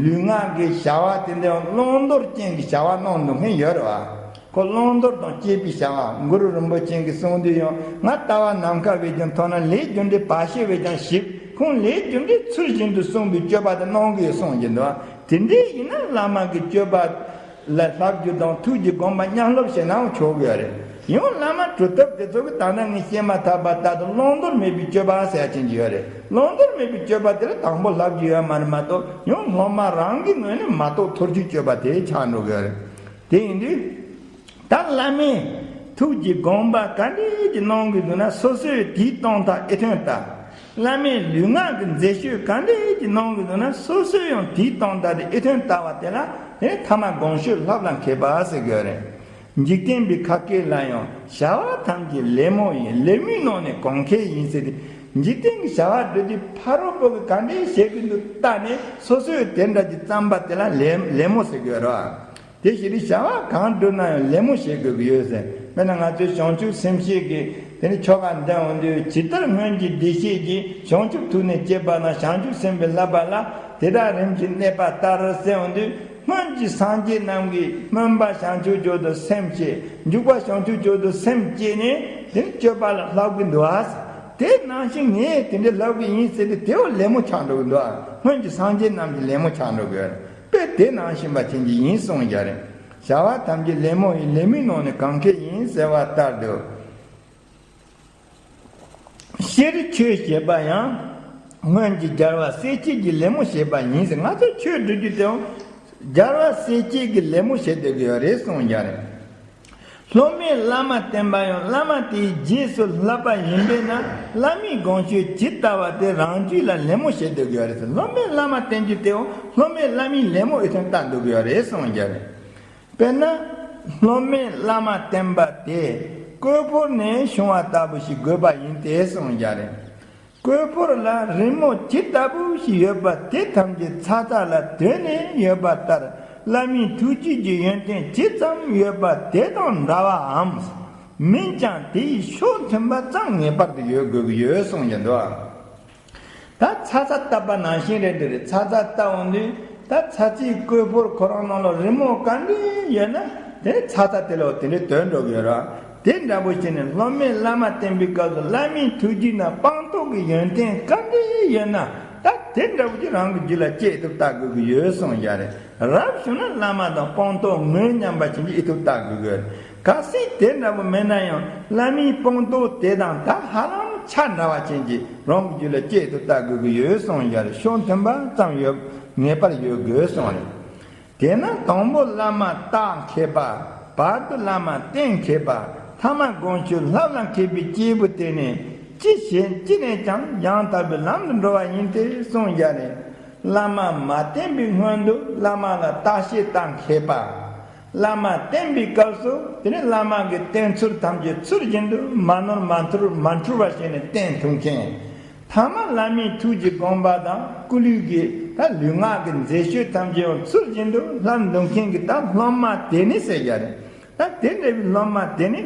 ལུས་ངག་གི་བྱ་བ་དེ་འདྲ་བླང་དོར་ཅན་གྱི་བྱ་བ་གནང་འདུག་མཁན་ཡོད་རེད་བ། ཁོ་བླང་དོར་དང་བཅས་པའི་བྱ་བ་གུ་རུ་རིན་པོ་ཆེ་གིས་གསུངས་དུས་ཡང་ང་ལྟ་བ་ནམ་མཁའ་བས་ཀྱང་མཐོ་ན་ལས་རྒྱུ་འབྲས་བར་ཆད་བས་ཀྱང་ཞིབ། ཁོང་ལས་རྒྱུ་འབྲས་ཚུལ་བཞིན་དུ་བསྲུངས་པའི་སྤྱོད་པ་དེ་གནང་གི་ཡོད་གསུངས་ཀྱི་འདུག་དེ་འདྲའི་ཡིན་ན་བླ་མ་གི་སྤྱོད་པ་ལ་ལྷག་རྒྱུ་དང་ཐུགས་ཀྱི་དགོངས་པ་མཉམ་སློབ་བྱས་ནའང་ཆོག་གི་ཡོད་རེད། ཡང་བླ་མ་གྲུབ་ཐོབ་དེ་ཚོ་གི་ད་ལྟ་ངས་བཤད་མ་ཐག་པ་ལྟར་དུ་བླང་དོར་མེད་པའི་སྤྱོད་པ་ཟེར་ཡ་ཅན་གྱི་ཡོད་རེད། བླང་དོར་མེད་པའི་སྤྱོད་པ་དེ་ལ་དང་པོ་ལྷག་རྒྱུ་ཡོད་མ་རེད་མ་གཏོགས་ཡང་སློབ་མ་རང་གི་ངོས་ནས་མ་རྟོགས་ཐོར་རྒྱུའི་སྤྱོད་པ་དེ་ཆགས་འགྲོ་གི་ཡོད་རེད། དེ་ཡིན་དུས། ད་བླ་མས་ཐུགས་ཀྱི་དགོངས་པ་ག་འདྲས་ཀྱི་གནང་གི་འདུག་ན་སོ་སོས་དེའི་སྟོང་ཐག་ཨེ་ཐོན་ལྟ། བླ་མས་ལུས་ངག་གི་མཛད་སྤྱོད་ག་འདྲས་ཀྱི་གནང་གི་འདུག་ན་སོ་སོས་ཡང་དེའི་སྟོང་ཐག་དེ་ཨེ་ཐོན་ལྟ་བ་དེ་ལ་དེ་ཐ་མ་དགོངས་ཞུ་ལྷབ་ལ་མཁས་པ་ཟེར་གྱི་ཡོད་རེད། འཇིག་རྟེན་པའི་ཁ་སྐད་ལ་ཡང་བྱ་བ་ཐམས་ཅད་ལད་མོ་ཡིན། ལད་མོའི་ནང་ནས་གོང་འཁེལ་ཡིན་ཟེར་ཏེ། འཇིག་རྟེན་གྱི་བྱ་བ་སྒྲུབ་དུས་ཕ་རོལ་པོ་གི་ག་འདྲས་བྱེད་ཀྱི་འདུག་ལྟ་ནས་སོ་སོས་དེ་འདྲ་གྱི་བརྩམས་པ་དེ་ལ་ལད་ལད་མོ་ཟེར་གྱི་ཡོད་རེད། དེ་བཞིན་དུ་བྱ་བ་གང་བསྒྲུབ་ན་ཡང་ལད་མོ་བྱེད་དགོས་ཀྱི་ཡོད་ཟེར། དཔེར་ན་ང་ཚོའི་བྱང་ཆུབ་སེམས་བསྐྱེད་ཀྱི་དེ་ནི་ཆོ་ག་འདོན་འོང་དུས་ཇི་ལྟར་སྔོན་གྱི་བདེ་གཤེགས་ཀྱིས་བྱང་ཆུབ་ཐུགས་ནི་བསྐྱེད་པ་ན་བྱང་ཆུབ་སེམས་དཔའི་བསླབ་པ་ལ་དེ་དག་རིམ་གྱིས་གནས་པ་ལྟར་ཟེར་འོང་དུས་སྔོན་གྱི་སངས་རྒྱས་རྣམས་ཀྱིས་སྨོན་པ་བྱང་ཆུབ་མཆོག་ཏུ་སེམས་བསྐྱེད། འཇུག་པ་བྱང་ཆུབ་མཆོག་ཏུ་སེམས་བསྐྱེད་ནས་དེ་ནི་སྤྱོད་པ་ལ་བསླབ་ཀྱི་འདུག་ཨ། དེ་ནང་བཞིན་ངས་དེ་འདྲའི་བསླབ་ཀྱི་ཡིན་ཟེར་ཏེ་དེའོ་ལད་མོ་ཆགས་འགྲོ་གི་འདུག་ཨ། སྔོན་གྱི་སངས་རྒྱས་རྣམས་ཀྱི་ལད་མོ་ཆགས་འགྲོ་གི་ཡོད་རེད། དཔེ་དེ་ནང་བཞིན་པ་ཅན་གྱི་ཡིན་གསུངས་ཀྱང་རེད། བྱ་བ་ཐམས་ཅད་ལད་མོ་ཡིན། ལད་མོའི་ནང་ནས་གང་མཁས་ཡིན་ཟེར་བ་ལྟར་དུ། སྤྱིར་ཆོས་བྱེད་པ་ཡང་སྔོན་གྱི་རྒྱལ་བ་སྲས་བཅས་ཀྱི་ལད་མོ་བྱེད་པ་ཡིན་ཟེར། ང་ཚོ་ཆོས་སྒྲུབ་རྒྱུ་དེའང་རྒྱལ་བ་སྲས་བཅས་ཀྱི་ལད་མོ་བྱེད་བསྡད་ཀྱི་ཡོད་རེད་གསུངས་ཀྱང་རེད། སློབ་མས་བླ་མ་བསྟེན་པ་ཡང་བླ་མ་དེའི་རྗེས་སུ་བསླབ་པ་ཡིན་པས་ན་བླ་མའི་དགོངས་ཞུ་ཇི་ལྟ་བ་དེ་རང་རྒྱུད་ལ་ལད་མོ་བྱེད་སྡོད་ཀྱི་ཡོད་རེད་ཟེར། སློབ་མས་བླ་མ་བསྟེན་རྒྱུ་དེའང་སློབ་མས་བླ་མའི་ལད་མོ་ཨེ་ཐོན་ལྟ་སྡོད་ཀྱི་ཡོད་རེད་གསུངས་ཀྱང་རེད། དཔེར་ན། སློབ་མས་བླ་མ་བསྟེན་པ་དེ་བརྐོས་ཕོར་ནས་བྱུང་བ་ལྟ་བུ་ཞིག་དགོས་པ་ཡིན་ཏེ་གསུངས་ཀྱང་རེད། བརྐོས་ཕོར་ལ་རི་མོ་ཇི་ལྟ་བུ་ཞིག་ཡོད་པ་དེ་ཐམས་ཅད་ཚ་ཚ་ལ་དོད་ནས་ཡོད་པ་ལྟར་བླ་མའི་ཐུགས་རྒྱུད་ཀྱི་ཡོན་ཏན་ཇི་ཙམ་ཡོད་པ་དེ་དང་འདྲ་བའམ། མིན་ཀྱང་དེའི་ཕྱོགས་མཐུན་པ་ཙམ་ངེས་པར་དུ་ཡོད་དགོས་ཀྱི་ཡོད་གསུངས་ཀྱང་འདུག་ད་ཚ་ཚ་བཏབ་པ་ནང་བཞིན་རེད་འདི་རེད། ཚ་ཚ་བཏབ་འོང་དུས་ད་ཚ་ཚའི་བརྐོས་ཕོར་ཁོ་རང་ནང་ལ་རི་མོ་ག་འདྲ་ཡོད་ན་དེ་ཚ་ཚ་དེ་ལ་དེ་འདྲ་དོད་འགྲོ་གི་ཡོད་ར། དེ་འདྲ་པོ་བྱས་ནས་སློབ་མས་བླ་མ་བསྟེན་པའི་སྐབས་སུ་བླ་མའི་ཐུགས་རྒྱུད་ན་སྤངས་རྟོགས་ཀྱི་ཡོན་ཏན་ག་འདྲ་ཡོད་ན་ད་དེ་འདྲ་པོ་ཅིག་རང་གི་རྒྱུད་ལ་སྐྱེས་ཐུབ་ལྟ་དགོས་ཀྱི་ཡོད་གསུངས་ཀྱང་རེད། རབ་བྱུང་ན་བླ་མ་དང་སྤངས་རྟོགས་ངོ་མཉམ་པ་བྱེད་ཀྱི་ཨེ་ཐུབ་ལྟ་དགོས་ཀྱི་ཡོད། གལ་སྲིད་དེ་འདྲ་པོ་མེད་ན་ཡང་བླ་མའི་སྤངས་རྟོགས་དེ་དང་ད་ཧ་ལམ་ཆ་འདྲ་བ་ཅན་གྱི་རང་གི་རྒྱུད་ལ་སྐྱེས་ཐུབ་ལྟ་དགོས་ཀྱི་ཡོད་གསུངས་ཀྱང་རེད། ཕྱོགས་མཐུན་པ་ཙམ་ཡོད་ངེས་པར་ཡོད་དགོས་གསུངས་རེད། དེས་ན་དང་པོ་བླ་མ་བརྟག་མཁས་པ། བར་དུ་བླ་མ་བསྟེན་མཁས་པ། ཐ་མ་དགོངས་ཞུ་ལྷབ་ལ་མཁས་པའི་སྐྱེས་བུ་དེ་ནི་ ཅི་ཞིག་ཅི་ནས་ཀྱང་ཡང་དག་པའི་ལམ་དུ་འགྲོ་བ་ཡིན་ཏེ་གསུངས་ཀྱང་ནི། བླ་མ་མ་བསྟེན་པའི་སྔོན་དུ་བླ་མ་ལ་བརྟག་དཔྱད་བཏང་མཁས་པ། བླ་མ་བསྟེན་པའི་སྐབས་སུ་དེ་ནི་བླ་མ་གི་བསྟེན་ཚུལ་ཐམས་ཅད་ཚུལ་བཞིན་དུ་མ་ནོར་མ་འཁྲུལ་མ་འཁྲུལ་བ་བྱས་ནས་བསྟེན་ཐུབ་མཁན། ཐ་མ་བླ་མའི་ཐུགས་ཀྱི་དགོངས་པ་དང་སྐུ་ལུས་ཀྱི་ད་ལུས་ངག་གི་མཛད་སྤྱོད་ཐམས་ཅད་ཡང་ཚུལ་བཞིན་དུ་ལྷབ་འདུག་མཁན་གྱི་ད་སློབ་མ་དེ་ནི་ཟེར་ཡ་རེད། ད་དེ་འདྲ་བའི་སློབ་མ་དེ་ནི།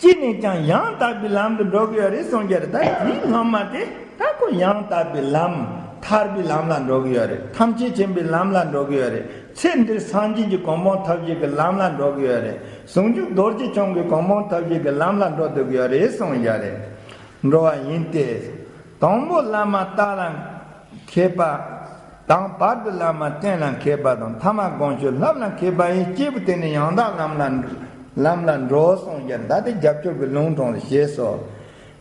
ཅི་ནས་ཀྱང་ཡང་དག་པའི་ལམ་དུ་འགྲོ་གི་ཡོད་རེད་གསུངས་ཀྱི་རེད། ད་དེའི་སློབ་མ་དེ་ད་ཁོ་ཡང་དག་པའི་ལམ། ཐར་པའི་ལམ་ལ་འགྲོ་གི་ཡོད་རེད། ཐམས་ཅད་མཁྱེན་པའི་ལམ་ལ་འགྲོ་གི་ཡོད་རེད། ཚེ་འདིར་སངས་རྒྱས་ཀྱི་གོ་འཕང་ཐོབ་བྱེད་ཀྱི་ལམ་ལ་འགྲོ་གི་ཡོད་རེད། ཟུང་འཇུག་རྡོ་རྗེ་འཆང་གི་གོ་འཕང་ཐོབ་བྱེད་ཀྱི་ལམ་ལ་འགྲོ་སྡོད་ཀྱི་ཡོད་རེད་གསུངས་ཀྱི་རེད། འགྲོ་བ་ཡིན་ཏེ། དང་པོ་བླ་མ་བརྟག་ལ་མཁས་པ་དང་། བར་དུ་བླ་མ་བསྟེན་ལ་མཁས་པ་དང་། ཐ་མ་དགོངས་ཆོས་ལྷབ་ལ་མཁས་པ་ཡིས། སྐྱེས་བུ་དེ་ནི་ཡང་དག་ལམ་ལ་ལམ་ལ་འགྲོ་གསུངས་ཀྱང་། ད་དེ་རྒྱབ་སྐྱོར་གྱི་ལུང་དྲངས་ཏེ་ཞེས་སོ།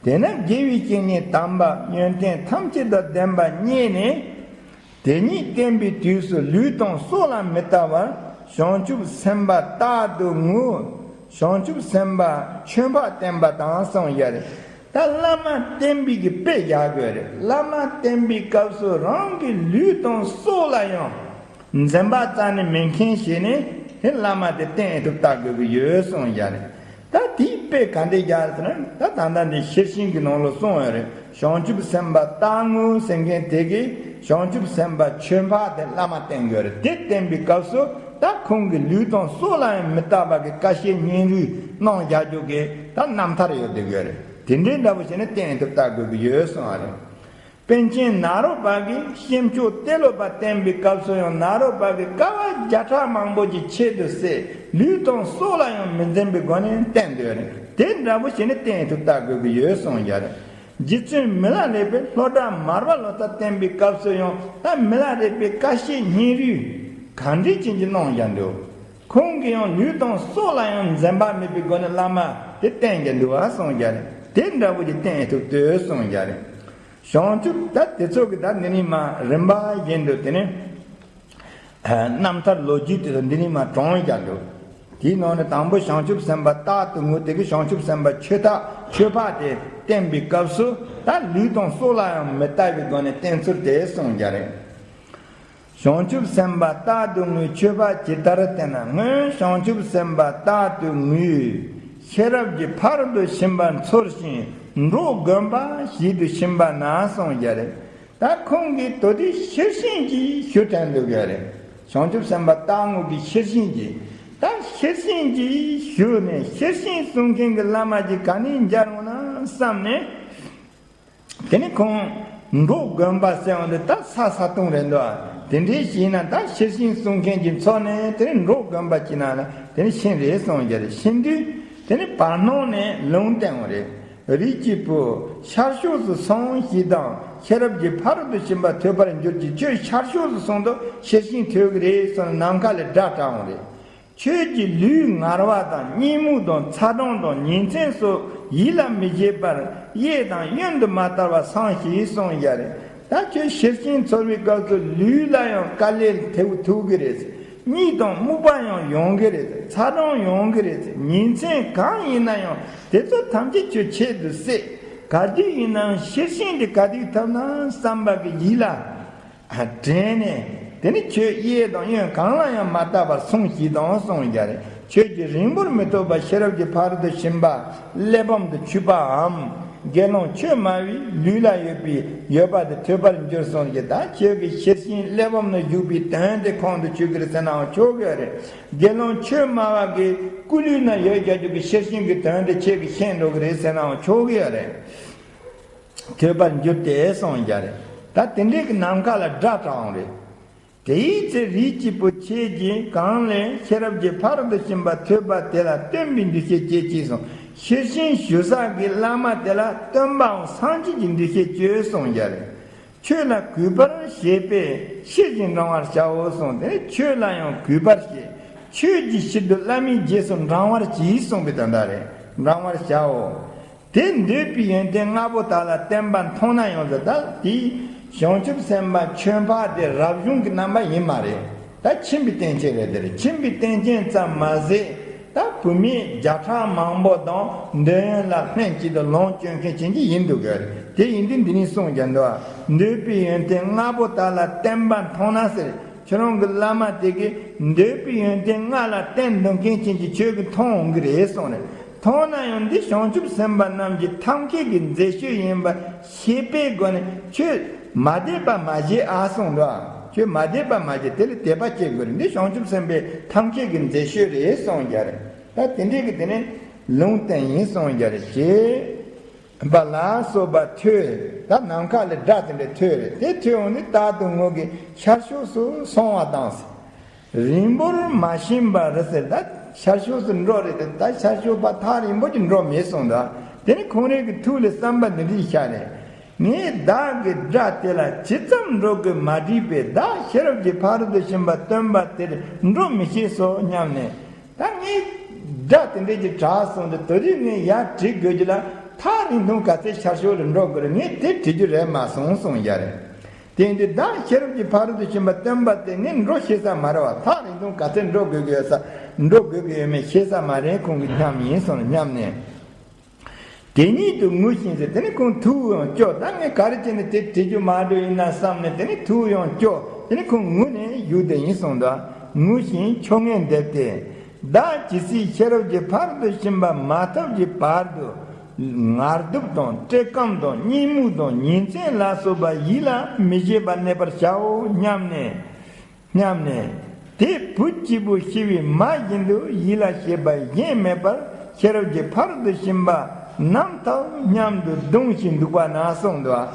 དེས་ན་དགེ་བའི་བཤེས་གཉེན་དམ་པ་ཡོན་ཏན་ཐམས་ཅད་དང་ལྡན་པ་རྙེད་ནས། དེ་ཉིད་བསྟེན་པའི་དུས་སུ་ལུས་དང་སྲོག་ལ་མི་ལྟ་བར་བྱང་ཆུབ་སེམས་དཔའ་རྟག་ཏུ་ངུ། བྱང་ཆུབ་སེམས་དཔའ་ཆོས་འཕགས་བསྟེན་པ་དང་གསུངས་ཡ་རེད། ད་བླ་མ་བསྟེན་པའི་གི་དཔེ་བཞག་དགོས་རེད། བླ་མ་བསྟེན་པའི་སྐབས་སུ་རང་གི་ལུས་དང་སྲོག་ལ་ཡང་འཛེམ་པ་རྩ་ནས་མེད་མཁན་ཞིག་ནི་དེ་བླ་མ་དེ་བསྟེན་ཐུབ་ལྟ་དགོས་ཀྱི་ཡོད་གསུངས་ཡ་རེད། ད་དེའི་དཔེ་ག་འདྲས་བཞག་ཟེར་ན། ད་ད་ལྟ་འདི་ཤེར་ཕྱིན་གྱི་ནང་ལ་གསུངས་ཡོད་རེད། བྱང་ཆུབ་སེམས་དཔའ་རྟག་ངུ་ཟེར་མཁན་དེ་གིས་བྱང་ཆུབ་སེམས་དཔའ་ཆོས་འཕགས་དེ་བླ་མ་བསྟེན་དགོས་རེད། དེ་བསྟེན་པའི་སྐབས་སུ་ད་ཁོང་གི་ལུས་དང་སྲོག་ལ་ཡང་མི་ལྟ་བ་གི་དཀའ་སྤྱད་སྙིང་རུས་གནང་བཞག་རྒྱུ་གི་ད་རྣམ་ཐར་ཡོད་དེ་དགོས་རེད། དེ་འདྲའི་འདྲ་པོ་བྱས་ནས་བསྟེན་ཐུབ་ལྟ་དགོས་ཀྱི་ཡོད་གསུངས་པ་རེད། པཎ་ཆེན་ནཱ་རོ་པ་གིས་ཤེས་མཆོག་ཏེ་ལོ་པ་བསྟེན་པའི་སྐབས་སུ་ཡང་ནཱ་རོ་པ་གིས་དཀའ་བ་བརྒྱ་ཕྲག་མང་པོ་ཅིག་ཆེད་དུ་བསད། ལུས་དང་སྲོག་ལ་ཡང་མི་འཛེམ་པའི་སྒོ་ནས་བསྟེན་དགོས་རེད། དེ་འདྲ་པོ་བྱས་ནས་བསྟེན་ཐུབ་ལྟ་དགོས་ཀྱི་ཡོད་གསུངས་ཡ་རེད། རྗེ་བཙུན་མི་ལ་རས་པས་ལྷོ་བྲག་མར་པ་ལོ་ཙཱ་བསྟེན་པའི་སྐབས་སུ་ཡང་ད་མི་ལ་རས་པས་དཀའ་སྤྱད་སྙིང་རུས་ག་འདྲས་ཅན་གྱི་གནང་བཞག་འདུག་ཁོང་གིས་ཡང་ལུས་དང་སྲོག་ལ་ཡང་འཛེམ་པ་མེད་པའི་སྒོ་ནས་བླ་མ་དེ་བསྟེན་བཞག་འདུག་པ་གསུངས་ཡ་རེད། དེ་འདྲ་པོ་ཅིག་བསྟེན་ཐུབ་ལྟོས་གསུངས་ཡ་རེད། བྱང་ཆུབ་ད་དེ་ཚོ་གི་ད་འདི་ནས་མར་རིམ་པ་བཞིན་དུ་དེ་ནས་རྣམ་ཐར་ལོ་རྒྱུས་དེ་ཚོ་འདི་ནས་མར་དྲངས་བཞག་འདུག་དེའི་ནང་ནས་དང་པོ་བྱང་ཆུབ་སེམས་དཔའ་རྟག་ཏུ་ངུ། དེ་གི་བྱང་ཆུབ་སེམས་དཔའ་ཆོས་ཐག་ཆོས་འཕགས་དེ་བསྟེན་པའི་སྐབས་སུ་ད་ལུས་དང་སྲོག་ལ་ཡང་མི་ལྟ་བའི་སྒོ་ནས་བསྟེན་ཚུལ་དེ་གསུངས་ཡ་རེད། བྱང་ཆུབ་སེམས་དཔའ་རྟག་ཏུ་ངུའི་མཆོད་པ་ཇི་ལྟར་བསྟེན་ན། སྔོན་བྱང་ཆུབ་སེམས་དཔའ་རྟག་ཏུ་ངུས། ཤེས་རབ་ཀྱི་ཕ་རོལ་ཏུ་ཕྱིན་པ་འཚོལ་ཞིང་འགྲོ་དགོན་པ་ཞིག་ཏུ་ཕྱིན་པ་ན་གསུངས་ཡ་རེད། ད་ཁོང་གིས་དོ་དེ་ཤེར་ཕྱིན་གྱིས་ཞུ་དྲན་འདུག་ཡ་རེད། བྱང་ཆུབ་སེམས་དཔའ་རྟག་ངུ་གི་ཤེར་ཕྱིན་གྱིས། ད་ཤེར་ཕྱིན་གྱིས་ཞུས་ནས་ཤེར་ཕྱིན་གསུང་མཁན་གྱི་བླ་མ་ཅིག་ག་ནས་མཇལ་འོང་ན་བསམ་ནས། དེ་ནས་ཁོང་འབྲོག་དགོན་པ་ཟེར་བ་འདི་ད་ས་ས་སྟོང་རེད་འདུག་དེ་འདྲའི་ཞིག་ན་ད་ཤེར་ཕྱིན་གསུང་མཁན་གྱི་ཚོགས་ནས་དེ་ནས་འབྲོག་དགོན་པ་ཅིག་ན་ལ་དེ་ནས་ཕྱིན་རེད་གསུངས་ཀྱི་རེད། ཕྱིན་དུས་དེ་ནས་བར་སྣང་ནས་ལུང་བསྟན་བ་རེད། རིགས་ཀྱི་བུ། ཤར་ཕྱོགས་སུ་སོང་ཞིག་དང་། ཤེས་རབ་ཀྱི་ཕ་རོལ་ཏུ་ཕྱིན་པ་ཐོས་པར་འགྱུར་གྱིས། ཁྱོད་ཤར་ཕྱོགས་སུ་སོང་དུས་ཤེར་ཕྱིན་ཐོས་ཀྱི་རེད་གསུངས་ནས་ནམ་མཁའ་ལས་སྒྲ་གྲགས་འོང་རེད། ཁྱོད་ཀྱི་ལུས་ངར་བ་དང་གཉིད་རྨུགས་དང་ཚ་གྲང་དང་ཉིན་མཚན་སོགས་ཡིད་ལ་མི་བྱེད་པར་གཡས་དང་གཡོན་དུ་མ་བལྟ་བར་སོང་ཞིག་གསུངས་ཡ་རེད། ད་ཁྱོད་ཤེར་ཕྱིན་ཚོར་བའི་སྐབས་སུ་ལུས་ལ་ཡང་དཀའ་ལས་ཐེབས་ཐུབ་ཀྱི་རེད། གཉིད་དང་རྨུགས་པ་ཡང་ཡོང་གི་རེད། ཚ་གྲང་ཡོང་གི་རེད། ཉིན་མཚན་གང་ཡིན་ན་ཡང་དེ་ཚོ་ཐམས་ཅད་ཁྱོད་ཆེད་དུ་བསད། ག་དུས་ཡིན་ནའང་ཤེར་ཕྱིན་དེ་ག་དུས་ཐོབ་ན་བསམ་པ་གི་ཡིད་ལ་དྲན་ནས། དེ་ནི་ཁྱོད་གཡས་དང་གཡོན་གང་ལ་ཡང་མ་བལྟ་བར་སོང་ཞིག་དང་གསུངས་ཀྱི་རེད། ཁྱོད་ཀྱིས་རིང་པོར་མི་ཐོགས་པར་ཤེས་རབ་ཀྱི་ཕ་རོལ་ཏུ་ཕྱིན་པ་གླེགས་བམ་དུ་ཆུད་པའམ། དགེ་སློང་ཆོས་སྨྲ་བའི་ལུས་ལ་ཡོད་པའི་ཡོད་པ་དེ་ཐོས་པར་འགྱུར་གསུངས་ཀྱི། ད་ཁྱོད་ཀྱིས་ཤེར་ཕྱིན་གླེགས་བམ་ན་བཞུགས་པའི་དོན་དེ་ཁོང་དུ་ཆུད་ཀྱི་རེད་ཟེར་ནའང་ཆོག་གི་རེད། དགེ་སློང་ཆོས་སྨྲ་བ་གི་སྐུ་ལུས་ན་ཡོད་རྒྱུ་གི་ཤེར་ཕྱིན་གྱི་དོན་དེ་ཁྱེད་ཀྱིས་ཤེས་འགྲོ་གི་རེད་ཟེར་ནའང་ཆོག་གི་ཡོད་རེད། ཐོས་པར་འགྱུར་ཏེ་གསུངས་ཀྱི་རེད། ད་དེ་འདྲའི་གི་ནམ་མཁའ་ལ་སྒྲ་གྲགས་འོང་རེད། དེའི་ཚེ་རིགས་ཀྱི་བུ་ཁྱེད་ཀྱིས་གང་ལས་ཤེས་རབ་ཀྱི་ཕ་རོལ་ཏུ་ཕྱིན་པ་ཐོས་པ་དེ་ལ་སྟོན་པའི་འདུ་ཤེས་བསྐྱེད་ཅིག་གསུངས། ཤེར་ཕྱིན་ཞུ་ས་གི་བླ་མ་དེ་ལ་སྟོན་པའམ་སངས་རྒྱས་ཀྱི་འདུ་ཤེས་བསྐྱེད་གསུངས་ཀྱི་རེད། ཆོས་ལ་གུས་པར་བྱེད་པས་ཕྱིར་ཞིང་འབྲང་བར་བྱའོ་གསུངས་ཏེ། ཆོས་ལ་ཡང་གུས་པར་བྱེད། ཆོས་ཀྱི་ཕྱིར་དུ་བླ་མའི་རྗེས་སུ་འབྲང་བར་གྱིས་གསུངས་པའི་དོན་དག་རེད། འབྲང་བར་བྱའོ། དེ་འདོད་པའི་ཡོན་ཏན་ལྔ་པོ་དག་ལ་བརྟེན་པ་མཐོང་ན་ཡང་ཟེར། ད་དེའི་བྱང་ཆུབ་སེམས་དཔའ་ཆོས་འཕགས་དེ་རབ་བྱུང་གི་རྣམ་པ་ཡིན་མ་རེད། ད་ཕྱིན་པའི་རྟེན་ཅན་རེད། དེ་རེད། ཕྱིན་པའི་རྟེན་ཅན་ཙམ་མ་ཟད། ད་ བུད་མེད་བརྒྱ་ཕྲག་མང་པོ་དང་འདོད་ཡོན་ལ་ལྷན་ཅིག་ཏུ་ལོངས་སྤྱོད་མཁན་ཅན་གྱི་ཡིན་འདུག་གི། དེ་ཡིན་དུས་འདི་ནས་གསུངས་ཀྱང་འདུག་འདོད་པའི་ཡོན་ཏན་ལྔ་པོ་དག་ལ་བརྟེན་པ་མཐོང་ན་ཟེར། ཁྱོད་རང་གི་བླ་མ་དེ་གིས་འདོད་པའི་ཡོན་ཏན་ལྔ་ལ་བརྟེན་འདུག་མཁན་ཅན་གྱི་ཁྱོད་ཀྱིས་མཐོང་འོང་གི་རེད་གསུངས་ནས། མཐོང་ན་ཡང་འདི་བྱང་ཆུབ་སེམས་དཔའ་རྣམས་ཀྱི་ཐབས་མཁས་ཀྱི་མཛད་སྤྱོད་ཡིན་པ་ཤེས་པའི་སྒོ་ནས་ཁྱོད་མ་དད་པ་མ་བྱེད་ཨ་གསུངས་འདུག་ཁྱོད་མ་དད་པ་མ་བྱེད། དེ་ལ་དད་པ་བྱེད་དགོས་རེད། འདི་བྱང་ཆུབ་སེམས་དཔའི་ཐབས་མཁས་ཀྱི་མཛད་སྤྱོད་རེད་གསུངས་ཀྱང་རེད། ད་དེ་འདྲའི་གི་དེ་ནས་ལུང་བསྟན་ཡིན་གསུངས་ཀྱང་རེད། ཞེས་པ་ལ་སོགས་པ་ཐོས། ད་ནམ་མཁའ་ལས་སྒྲ་དེ་འདྲ་ཐོས་རེད། དེ་ཐོས་འོང་ནས་རྟག་ཏུ་ངུ་གི་ཤར་ཕྱོགས་སུ་སོང་བ་དང་། རིང་པོར་མ་ཕྱིན་པར་ཟེར། ད་ཤར་ཕྱོགས་སུ་འགྲོ་རེད་དེ། ད་ཤར་ཕྱོགས་པ་ཐག་རིང་པོ་ཅིག་འགྲོ་མེད་གསུངས་འདུག་དེ་ནས་ཁོང་རང་གི་ཐུགས་ལ་བསམ་པ་འདི་འདྲ་ཤར་ནས། ངས་བདག་གི་སྒྲ་དེ་ལ་ཇི་ཙམ་འགྲོ་དགོས་མ་དྲིས་པས། བདག་ཤེས་རབ་ཀྱི་ཕ་རོལ་ཏུ་ཕྱིན་པ་སྟོན་པ་དེར་འགྲོ་མི་ཤེས་སོ་སྙམ་ནས། ད་ངས་སྒྲ་དེ་འདྲ་ཅིག་གྲགས་སོང་དུས། དེ་དུས་ངས་ཡར་དྲི་དགོས་རྒྱུ་ལ་ཐག་རིང་ཐུང་ག་ཚད་ཤར་ཕྱོགས་ལ་འགྲོ་དགོས་རེད། ངས་དེ་དྲི་རྒྱུ་རེད་མ་སོང་གསུངས་ཀྱང་རེད། དེ་ཡིན་དུས་བདག་ཤེས་རབ་ཀྱི་ཕ་རོལ་ཏུ་ཕྱིན་པ་སྟོན་པ་དེ་ངས་འགྲོ་ཤེས་ས་མ་རེད་བ། ཐག་རིང་ཐུང་ག་ཚད་འགྲོ་དགོས་ཀྱི་ཡོད་ས། འགྲོ་དགོས་ཀྱི་ཡོད་མེད་ཤེས་ས་མ་རེད། ཁོང་གི་སྙམ་ཡིན་གསུངས་སྙམ་ནས། དེ་ཉིད་དུ་ངུ་ཞིང་ཟེར། དེ་ནས་ཁོང་ཐུགས་ཡང་སྐྱོ། ད་ངས་ག་རེ་བྱས་ནས་དེ་དྲི་རྒྱུ་མ་འགྲོ་ཡིན་ན་བསམ་ནས། དེ་ནས་ཐུགས་ཡང་སྐྱོ། དེ་ནས་ཁོང་ངུ་ནས་བཞུགས་བསྡད་ཡིན་གསུངས་འདུག་ངུ་ཞིང་ཆོ་ངེས་འདེབས་ཏེ། བདག་ཇི་སྲིད་ཤེས་རབ་ཀྱི་ཕ་རོལ་ཏུ་ཕྱིན་པ་མ་ཐོབ་ཀྱི་བར་དུ། ངལ་དུབ་དང་བཀྲེས་སྐོམ་དང་གཉིད་མུག་དང་ཉིན་མཚན་ལ་སོགས་པ་ཡིད་ལ་མི་བྱེད་པར་གནས་པར་བྱའོ་སྙམ་ནས། སྙམ་ནས། དེ་བུ་གཅིག་པུ་ཤི་བའི་མ་བཞིན་དུ་ཡིད་ལ་བྱེད་པ་གཞན་མེད་པར་ཤེས་རབ་ཀྱི་ཕ་རོལ་ཏུ་ཕྱིན་པ་ནམ་ཐོབ་སྙམ་དུ་གདུང་ཞིང་འདུག་པ་ན་གསུངས་འདུག་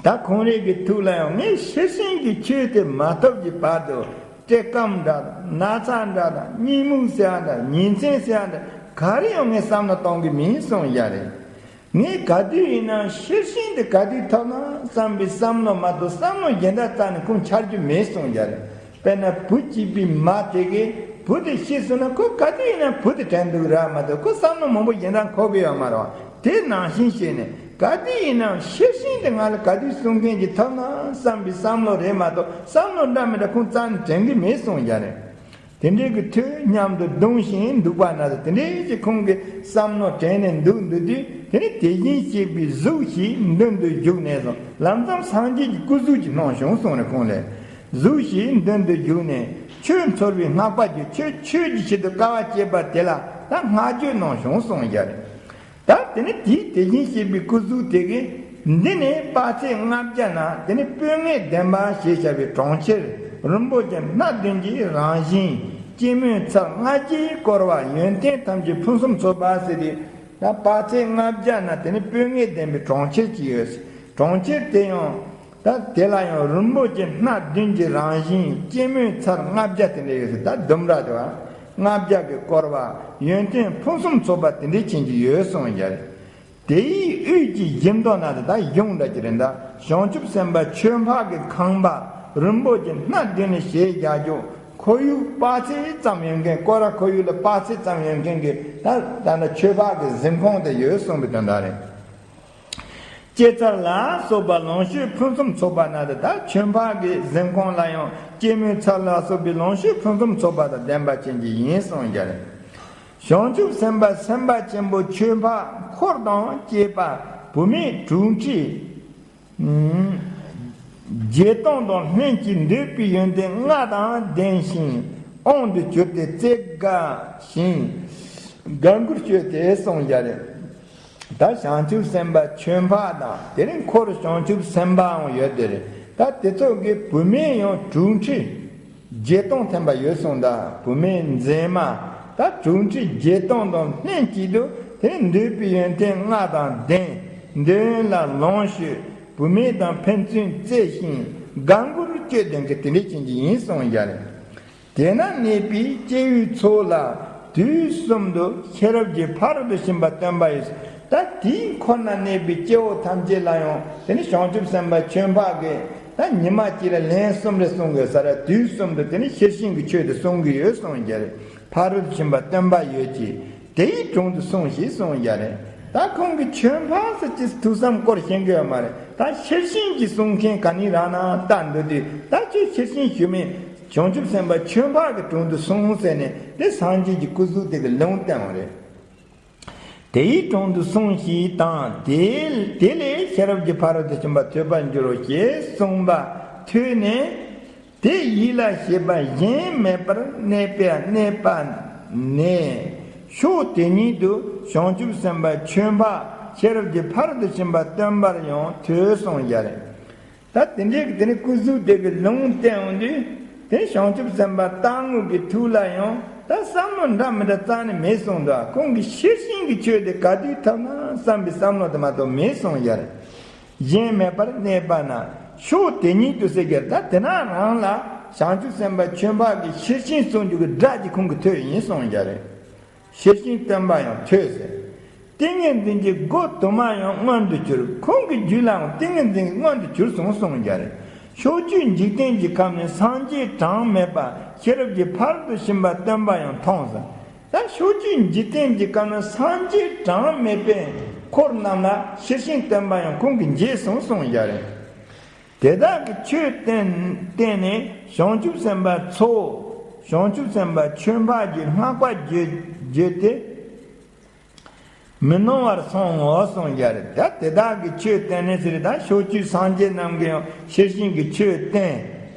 ད་ཁོང་རང་གི་ཐུགས་ལ་ཡང་ངས་ཤེར་ཕྱིན་གྱི་ཆོས་དེ་མ་ཐོབ་ཀྱི་བར་དུ་བཀྲེས་སྐོམ་འདྲ་དང་ན་ཚ་འདྲ་དང་གཉིད་མུག་ཟེར་བ་འདྲ་ཉིན་མཚན་ཟེར་བ་འདྲ་ག་རེ་ཡང་ངས་བསམ་བློ་གཏོང་གི་མིན་གསུངས་ཡ་རེད། ངས་ག་དུས་ཡིན་ནའང་ཤེར་ཕྱིན་དེ་ག་དུས་ཐོབ་ན་བསམ་པའི་བསམ་བློ་མ་གཏོགས་བསམ་བློ་གཞན་དག་རྩ་ནས་ཁུངས་འཆར་རྒྱུ་མེད་གསུངས་ཀྱང་རེད། དཔེར་ན་བུ་གཅིག་པའི་མ་དེ་གིས་བུ་དེ་ཤི་སོང་ན་ཁོ་ག་དུས་ཡིན་ན་བུ་དེ་དྲན་འདུག་ར་མ་གཏོགས་ཁོ་བསམ་བློ་མང་པོ་གཞན་དག་འཁོར་གི་ཡོད་མ་རེད་བ། དེ་ནང་བཞིན་བྱས་ནས་ག་དུས་ཡིན་ནའང་ཤེར་ཕྱིན་དེ་ང་ལ་ག་དུས་གསུང་མཁན་ཅིག་ཐོབ་ན་བསམ་པའི་བསམ་བློ་རེད་མ་གཏོགས་བསམ་བློ་འདྲ་མི་འདྲ་ཁུངས་རྩ་ནས་དྲན་གི་མེད་གསུངས་ཀྱང་རེད། དེ་འདྲའི་གི་ཐོས་སྙམ་དུ་གདུང་ཞིང་འདུག་པ་ན། དེ་འདྲའི་གི་ཁོང་གི་བསམ་མནོ་དྲན་ནས་འདུག་འདུག་དུས་དེ་ནི་དེ་བཞིན་གཤེགས་པའི་གཟུགས་ཤིག་མདུན་དུ་བཞུགས་ནས་སོ། ལམ་ཙམ་སངས་རྒྱས་ཀྱི་སྐུ་གཟུགས་ཀྱི་སྣང་བྱུང་གསུངས་ནས་ཁོང་ལས། གཟུགས་ཤིག་མདུན་དུ་བཞུགས་ནས་ཆོས་འཚོལ་བའི་བསྔགས་པ་བརྗོད། ཆོས་ཆོས་ཀྱི་ཆེད་དུ་དཀའ་བ་སྤྱད་པ་དེ་ལ་ད་བསྔགས་བརྗོད་གནང་བྱུང་གསུངས་ཀྱང་རེད། ད་དེ་ནི་དེའི་དེ་བཞིན་གཤེགས་པའི་སྐུ་གཟུགས་དེ་གིས་འདི་ནི་དཔག་ཚད་ལྔ་བརྒྱ་ན་དེ་ནི་སྤོས་ངད་ལྡན་པ་ཞེས་བྱ་བའི་གྲོང་ཁྱེར་རིན་པོ་ཆེ་སྣ་བདུན་གྱི་རང་བཞིན་སྐྱེད་མོས་ཚལ་ལྔ་བརྒྱས་བསྐོར་བ་ཡོན་ཏན་ཐམས་ཅད་ཕུན་སུམ་ཚོགས་པ་ཟེར་ཏེ། ད་དཔག་ཚད་ལྔ་བརྒྱ་ན་དེ་ནི་སྤོས་ངད་ལྡན་པའི་གྲོང་ཁྱེར་གྱི་ཡོད། གྲོང་ཁྱེར་དེ་ཡང་། ད་དེ་ལ་ཡང་རིན་པོ་ཆེ་སྣ་བདུན་གྱི་རང་བཞིན་སྐྱེད་མོས་ཚལ་ལྔ་བརྒྱ་དེ་འདྲ་ཡོད་ཟེར། ད་ལྡུམ་ར་དེ་བ་ལྔ་བརྒྱ་གིས་བསྐོར་བ་ཡོན་ཏན་ཕུན་སུམ་ཚོགས་པ་དེ་འདྲའི་ཅན་གྱི་ཡོད་གསུངས་ཀྱང་རེད། དེ་ཡི་དབུས་ཀྱི་བཞི་མདོ་ན་དེ་ད་གཞུང་འདྲ་ཅིག་རེད། ད་བྱང་ཆུབ་སེམས་དཔའ་ཆོས་འཕགས་ཀྱི་ཁང་པ་རིན་པོ་ཆེ་སྣ་བདུན་ནས་ཞེས་བྱ་རྒྱུ་ཁོར་ཡུག་དཔག་ཚད་ཙམ་ཡོད་མཁན། སྐོར་ར་ཁོར་ཡུག་ལ་དཔག་ཚད་ཙམ་ཡོད་མཁན་གྱི་ད་ད་ནི་ཆོས་འཕགས་ཀྱི་གཟིམ་ཁང་དེ་ཡོད་གསུངས་པའི་དོན་དག་རེད། སྐྱེད་ཚལ་ལ་སོགས་པ་ལོངས་སྤྱོད་ཕུན་སུམ་ཚོགས་པ་ན་དེ་ད་ཆོས་འཕགས་ཀྱི་གཟིམ་ཁང་ལ་ཡང་སྐྱེད་མོས་ཚལ་ལ་སོགས་པའི་ལོངས་སྤྱོད་ཕུན་སུམ་ཚོགས་པ་དང་ལྡན་པ་ཅན་གྱི་ཡིན་གསུངས་ཀྱང་རེད། བྱང་ཆུབ་སེམས་དཔའ་སེམས་དཔའ་ཆེན་པོ་ཆོས་འཕགས་འཁོར་དང་བཅས་པ་བུད་མེད་དྲུག་ཁྲི་བརྒྱད་སྟོང་དང་ལྷན་ཅིག་འདོད་པའི་ཡོན་ཏན་ལྔ་དང་ལྡན་ཞིང་དབང་དུ་གྱུར་ཏེ་རྩེ་དགའ་ཞིང་དགའ་མགུར་སྤྱོད་དེ་གསུངས་ཀྱང་རེད། ད་བྱང་ཆུབ་སེམས་དཔའ་ཆོས་འཕགས་དང་དེ་རིང་འཁོར་བྱང་ཆུབ་སེམས་དཔའང་ཡོད་དེ་རེད། ད་དེ་ཚོ་གི་བུད་མེད་ཡང་དྲུག་ཁྲི་བརྒྱད་སྟོང་ཐམ་པ་ཡོད་གསུངས། ད་བུད་མེད་མཛེས་མ་ད་དྲུག་ཁྲི་བརྒྱད་སྟོང་དང་ལྷན་ཅིག་ཏུ་དེ་ནི་འདོད་པའི་ཡོན་ཏན་ལྔ་དང་ལྡན། འདོད་ཡོན་ལ་ལོངས་སྤྱོད། བུད་མེད་དང་ཕན་ཚུན་རྩེ་ཞིང་དགའ་མགུར་སྤྱོད་ལྡན་གྱི་དེ་འདྲའི་ཅན་གྱི་ཡིན་གསུངས་ཀྱང་རེད། དེ་ན་གནས་པའི་སྐྱེ་བོའི་ཚོགས་ལ་དུས་གསུམ་དུ་ཤེས་རབ་ཀྱི་ཕ་རོལ་ཏུ་ཕྱིན་པ་སྟོན་པ་ཡིས། ད་དེའི་འཁོར་ན་གནས་པའི་སྐྱེ་བོ་ཐམས་ཅད་ལ་ཡང་དེ་ནི་བྱང་ཆུབ་སེམས་དཔའ་ཆོས་འཕགས་ཀྱིས་ད་ཉི་མ་གཅིག་ལ་ལན་གསུམ་རེ་གསུང་དགོས་ས་ར། དུས་གསུམ་དུ་དེ་ནི་ཤེར་ཕྱིན་གྱི་ཆོས་དེ་གསུང་གི་ཡོད་གསུངས་ཀྱང་རེད། ཕ་རོལ་ཏུ་ཕྱིན་པ་སྟོན་པ་ཡོད་ཀྱིས་དེའི་དྲུང་དུ་སོང་ཞེས་གསུངས་ཀྱང་རེད། ད་ཁོང་གིས་ཆོས་འཕགས་ཟེར་གྱི་ཐུགས་བསམ་སྐོར་ཤེས་ཀྱི་ཡོད་མ་རེད། ད་ཤེར་ཕྱིན་གྱི་གསུང་མཁན་ག་ནི་རང་ན་ལྟ་འདུག་དུས་ད་ཁྱོད་ཤེར་ཕྱིན་ཞུ་མིན། བྱང་ཆུབ་སེམས་དཔའ་ཆོས་འཕགས་ཀྱི་དྲུང་དུ་སོང་ཟེར་ནས་དེ་སངས་རྒྱས་ཀྱི་སྐུ་གཟུགས་དེ་གི་ལུང་བསྟན་པ་རེད། དེའི་དྲུང་དུ་སོང་ཞེས་དང་དེ་དེ་ལས་ཤེས་རབ་ཀྱི་ཕ་རོལ་ཏུ་ཕྱིན་པ་ཐོས་པར་འགྱུར་རོ་ཞེས་གསུངས་པ་ཐོས་ནས། དེ་ཡིད་ལ་བྱེད་པ་གཞན་མེད་པར་གནས་པ་གནས་པ་ནས་ཕྱོགས་དེ་ཉིད་དུ་བྱང་ཆུབ་སེམས་དཔའ་ཆོས་འཕགས་ཤེས་རབ་ཀྱི་ཕ་རོལ་ཏུ་ཕྱིན་པ་སྟོན་པར་ཡང་ཐོས་གསུངས་པ་རེད། ད་དེ་འདྲའི་གི་དེ་ནི་སྐུ་གཟུགས་དེ་གི་ལུང་བསྟན་འོང་དུས། དེ་བྱང་ཆུབ་སེམས་དཔའ་རྟག་དངོས་ཀྱི་ཐུགས་ལ་ཡང་ད་བསམ་བློ་འདྲ་མི་འདྲ་རྩ་ནས་མེད་གསུངས་འདུག་ཁོང་གི་ཤེར་ཕྱིན་གྱི་ཆོས་དེ་ག་དུས་ཐོབ་ན་བསམ་པའི་བསམ་བློ་དེ་མ་གཏོགས་མེད་གསུངས་པ་རེད། གཞན་མེད་པར་གནས་པ་ན་ཕྱོགས་དེ་ཉིད་དུ་ཟེར་གྱི་ད་དེ་ན་རང་ལ་བྱང་ཆུབ་སེམས་དཔའ་ཆོས་འཕགས་ཀྱི་ཤེར་ཕྱིན་གསུང་རྒྱུ་གི་སྒྲ་ཅིག་ཁོང་གིས་ཐོས་ཡིན་གསུངས་པ་རེད། ཤེར་ཕྱིན་སྟོན་པ་ཡང་ཐོས་ཟེར། ཏིང་ངེ་འཛིན་གྱི་སྒོ་དུ་མ་ཡང་མངོན་དུ་གྱུར། ཁོང་གི་རྒྱུད་ལའང་ཏིང་ངེ་འཛིན་གྱི་མངོན་དུ་གྱུར་སོང་གསུངས་པ་རེད། ཕྱོགས་བཅུའི་འཇིག་རྟེན་གྱི་ཁམས་ནས་སངས་རྒྱས་གྲངས་མེད་པ་ཤེས་རབ་ཀྱི་ཕ་རོལ་ཏུ་ཕྱིན་པ་སྟོན་པ་ཡང་མཐོང་ཟེར། ད་ཕྱོགས་བཅུའི་འཇིག་རྟེན་གྱི་ཁམས་ན་སངས་རྒྱས་གྲངས་མེད་པའི་འཁོར་རྣམས་ལ་ཤེར་ཕྱིན་སྟོན་པ་ཡང་ཁོང་གིས་མཇལ་སོང་གསུངས་པ་རེད། དེ་དག་གི་ཆོས་བསྟན་བསྟན་ནས་བྱང་ཆུབ་སེམས་དཔའ་ཚོ། བྱང་ཆུབ་སེམས་དཔའ་ཆོས་འཕགས་ཀྱི་བསྔགས་པ་བརྗོད་བརྗོད་དེ། མི་སྣང་བར་སོང་ངོ་གསུངས་པ་རེད། ད་དེ་དག་གི་ཆོས་བསྟན་ནས་ཟེར་ད་ཕྱོགས་བཅུའི་སངས་རྒྱས་རྣམས་ཀྱིས་ཡང་ཤེར་ཕྱིན་གྱི་ཆོས་བསྟན།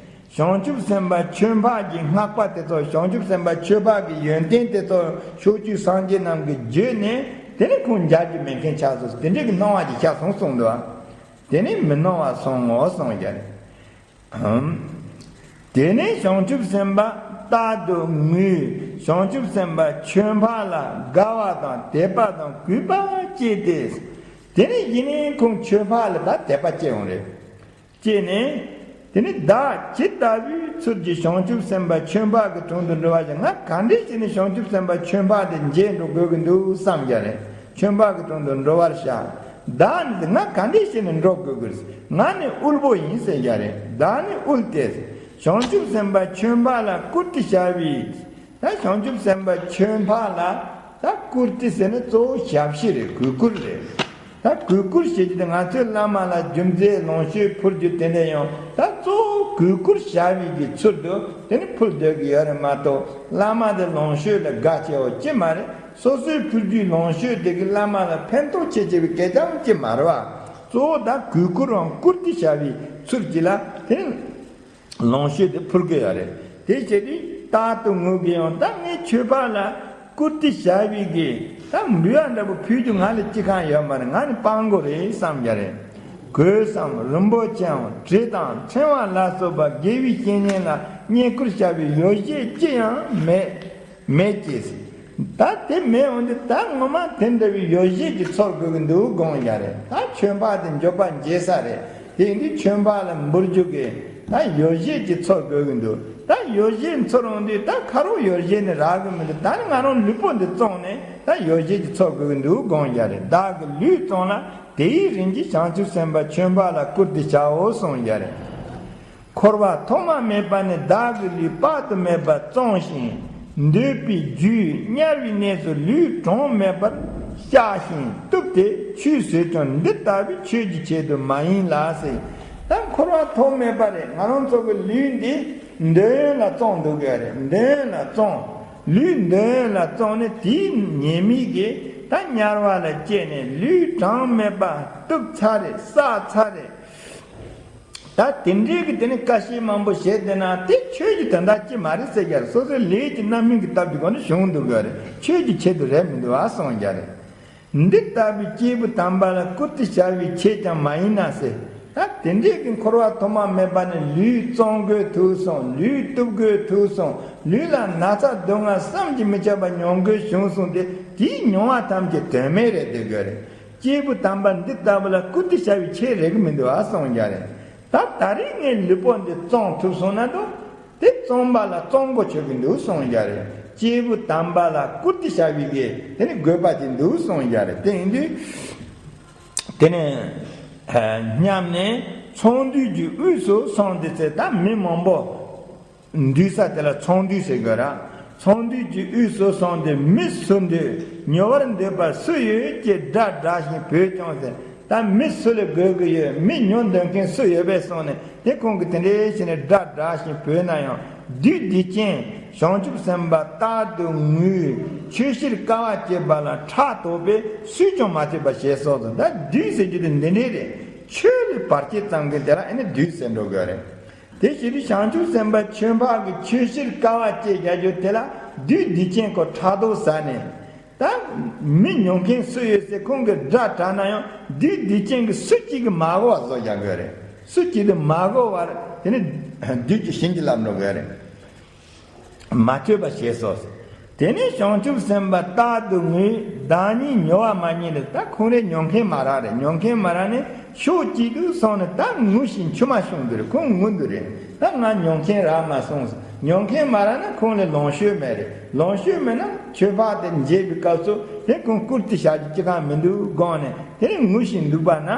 བྱང་ཆུབ་སེམས་དཔའ་ཆོས་འཕགས་ཀྱི་བསྔགས་པ་དེ་ཚོ་བྱང་ཆུབ་སེམས་དཔའ་ཆོས་འཕགས་ཀྱི་ཡོན་ཏན་དེ་ཚོ་ཕྱོགས་བཅུའི་སངས་རྒྱས་རྣམས་ཀྱིས་བརྗོད་ནས་དེ་ནས་ཁོང་མཇལ་རྒྱུ་མེད་མཁན་ཆགས་སོང་། དེ་འདྲའི་གི་སྣང་བ་ཅིག་ཤར་སོང་གསུངས་འདུག་དེ་ནས་མི་སྣང་བར་སོང་ངོ་གསུངས་པ་རེད། ཨམ། དེ་ནས་བྱང་ཆུབ་སེམས་དཔའ་རྟག་ཏུ་ངུས། བྱང་ཆུབ་སེམས་དཔའ་ཆོས་འཕགས་ལ་དགའ་བ་དང་དད་པ་དང་གུས་པ་སྐྱེས་ཏེ། དེ་ནས་ཡིན་ནས་ཁོང་ཆོས་འཕགས་ལ་ད་དད་པ་སྐྱེས་ཡོང་རེད། སྐྱེས་ནས། དེ་ནས་བདག་ཇི་ལྟ་བུའི་ཚུལ་གྱིས་བྱང་ཆུབ་སེམས་དཔའ་ཆོས་འཕགས་ཀྱི་དྲུང་དུ་འགྲོ་བར་བྱ། ང་ག་འདྲས་བྱས་ནས་བྱང་ཆུབ་སེམས་དཔའ་ཆོས་འཕགས་དེ་མཇལ་འགྲོ་དགོས་ཀྱི་འདུག་བསམ་རྒྱུ་རེད། ཆོས་འཕགས་ཀྱི་དྲུང་དུ་འགྲོ་བར་བྱ། བདག་ནི་ང་ག་འདྲས་བྱས་ནས་འགྲོ་དགོས་ཀྱི་རེད། ང་ནི་དབུལ་པོ་ཡིན་ཟེར་རྒྱུ་རེད། བདག་ནི་དབུལ་ཏེ། བྱང་ཆུབ་སེམས་དཔའ་ཆོས་འཕགས་ལ་བཀུར་སྟི་བྱ་བའི། ད་བྱང་ཆུབ་སེམས་དཔའ་ཆོས་འཕགས་ལ་ད་བཀུར་སྟི་ཟེར་ན་གཙོ་བོ་ཞབས་ཕྱི་རེད། གུས་བཀུར་རེད། ད་གུས་བཀུར་བྱེད་རྒྱུ་དེ་ང་ཚོས་བླ་མ་ལ་རྒྱུ་མཚན་ལོངས་སྤྱོད་ཕུལ་རྒྱུ་དེ་འདྲ་ཡང་ད་གཙོ་བོ་གུས་བཀུར་བྱ་བའི་གི་ཚུལ་དུ་དེ་ནི་ཕུལ་སྡོད་ཀྱི་ཡོད་རེད་མ་གཏོགས། བླ་མ་དེ་ལོངས་སྤྱོད་ལ་དགའ་ཆེ་བ་ཅི་མ་རེད། སོ་སོའི་ཕུལ་རྒྱུའི་ལོངས་སྤྱོད་དེ་གི་བླ་མ་ལ་ཕན་ཐོགས་ཆེ་ཆེ་བའི་སྐད་ཆའང་ཅི་མ་རེད་བ། གཙོ་བོ་ད་གུས་བཀུར་རང་བཀུར་སྟི་བྱ་བའི་ཚུལ་གྱིས་ལ་དེ་ནི། ལོངས་སྤྱོད་དེ་ཕུལ་གི་ཡོད་རེད། དེ་བྱས་དུས་རྟག་ཏུ་ངུ་གི་ཡང་ད་ངས་ཆོས་འཕགས་ལ་བཀུར་སྟི་བྱ་བའི་གི་ད་འབུལ་བ་འདྲ་པོ་ཕུལ་རྒྱུ་ང་ལ་ཅི་གང་ཡོད་མ་རེད། ང་ནི་སྤྲང་པོ་རེད་བསམ་རྒྱུ་རེད། གོས་སམ་རིན་པོ་ཆེའམ་དྲི་དང་ཕྲེང་བ་ལ་སོགས་པ་དགེ་བའི་བཤེས་གཉེན་ལ་བསྙེན་བཀུར་བྱ་བའི་ཡོ་བྱད་ཅི་ཡང་མེད། མེད་ཅེས། ད་དེ་མེད་འོང་དུས་ད་ངོ་མ་དེ་འདྲ་བའི་ཡོ་བྱད་ཀྱི་ཚོར་དགོས་ཀྱི་འདུག་དགོངས་ཡ་རེད། ད་ཆོས་འཕགས་དེ་མགྱོགས་པ་མཇལ་ས་རེད། དེ་ཡིན་དུས་ཆོས་འཕགས་ལ་འབུལ་རྒྱུ་གི་ད་ཡོ་བྱད་ཀྱི་ཚོར་དགོས་ཀྱི་འདུག་ད་ཡོ་བྱད་ཚོར་འོང་དུས་ད་ཁ་རོག་ཡོ་བྱད་ནི་རག་གི་མི་འདུག་ད་ནི་ང་རང་ལུས་པོ་འདི་བཙོངས་ནས་ད་ཡོ་བྱད་ཀྱི་ཚོར་དགོས་ཀྱི་འདུག་དགོངས་ཡ་རེད། བདག་གི་ལུས་བཙོངས་ལ་དེའི་རིན་གྱིས་བྱང་ཆུབ་སེམས་དཔའ་ཆོས་འཕགས་ལ་བཀུར་སྟི་བྱའོ་གསུངས་ཡ་རེད། འཁོར་བ་ཐོག་མ་མེད་པ་ནས་བདག་གི་ལུས་དཔག་ཏུ་མེད་པ་བཙོངས་ཤིང་། འདོད་པའི་རྒྱུས་དམྱལ་བའི་གནས་སུ་ལུས་གྲངས་མེད་པར་བཤགས་ཤིང་གཏུབས་ཏེ་ཆུད་ཟོས་ཀྱང་འདི་ལྟ་བུའི་ཆོས་ཀྱི་ཆེད་དུ་མ་ཡིན་ལ་ཟེར། ད་འཁོར་བ་ཐོག་མེད་པ་རེད། ང་རང་ཚོ་གི་ལུས་འདི་འདོད་ཡོན་ལ་བཙོངས་འདུག་གི་རེད། འདོད་ཡོན་ལ་བཙོངས། ལུས་འདོད་ཡོན་ལ་བཙོངས་ནས་དེའི་ཉེས་དམིགས་ཀྱིས་ད་དམྱལ་བ་ལ་སྐྱེས་ནས་ལུས་གྲངས་མེད་པ་གཏུབས་ཚར་རེད། བསགས་ཚར་རེད། ད་དེ་འདྲའི་གི་དེ་ནི་དཀའ་སྤྱད་མང་པོ་བྱས་བསྡད་ན་དེ་ཆོས་ཀྱི་དོན་དག་ཅིག་མ་རེད་ཟེར་རྒྱུ་རེད། སོ་སོའི་ལས་ཀྱི་རྣམ་སྨིན་གྱི་སྟབས་ཀྱི་སྒོ་ནས་བྱུང་འདུག་གི་རེད། ཆོས་ཀྱི་ཆེད་དུ་རེད་མི་འདུག་ཨ་གསུང་རྒྱུ་རེད། འདི་ལྟ་བུའི་སྐྱེས་བུ་དམ་པ་ལ་བཀུར་སྟི་བྱ་བའི་ཆེད་ཀྱང་མ་ཡིན་ན་ཟེར། ད་དེ་འདྲའི་གི་འཁོར་བ་ཐོག་མ་མེད་པ་ནས་ལུས་བཙོང་དགོས་ཐུག་སོང་། ལུས་གཏུབ་དགོས་ཐུག་སོང་། ལུས་ལ་ན་ཚ་སྡུག་བསྔལ་བསམ་གྱིས་མི་ཁྱབ་པ་མྱོང་དགོས་བྱུང་སོང་སྟེ་དེའི་མྱོང་བ་ཐམས་ཅད་དོན་མེད་རེད་བསྡད་དགོས་རེད། སྐྱེས་བུ་དམ་པ་འདི་ལྟ་བུ་ལ་བཀུར་སྟི་བྱ་བའི་ཆེད་རེག་གི་མི་འདུག་ཨ་གསུང་རྒྱུ་རེད། ད་ད་རེས་ངས་ལུས་པོ་འདི་བཙོང་ཐུབ་སོང་ན་འདུག་དེ་བཙོང་པ་ལ་བཙོང་གོ་ཆོད་ཀྱི་འདུག་གསུང་རྒྱུ་རེད། སྐྱེས་བུ་དམ་པ་ལ་བཀུར་སྟི་བྱ་བའི་གི་དེ་ནི་དགོས་པ་དེ་འདུག་གསུང་རྒྱུ་རེད། དེ་ཡིན་དུས་དེ་ནས་སྙམ་ནས་ཚོང་འདུས་ཀྱི་དབུས་སུ་སོང་སྟེ་ཚེ་ད་མི་མང་པོ། འདུས་ས་དེ་ལ་ཚོང་འདུས་ཟེར་དགོས་ར། ཚོང་འདུས་ཀྱི་དབུས་སུ་སོང་སྟེ་མི་སུ་འདུས། ཉོ་བར་འདོད་པ་སུ་ཡོད་ཅེས་སྒྲ་བསྒྲགས་ཤིང་བོས་ཀྱང་ཟེར། ད་མི་སུ་ལ་དགོས་ཀྱི་ཡོད། མི་ཉོ་འདོད་མཁན་སུ་ཡོད་པས་གསུངས་ནས་དེ་ཁོང་གིས་དེ་འདྲའི་བྱས་ནས་སྒྲ་བསྒྲགས་ཤིང་བོས་ན་ཡང་ བདུད་སྡིག་ཅན་བྱང་ཆུབ་སེམས་དཔའ་རྟག་ཏུ་ངུའི་ཆོས་ཕྱིར་དཀའ་བ་སྤྱད་པ་ལ་ཕྲག་དོག་པས་སུས་ཀྱང་མ་ཐུབ་པ་བྱས་སོ། ད་བདུད་ཟེར་རྒྱུ་དེ་འདི་འདྲས་རེད། ཆོས་ལས་བར་ཆད་བཏང་མཁན་དེ་ལ་ཨེ་ནི་བདུད་ཟེར་འགྲོ་དགོས་རེད། དེ་བྱས་དུས་བྱང་ཆུབ་སེམས་དཔའ་ཆོས་འཕགས་ཀྱི་ཆོས་ཕྱིར་དཀའ་བ་སྤྱད་བྱ་རྒྱུ་དེ་ལ་བདུད་སྡིག་ཅན་ཁོ་ཕྲག་དོག་ཟ་ནས། ད་མི་ཉོ་མཁན་སུ་ཡོད་ཟེར་ཁོང་གི་སྒྲ་གྲགས་ན་ཡང་བདུད་སྡིག་ཅན་གྱི་སུ་གཅིག་གིས་མ་གོ་བ་བཟོ་རྒྱག་དགོས་རེད། སུ་གཅིག་གིས་མ་གོ་བར་དེ་ནི་བདུད་ཀྱི་བྱིན་གྱིས་བརླབས་འགྲོ་དགོས་རེད། མ་ཐུབ་པ་བྱས་སོ། དེ་ནས་བྱང་ཆུབ་སེམས་དཔའ་རྟག་ཏུ་ངུས། བདག་ཉིད་ཉོ་བ་མ་རྙེད་ལས། ད་ཁོང་རེ་ཉོ་མཁན་མ་རག་རེད། ཉོ་མཁན་མ་རག་ནས་ཕྱོགས་གཅིག་ཏུ་སོང་ནས་ད་ངུ་ཞིང་མཆི་མ་ཤོང་གི་རེད། ཁོང་ངུ་འདུག་རེད། ད་ང་ཉོ་མཁན་རག་མ་སོང་། ཉོ་མཁན་མ་རག་ན་ཁོང་ལ་ལོངས་སྤྱོད་མེད་རེད། ལོངས་སྤྱོད་མེད་ན་ཆོས་འཕགས་དེ་མཇལ་བའི་སྐབས་སུ་དེ་ཁོང་བཀུར་སྟི་བྱ་རྒྱུ་ཅི་གང་མི་འདུག་དགོངས་ནས་དེ་ནས་ངུ་ཞིང་འདུག་པ་ན།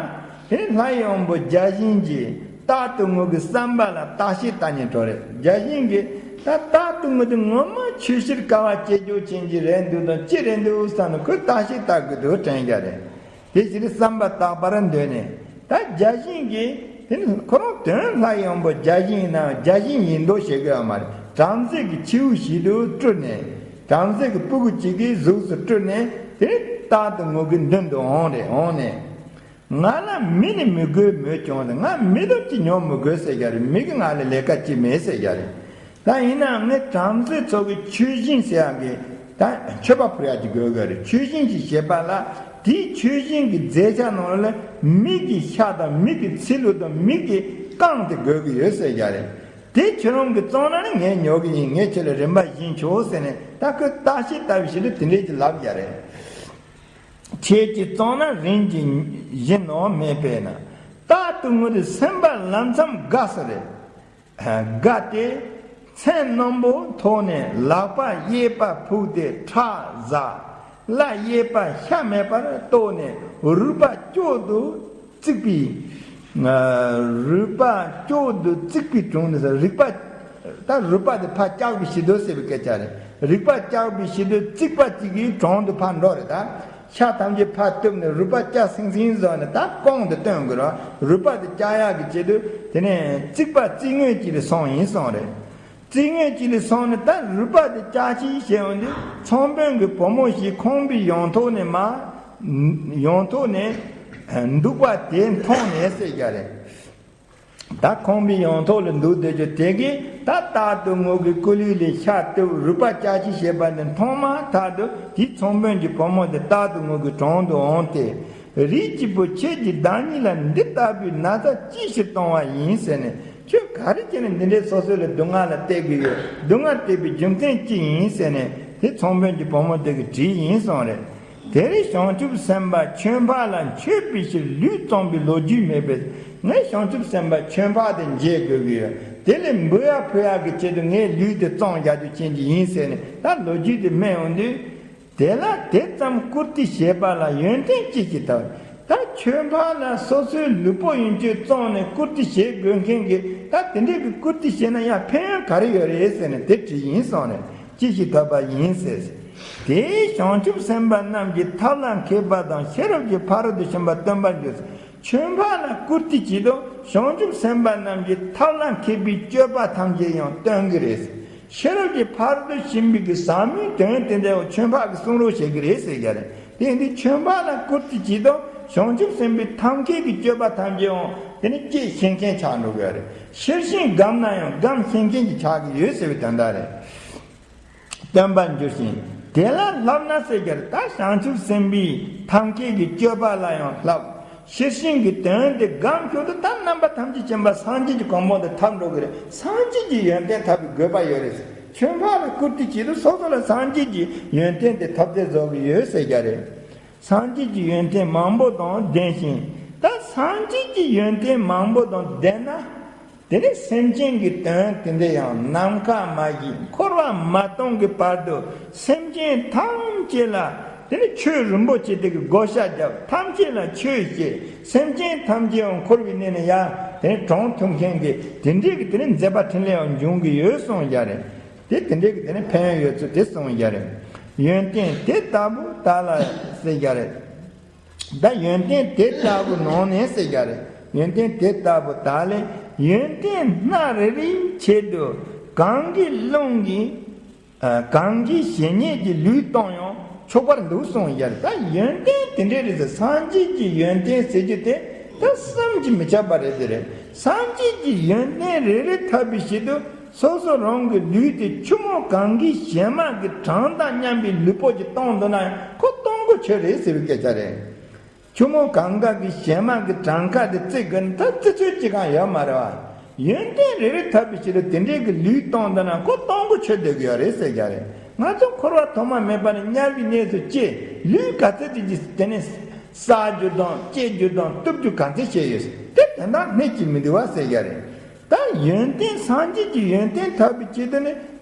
དེ་ནས་ལྷ་ཡི་དབང་པོ་བརྒྱ་བྱིན་གྱིས་རྟག་ཏུ་ངུ་གི་བསམ་པ་ལ་བརྟག་ཤིང་ལྟ་ཉན་འགྲོ་རེད། བརྒྱ་བྱིན་གྱིས་ད་རྟག་ཏུ་ངུ་དེ་ངོ་མ་ཆོས་ཕྱིར་དཀའ་བ་སྤྱད་རྒྱུ་ཅན་གྱི་རེད་འདུག་དང་ཅི་རེད་འདུག་བསམ་ནས་ཁོས་བརྟག་ཤིང་ལྟ་དགོས་འདུག་དྲན་རྒྱུ་རེད། དེ་ཕྱིར་བསམ་པ་དག་པར་འདོད་ནས། ད་བརྒྱ་བྱིན་གྱིས་དེ་ནི་ཁོ་རང་དོན་ལྷ་ཡི་དབང་པོ་བརྒྱ་བྱིན་ཡིན་ནའང་བརྒྱ་བྱིན་ཡིན་མདོག་བྱེད་དགོས་ཡོད་མ་རེད། བྲམ་ཟེ་གི་ཁྱེའུ་ཞིག་ཏུ་སྤྲུལ་ནས། བྲམ་ཟེ་གི་སྤུ་གུ་གཅིག་གི་གཟུགས་སུ་སྤྲུལ་ནས་དེ་རྟག་ཏུ་ངུ་གི་མདུན་དུ་འོང་རེད། འོང་ནས། ང་ལ་མི་ནི་མི་དགོས་མོད་ཀྱང་ང་མི་སྟོབས་ཀྱིས་ཉོ་མི་དགོས་ཟེར་རྒྱུ་རེད། མི་གིས་ང་ལ་ལས་ཀ་ཅི་མེད་ཟེར་རྒྱུ་རེད། ད་ཡིན་ནའང་ངས་བྲམ་ཟེ་ཚོ་གི་མཆོད་སྦྱིན་ཟེར་ཡག་གི་ད་མཆོད་པ་ཕུལ་ཡག་ཅིག་དགོས་དགོས་རེད། མཆོད་སྦྱིན་ཅིག་བྱེད་པ་ལ་དེའི་མཆོད་སྦྱིན་གྱི་རྫས་ཆ་ནང་ལ་མི་གི་ཤ་དང་མི་གི་ཚིལ་ལུ་དང་མི་གི་རྐང་དེ་དགོས་ཀྱི་ཡོད་ཟེར་རྒྱུ་རེད། དེ་ཁྱེད་རང་གིས་བཙོང་ན་ནི་ངས་ཉོ་གི་ཡིན། ངས་ཁྱེད་ལ་རིན་པ་སྦྱིན་ཆོག་ཟེར་ནས་ད་ཁོས་བརྟག་ཤིང་ལྟ་བུ་ཞིག་ཏུ་དེ་འདྲས་ཀྱི་ལབ་རྒྱུ་རེད། ཁྱེད་ཀྱིས་བཙོང་ན་རིན་གྱིས་བཞིན་ནོ་མེད་པས་ན། རྟག་ཏུ་ངུ་དེ་སེམས་པ་ལམ་མཚམས་དགའ་ས་རེད། དགའ་སྟེ། མཚན་རྣོན་པོ་ཐོགས་ནས་ལག་པ་གཡས་པ་ཕུག་སྟེ་ཁྲག་ཟ། བརླ་གཡས་པ་ཤ་མེད་པར་གཏོར་ནས་རུས་པ་སྐྱོག་ཏུ་བརྩིགས་པའི། རུས་པ་སྐྱོག་ཏུ་བརྩིགས་པའི་དྲུང་དུ་རིག་པ། ད་རུས་པ་དེ་ཕར་བཀྱགས་པའི་ཞི་དུལ་ཟེར་བའི་སྐད་ཆ་རེད། རིག་པ་བཀྱགས་པའི་ཞི་དུལ་བརྩིགས་པ་གཅིག་གི་དྲུང་དུ་ཕར་འགྲོ་རེད་ད། ཤ་ཐམས་ཅད་ཕར་གཏུབས་ནས་རུས་པ་བཀྱག་སིང་སིང་བཟོས་ནས་ད་རྐང་དུ་བཏོན་དགོས་ར། རུས་པ་དེ་བཀྱག་ཡག་གི་ཆེད་དུ་དེ་ནས་བརྩིགས་པ་རྩིག་ངོས་གཅིག་ལ་སོང་ཡིན་སོང་རེད། རྩིག་ངོས་གཅིག་ལ་སོང་ནས་ད་རུས་པ་དེ་བཀྱག་ཅིག་བྱས་ཡོང་དུས་ཚོང་དཔོན་གྱི་བུ་མོ་ཞིག་ཁང་པའི་ཡང་ཐོག་ནས་མར། ཡང་ཐོག་ནས་འདུག་པ་དེ་མཐོང་ནས་ཟེར་རྒྱུ་རེད། ད་ཁང་པའི་ཡང་ཐོག་ལ་འདུག་སྡོད་རྒྱུ་དེ་གིས་ད་རྟག་ཏུ་ངུ་གི་སྐུ་ལུས་ལས་ཤ་གཏུབ་རུས་པ་བཀྱག་ཅིག་བྱས་པ་འདི་མཐོང་མ་ཐག་ཏུ་དེའི་ཚོང་དཔོན་གྱི་བུ་མོ་དེ་རྟག་ཏུ་ངུ་གི་དྲུང་དུ་འོངས་ཏེ། རིགས་ཀྱི་བུ་ཁྱེད་ཀྱིས་བདག་ཉིད་ལ་འདི་ལྟ་བུའི་ན་ཚ་ཅི་ཞིག་གཏོང་བ་ཡིན་ཟེར་ནས། ཁྱོད་ག་རེ་བྱས་ནས་འདི་འདྲའི་སོ་སོ་ལ་སྡུག་བསྔལ་ལ་གཏད་ཀྱི་ཡོད། སྡུག་བསྔལ་གཏད་པའི་རྒྱུ་མཚན་ཅི་ཡིན་ཟེར་ནས་དེ་ཚོང་དཔོན་གྱི་བུ་མོ་དེ་གིས་དྲིས་ཡིན་གསུངས་རེད། དེར་བྱང་ཆུབ་སེམས་དཔའ་ཆོས་འཕགས་ལ་མཆོད་པའི་ཕྱིར་ལུས་བཙོངས་པའི་ལོ་རྒྱུས་མེད་པས། ངས་བྱང་ཆུབ་སེམས་དཔའ་ཆོས་འཕགས་དེ་མཇལ་དགོས་ཀྱི་ཡོད། དེ་ལས་འབུལ་བ་ཕུལ་ཡག་གི་ཆེད་དུ་ངས་ལུས་དེ་བཙོངས་བཞག་རྒྱུ་ཅན་གྱི་ཡིན་ཟེར་ནས་ད་ལོ་རྒྱུས་དེ་སྨྲས་ཡོང་དུས། དེ་ལ་དེ་ཙམ་བཀུར་སྟི་བྱེད་པ་ལ་ཡོན་ཏན་ཅི་ཞིག་ཐོབ། ད་ཆོས་འཕགས་ལ་སོ་སོའི་ལུས་པོ་ཡོན་ཆོས་བཙོངས་ནས་བཀུར་སྟི་བྱེད་དགོས་མཁན་གྱི་ད་དེ་འདྲས་ཀྱི་བཀུར་སྟི་བྱས་ན་ཡང་ཕན་ཡོན་ག་རེ་ཡོད་རེད་ཟེར་ནས་དེ་དྲིས་ཡིན་གསུངས་ནས་ཅི་ཞིག་ཐོབ་པ་ཡིན་ཟེར། དེས་བྱང་ཆུབ་སེམས་དཔའ་རྣམས་ཀྱི་ཐབས་ལ་མཁས་པ་དང་ཤེས་རབ་ཀྱི་ཕ་རོལ་ཏུ་ཕྱིན་པ་སྟོན་པར་འགྱུར། ཆོས་འཕགས་ལ་བཀུར་སྟི་བྱེད་དུས་བྱང་ཆུབ་སེམས་དཔའ་རྣམས་ཀྱི་ཐབས་ལ་མཁས་པའི་སྤྱོད་པ་ཐམས་ཅད་ཡང་སྟོན་གྱི་རེད། ཤེས་རབ་ཀྱི་ཕ་རོལ་ཏུ་ཕྱིན་པའི་གི་ཟབ་མོའི་དོན་དེ་འདྲ་བ་ཆོས་འཕགས་ཀྱིས་གསུང་རོགས་བྱེད་ཀྱི་རེད་ཟེར་གྱི་རེད། དེ་ཡིན་དུས་ཆོས་འཕགས་ལ་བཀུར་སྟི་བྱེད་དུས་བྱང་ཆུབ་སེམས་དཔའི་ཐབས་མཁས་ཀྱི་སྤྱོད་པ་ཐམས་ཅད་ཡང་དེ་ནི་སྐྱེས་ཤེས་མཁན་ཆགས་འགྲོ་གི་རེད། ཤེར་ཕྱིན་སྒོམ་ན་ཡང་སྒོམ་ཤེས་མཁན་གྱི་ཆགས་ཀྱི་ཡོད་ཟེར་བའི་དོན་དག་རེད། སྟོན་པར་འགྱུར་ཞིང་དེ་ལ་བསླབ་ན་ཟེར་གྱི་རེད། ད་བྱང་ཆུབ་སེམས་དཔའི་ཐབས་མཁས་ཀྱི་སྤྱོད་པ་ལ་ཡང་བསླབ། ཤེར་ཕྱིན་གྱི་དོན་དེ་སྒོམ་ཞོར་དུ་ད་རྣམ་པ་ཐམས་ཅད་མཁྱེན་པ་སངས་རྒྱས་ཀྱི་གོ་འཕང་དེ་ཐོབ་འགྲོ་གི་རེད། སངས་རྒྱས་ཀྱི་ཡོན་ཏན་ཐོབ་པའི་དགོས་པ་ཡོད་རེད། ཆོས་འཕགས་ལ་བཀུར་སྟི་བྱེད་དུས་སོ་སོ་ལ་སངས་རྒྱས་ཀྱི་ཡོན་ཏན་དེ་ཐོབ་སྟེ་བཟོ་གི་ཡོད་ཟེར་གྱི་རེད། སངས་རྒྱས་ཀྱི་ཡོན་ཏན་མང་པོ་དང་ལྡན་ཞིང་། ད་སངས་རྒྱས་ཀྱི་ཡོན་ཏན་མང་པོ་དང་ལྡན་ན། དེ་ནས་སེམས་ཅན་གྱི་དོན་དེ་འདྲ་ཡང་ནམ་མཁའ་མ་བཞིན་འཁོར་བ་མ་སྟོངས་ཀྱི་བར་དུ་སེམས་ཅན་ཐམས་ཅད་ལ་དེ་ནས་ཆོས་རིན་པོ་ཆེ་དེ་གི་བགོ་བཤའ་བརྒྱབ། ཐམས་ཅད་ལ་ཆོས་བཤད། སེམས་ཅན་ཐམས་ཅད་ཡང་འཁོར་བའི་གནས་ནས་ཡང་དེ་ནས་གྲོང་ཐུབ་མཁན་གྱི་དེ་འདྲའི་གི་དེ་ནས་མཛད་པ་འཕྲིན་ལས་ཡང་འབྱུང་གི་ཡོད་གསུངས་ཀྱི་རེད། དེ་དེ་འདྲའི་གི་དེ་ནས་ཕན་ཡོན་ཡོད་ཚུལ་དེ་གསུངས་ཀྱི་རེད། ཡོན་ཏན་དེ་ལྟ་བུ་དག་ལ་ཟེར་གྱི་རེད། ད་ཡོན་ཏན་དེ་ལྟ་བུ་ནང་ནས་ཟེར་གྱི་རེད། ཡོན་ཏན་དེ་ལྟ་བུ་དག་ལས་ཡོན་ཏན་སྣ་རེ་རེའི་ཆེད་དུ་ གང་གི་རླུང་གིས། ཨ། གང་གིས་ཞེ་ཉེས་ཀྱི་ལུས་གཏོང་ཡང་ཆོག་པར་འདུག་གསུངས་ཡ། ད་ཡོན་ཏན་དེ་འདྲའི་རིགས་སུ་སངས་རྒྱས་ཀྱི་ཡོན་ཏན་ཟེར་རྒྱུ་དེ་ད་བསམ་གྱིས་མི་ཁྱབ་པ་རེད། དེ་རེད། སངས་རྒྱས་ཀྱི་ཡོན་ཏན་རེ་རེ་ཐོབ་པའི་ཆེད་དུ་སོ་སོ་རང་གི་ལུས་དེ་ཆུ་མོ་གངྒཱའི་བྱེ་མ་གི་གྲངས་དང་མཉམ་པའི་ལུས་པོ་ཅིག་གཏོང་འདུག་ན་ཡང་ཁོ་གཏོང་དགོས་ཆོག་རེད་ཟེར་བའི་སྐད་ཆ་རེད། ཆུ་མོ་གངྒཱ་གི་བྱེ་མ་གི་གྲངས་ཀ་དེ་བརྩི་དགོས་ན་ད་བརྩི་ཚོད་ཅི་གང་ཡོད་མ་རེད་བ། ཡོན་ཏན་རེ་རེ་ཐོབ་པའི་ཕྱིར་དེ་འདྲའི་གི་ལུས་གཏོང་འདོད་ན་ཁོ་གཏོང་དགོས་ཆོག་བསྡད་ཀྱི་ཡོད་རེད་ཟེར་རྒྱུ་རེད། ང་ཚོ་འཁོར་བ་ཐོག་མ་མེད་པ་ནས་དམྱལ་བའི་གནས་སུ་སྐྱེས། ལུས་ག་ཚད་ཅིག་གིས་དེ་ནས་བསག་རྒྱུ་དང་སྐྱེ་རྒྱུ་དང་གཏུབ་རྒྱུ་ག་ཚད་བྱས་ཡོད། དེ་དོན་དག་སྣེ་གཅིག་མི་འདུག་བ་ཟེར་རྒྱུ་རེད། ད་ཡོན་ཏན་སངས་རྒྱས་ཀྱི་ཡོན་ཏན་ཐོབ་པའི་ཆེད་དུ་ནི་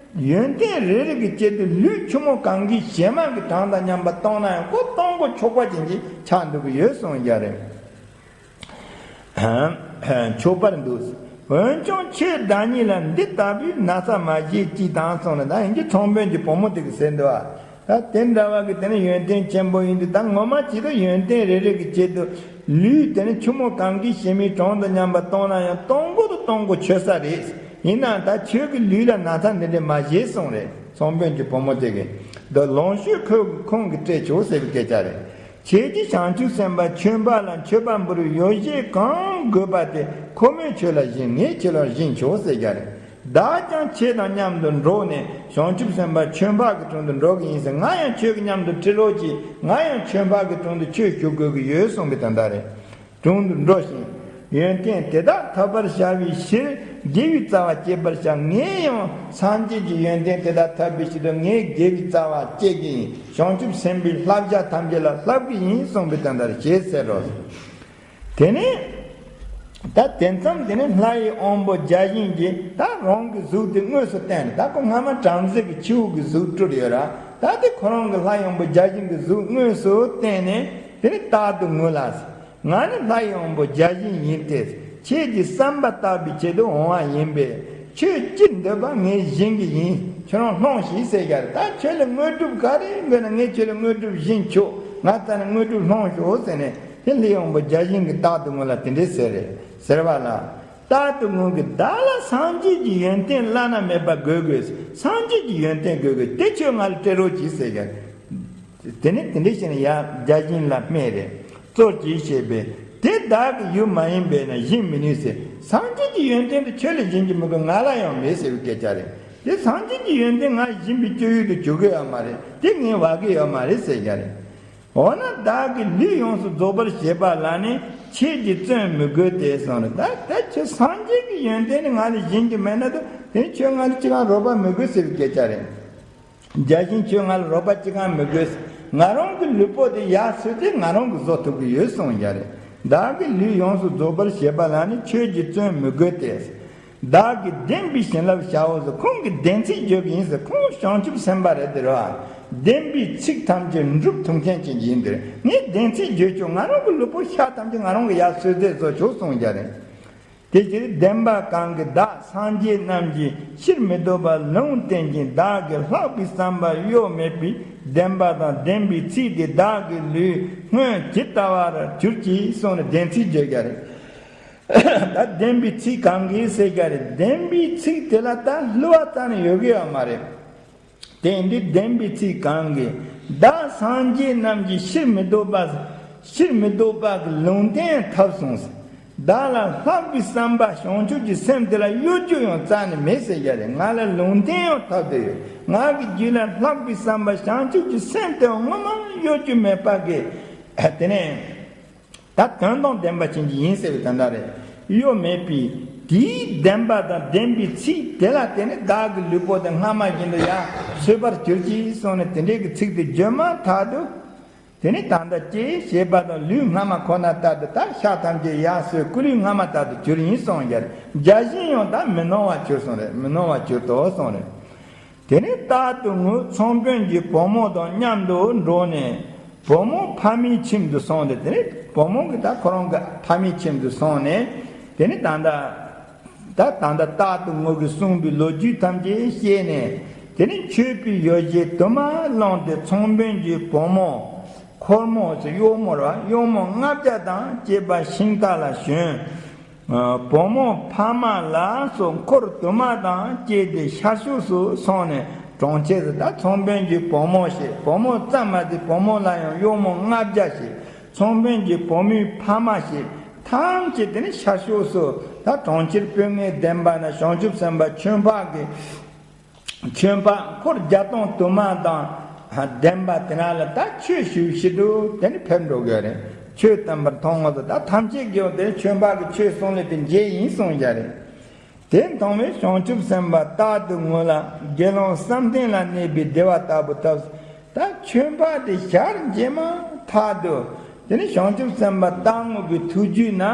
ཡོན་ཏན་རེ་རེ་གི་ཆེད་དུ་ལུས་ཆུ་མོ་གངྒཱའི་བྱེ་མ་གི་གྲངས་དང་མཉམ་པ་གཏོང་ན་ཡང་ཁོ་གཏོང་དགོས་ཆོག་པ་ཅན་གྱི་ཆགས་འདུག་གི་ཡོད་གསུངས་ཡ་རེད། ཆོག་པར་འདུག་འོན་ཀྱང་ཆོས་བདག་ཉིད་ལ་འདི་ལྟ་བུའི་ན་ཚ་མ་བྱེད་ཅིག་དང་གསུངས་ནས། ད་ཡིན་གྱི་ཚོང་དཔོན་གྱི་བུ་མོ་དེ་གིས་ཟེར་འདུག་བ། ད་དེ་འདྲ་བ་གི་དེ་ནི་ཡོན་ཏན་ཆེན་པོ་ཡིན་དུས། ད་ངོ་མ་ཅིག་ཏུ་ཡོན་ཏན་རེ་རེ་གི་ཆེད་དུ་ལུས་དེ་ནི་ཆུ་མོ་གངྒཱའི་བྱེ་མའི་གྲངས་དང་མཉམ་པ་གཏོང་ན་ཡང་གཏོང་དགོས་དང་གཏོང་དགོས་ཆོག་ས་རེད། ཡིན་ནའང་ད་ཁྱོད་ཀྱི་ལུས་ལ་ན་ཚ་འདི་འདྲ་མ་བྱེད་གསུངས་རེད། ཚོང་དཔོན་གྱི་བུ་མོ་དེ་གིས། འདི་ལོངས་སྤྱོད་ཁོ་ཁོང་གིས་སྤྲད་ཆོག་ཟེར་བའི་སྐད་ཆ་རེད། ཁྱེད་ཀྱིས་བྱང་ཆུབ་སེམས་དཔའ་ཁྱོད་འབའ་ལ་མཆོད་པ་འབུལ་བའི་ཡོ་བྱད་གང་དགོས་པ་དེ་ཁོ་མོས་ཁྱོད་ལ་སྦྱིན། ངས་ཁྱོད་ལ་སྦྱིན་ཆོག་ཟེར་རྒྱུ་རེད། བདག་ཀྱང་ཁྱེད་དང་མཉམ་དུ་འགྲོགས་ནས་བྱང་ཆུབ་སེམས་དཔའ་ཁྱོད་འབའ་གི་དྲུང་དུ་འགྲོ་གི་ཡིན་ཟེར། ང་ཡང་ཁྱོད་ཀྱི་མཉམ་དུ་ཁྲིད་རོགས་གྱིས། ང་ཡང་ཁྱོད་འབའ་གི་དྲུང་དུ་ཆོས་ཞུ་དགོས་ཀྱི་ཡོད་གསུངས་པའི་དོན་དག་རེད། དྲུང་དུ་འགྲོ་ཞིང་ཡོན་ཏན་དེ་དག་ཐོབ་པར་བྱ་བའི་ཕྱིར་དགེ་བའི་རྩ་བ་བསྐྱེད་པར་བྱ། ངས་ཡང་སངས་རྒྱས་ཀྱི་ཡོན་ཏན་དེ་དག་ཐོབ་པའི་ཕྱིར་དུ་ངས་དགེ་བའི་རྩ་བ་བསྐྱེད་ཀྱི་ཡིན། བྱང་ཆུབ་སེམས་དཔའི་བསླབ་བྱ་ཐམས་ཅད་ལ་བསླབ་ཀྱི་ཡིན་གསུངས་པའི་དོན་དག་རེད། ཞེས་ཟེར་རོ། དེ་ནས་ད་དེ་མཚམས་དེ་ནས་ལྷ་ཡི་དབང་པོ་བརྒྱ་བྱིན་གྱིས་ད་རང་གི་གཟུགས་དེ་དངོས་སུ་བསྟན་ནས། ད་ཁོ་སྔ་མ་བྲམ་ཟེ་གི་ཁྱེའུ་གི་གཟུགས་སྤྲུལ་ཡོད་ར། ད་དེ་ཁོ་རང་གི་ལྷ་ཡི་དབང་པོ་བརྒྱ་བྱིན་གྱི་གཟུགས་དངོས་སུ་བསྟན་ནས། དེ་ནས་རྟག་ཏུ་ངུ་ལ། ང་ནི་ལྷ་ཡི་དབང་པོ་བརྒྱ་བྱིན་ཡིན་ཏེ། ཁྱེད་ཀྱི་བསམ་པ་ལྟ་བུའི་ཆེད་དུ་འོང་བ་ཡིན་པས། ཁྱོད་ཅི་འདོད་པ་ངས་སྦྱིན་གྱི་ཡིན། ཁྱོད་རང་སློང་ཞིག་ཟེར་རྒྱུ་རེད། ད་ཁྱོད་ལ་དངོས་གྲུབ་ག་རེ་དགོས་ན་ངས་ཁྱོད་ལ་དངོས་གྲུབ་སྦྱིན་ཆོག་ང་རྩ་ནས་དངོས་གྲུབ་སློང་ཤོག་ཟེར་ནས། དེ་ལྷའི་དབང་པོ་བརྒྱ་བྱིན་གྱིས་རྟག་ཏུ་ངུ་ལ་དེ་འདྲས་ཟེར་རེད། ཟེར་བ་ལ། རྟག་ཏུ་ངུ་གིས་བདག་ལ་སངས་རྒྱས་ཀྱི་ཡོན་ཏན་བླ་ན་མེད་པ་དགོས་དགོས། སངས་རྒྱས་ཀྱི་ཡོན་ཏན་དགོས་དགོས། དེ་ཁྱོད་ང་ལ་སྤྲད་རོགས་གྱིས་ཟེར་རྒྱུ། དེ་ནས་དེ་འདྲ་བྱས་ནས་ཡ་བརྒྱ་བྱིན་ལ་སྨྲས་རེད། གཙོར་གྱིས་བྱས་པས། དེ་བདག་གི་ཡུལ་མ་ཡིན་པས་ན་སྦྱིན་མི་ནུས་ཟེར། སངས་རྒྱས་ཀྱི་ཡོན་ཏན་དེ་ཁྱོད་ལ་སྦྱིན་གྱི་མི་དགོས། ང་ལ་ཡང་མེད་ཟེར་བའི་སྐད་ཆ་རེད། དེ་སངས་རྒྱས་ཀྱི་ཡོན་ཏན་ང་སྦྱིན་པའི་སྤྱོད་ཡུལ་དུ་གྱུར་གི་ཡོད་མ་རེད། དེ་ངས་བ་གི་ཡོད་མ་རེད་ཟེར་རྒྱུ་རེད། འོ་ན་བདག་གི་ལུས་ཡོངས་སུ་རྫོགས་པར་བྱེད་པ་ལ་ནི་ཁྱེད་ཀྱིས་བརྩོན་མི་དགོས་ཏེ་གསུངས་རེད། ད་ད་ཁྱོད་སངས་རྒྱས་ཀྱི་ཡོན་ཏན་ནི་ང་ལ་སྦྱིན་གྱི་མེད་ན་ད་དེ་ཁྱོད་ང་ལ་ཅི་གང་རོགས་པ་མི་དགོས་ཟེར་བའི་སྐད་ཆ་རེད། བརྒྱ་བྱིན་ཁྱོད་ང་ལ་རོགས་པ་ཅི་གང་མི་དགོས། ང་རང་གི་ལུས་པོ་དེ་ཡར་སོས་ཏེ་ང་རང་གིས་བཟོ་ཐུབ་ཀྱི་ཡོད་གསུངས་རྒྱུ་རེད། བདག་གི་ལུས་ཡོངས་སུ་རྫོགས་པར་བྱེད་པ་ལ་ནི་ཁྱོད་ཀྱིས་བརྩོན་མི་དགོས་ཏེ། བདག་གིས་བདེན་པའི་བྱིན་རླབས་བྱའོ་ཟེར། ཁོང་གིས་བདེན་ཚིག་བརྗོད་ཀྱི་ཡིན་ཟེར། ཁོང་བྱང་ཆུབ་སེམས་དཔའ་རེད་དེ་རེད་བ། བདེན་པའི་ཚིག་ཐམས་ཅད་འགྲུབ་ཐུབ་མཁན་ཅན་ཡིན་དེ་རེད། ངས་བདེན་ཚིག་བརྗོད་ཆོག་ང་རང་གི་ལུས་པོ་ཤ་ཐམས་ཅད་ང་རང་གིས་ཡར་སོས་ཏེ་བཟོ་ཆོག་གསུངས་རྒྱུ་རེད། དེ་ཕྱིར་བདེན་པ་གང་གིས་བདག་སངས་རྒྱས་རྣམས་ཀྱི་ཕྱིར་མི་ལྡོག་པ་ལུང་བསྟན་ཅིང་། བདག་གིས་ལྷག་པའི་བསམ་པ་གཡོ་མེད་པའི། བདེན་པ་དང་བདེན་པའི་ཚིག་དེ་བདག་གི་ལུས་སྔོན་ཇི་ལྟ་བར་གྱུར་ཅིག་གསུངས་ནས་བདེན་ཚིག་བརྗོད་རྒྱུ་རེད། ད་བདེན་པའི་ཚིག་གང་གིས་ཟེར་རྒྱུ་རེད། བདེན་པའི་ཚིག་དེ་ལ་ད་བསླུ་བ་རྩ་ནས་ཡོད་ཀྱི་ཡོད་མ་རེད། དེ་འདི་བདེན་པའི་ཚིག་གང་གིས། བདག་སངས་རྒྱས་རྣམས་ཀྱི་ཕྱིར་མི་ལྡོག་པ། ཕྱིར་མི་ལྡོག་པ་གི་ལུང་བསྟན་ཐོབ་སོང་། བདག་ལ་ལྷག་པའི་བསམ་པ་བྱང་ཆུབ་ཀྱི་སེམས་དེ་ལ་གཡོ་རྒྱུ་ཡང་རྩ་ནས་མེད་ཟེར་རྒྱུ་རེད། ང་ལ་ལུང་བསྟན་ཡང་ཐོབ་བསྡད་ཡོད། ང་གི་རྒྱུད་ལ་ལྷག་པའི་བསམ་པ་བྱང་ཆུབ་ཀྱི་སེམས་དེ་ངོ་མ་གཡོ་རྒྱུ་མེད་པ་གི། དེ་ནས། ད་དོན་དམ་བདེན་པ་ཅན་གྱི་ཡིན་ཟེར་བའི་དོན་དག་རེད། གཡོ་མེད་པའི་དེའི་བདེན་པ་དང་བདེན་པའི་ཚིག་དེ་ལ་བརྟེན་ནས་བདག་གི་ལུས་པོ་དེ་སྔ་མ་བཞིན་དུ་ཡང་སོས་པར་གྱུར་ཅིག་གསུངས་ནས་དེ་འདྲའི་གི་ཚིག་དེ་བརྗོད་མ་ཐག་ཏུ། དེ་ནས་ད་ལྟ་སྐྱེ་བྱེད་པ་དང་ལུས་སྔ་མ་ཁོ་ན་ལྟར་དུ་ད་ཤ་ཐམས་ཅད་ཡར་སོས། སྐུ་ལུས་སྔ་མ་ལྟར་དུ་གྱུར་ཡིན་གསུངས་ཡར། བརྒྱ་བྱིན་ཡང་ད་མི་སྣང་བར་གྱུར་གསུངས་རེད། མི་སྣང་བར་གྱུར་ཏོ་གསུངས་རེད། དེ་ནས་རྟག་ཏུ་ངུ་ཚོང་དཔོན་གྱི་བུ་མོ་དང་མཉམ་དུ་འགྲོགས་ནས་བུ་མོ་ཕ་མའི་ཁྱིམ་དུ་སོང་སྟེ། དེ་ནས་བུ་མོ་གིས་ད་ཁོ་རང་གི་ཕ་མའི་ཁྱིམ་དུ་སོང་ནས། དེ་ནས་ད་ལྟ་ད་ད་ལྟ་རྟག་ཏུ་ངུ་གིས་གསུངས་པའི་ལོ་རྒྱུས་ཐམས་ཅད་བཤད་ནས། དེ་ནས་མཆོད་པའི་ཡོ་བྱད་དུ་མ་བླངས་ཏེ་ཚོང་དཔོན་གྱི་བུ་མོ་འཁོར་མོ་ཟེར་གཡོག་མོ་རེད་བ། གཡོག་མོ་ལྔ་བརྒྱ་དང་བཅས་པ་ཤིང་རྟ་ལ་ཞོན། བུ་མོ་ཕ་མ་ལ་སོགས་འཁོར་དུ་མ་དང་བཅས་ཏེ་ཤར་ཕྱོགས་སུ་སོང་ནས་གྲོང་ཁྱེར་དུ། ད་ཚོང་དཔོན་གྱི་བུ་མོ་ཞེས། བུ་མོ་ཙམ་མ་ཟད་བུ་མོ་ལ་ཡང་གཡོག་མོ་ལྔ་བརྒྱ་ཞེས། ཚོང་དཔོན་གྱི་བུ་མོའི་ཕ་མ་ཞེས་ཐམས་ཅད་དེ་ནི་ཤར་ཕྱོགས་སུ། ད་གྲོང་ཁྱེར་སྤོས་ངད་ལྡན་པ་ན་བྱང་ཆུབ་སེམས་དཔའ་ཆོས་འཕགས་ཀྱི། ཆོས་འཕགས་འཁོར་བརྒྱ་སྟོང་དུ་མ་དང་ལྡན་པ་དེ་ན་ལ་ད་ཆོས་ཞུ་ཕྱིར་དུ་དེ་ནི་ཕེབས་འགྲོ་གི་རེད། ཆོས་བསྟན་པར་མཐོང་ངོ་། ད་ཐམས་ཅད་ཀྱིས་དེ་ནི་ཆོས་འཕགས་ཀྱི་ཆོས་གསུང་ལས་དེ་མཇལ་ཡིན་གསུངས་ཀྱང་རེད། དེ་མཐོང་བས་བྱང་ཆུབ་སེམས་དཔའ་རྟག་ཏུ་ངུ་ལ། དགེ་སློང་བསམ་གཏན་ལ་གནས་པའི་བདེ་བ་ལྟ་བུ་ཐོབ། ད་ཆོས་འཕགས་དེ་ཞལ་མཇལ་མ་ཐག་ཏུ་དེ་ནི་བྱང་ཆུབ་སེམས་དཔའ་རྟག་ངུ་གི་ཐུགས་རྒྱུད་ན།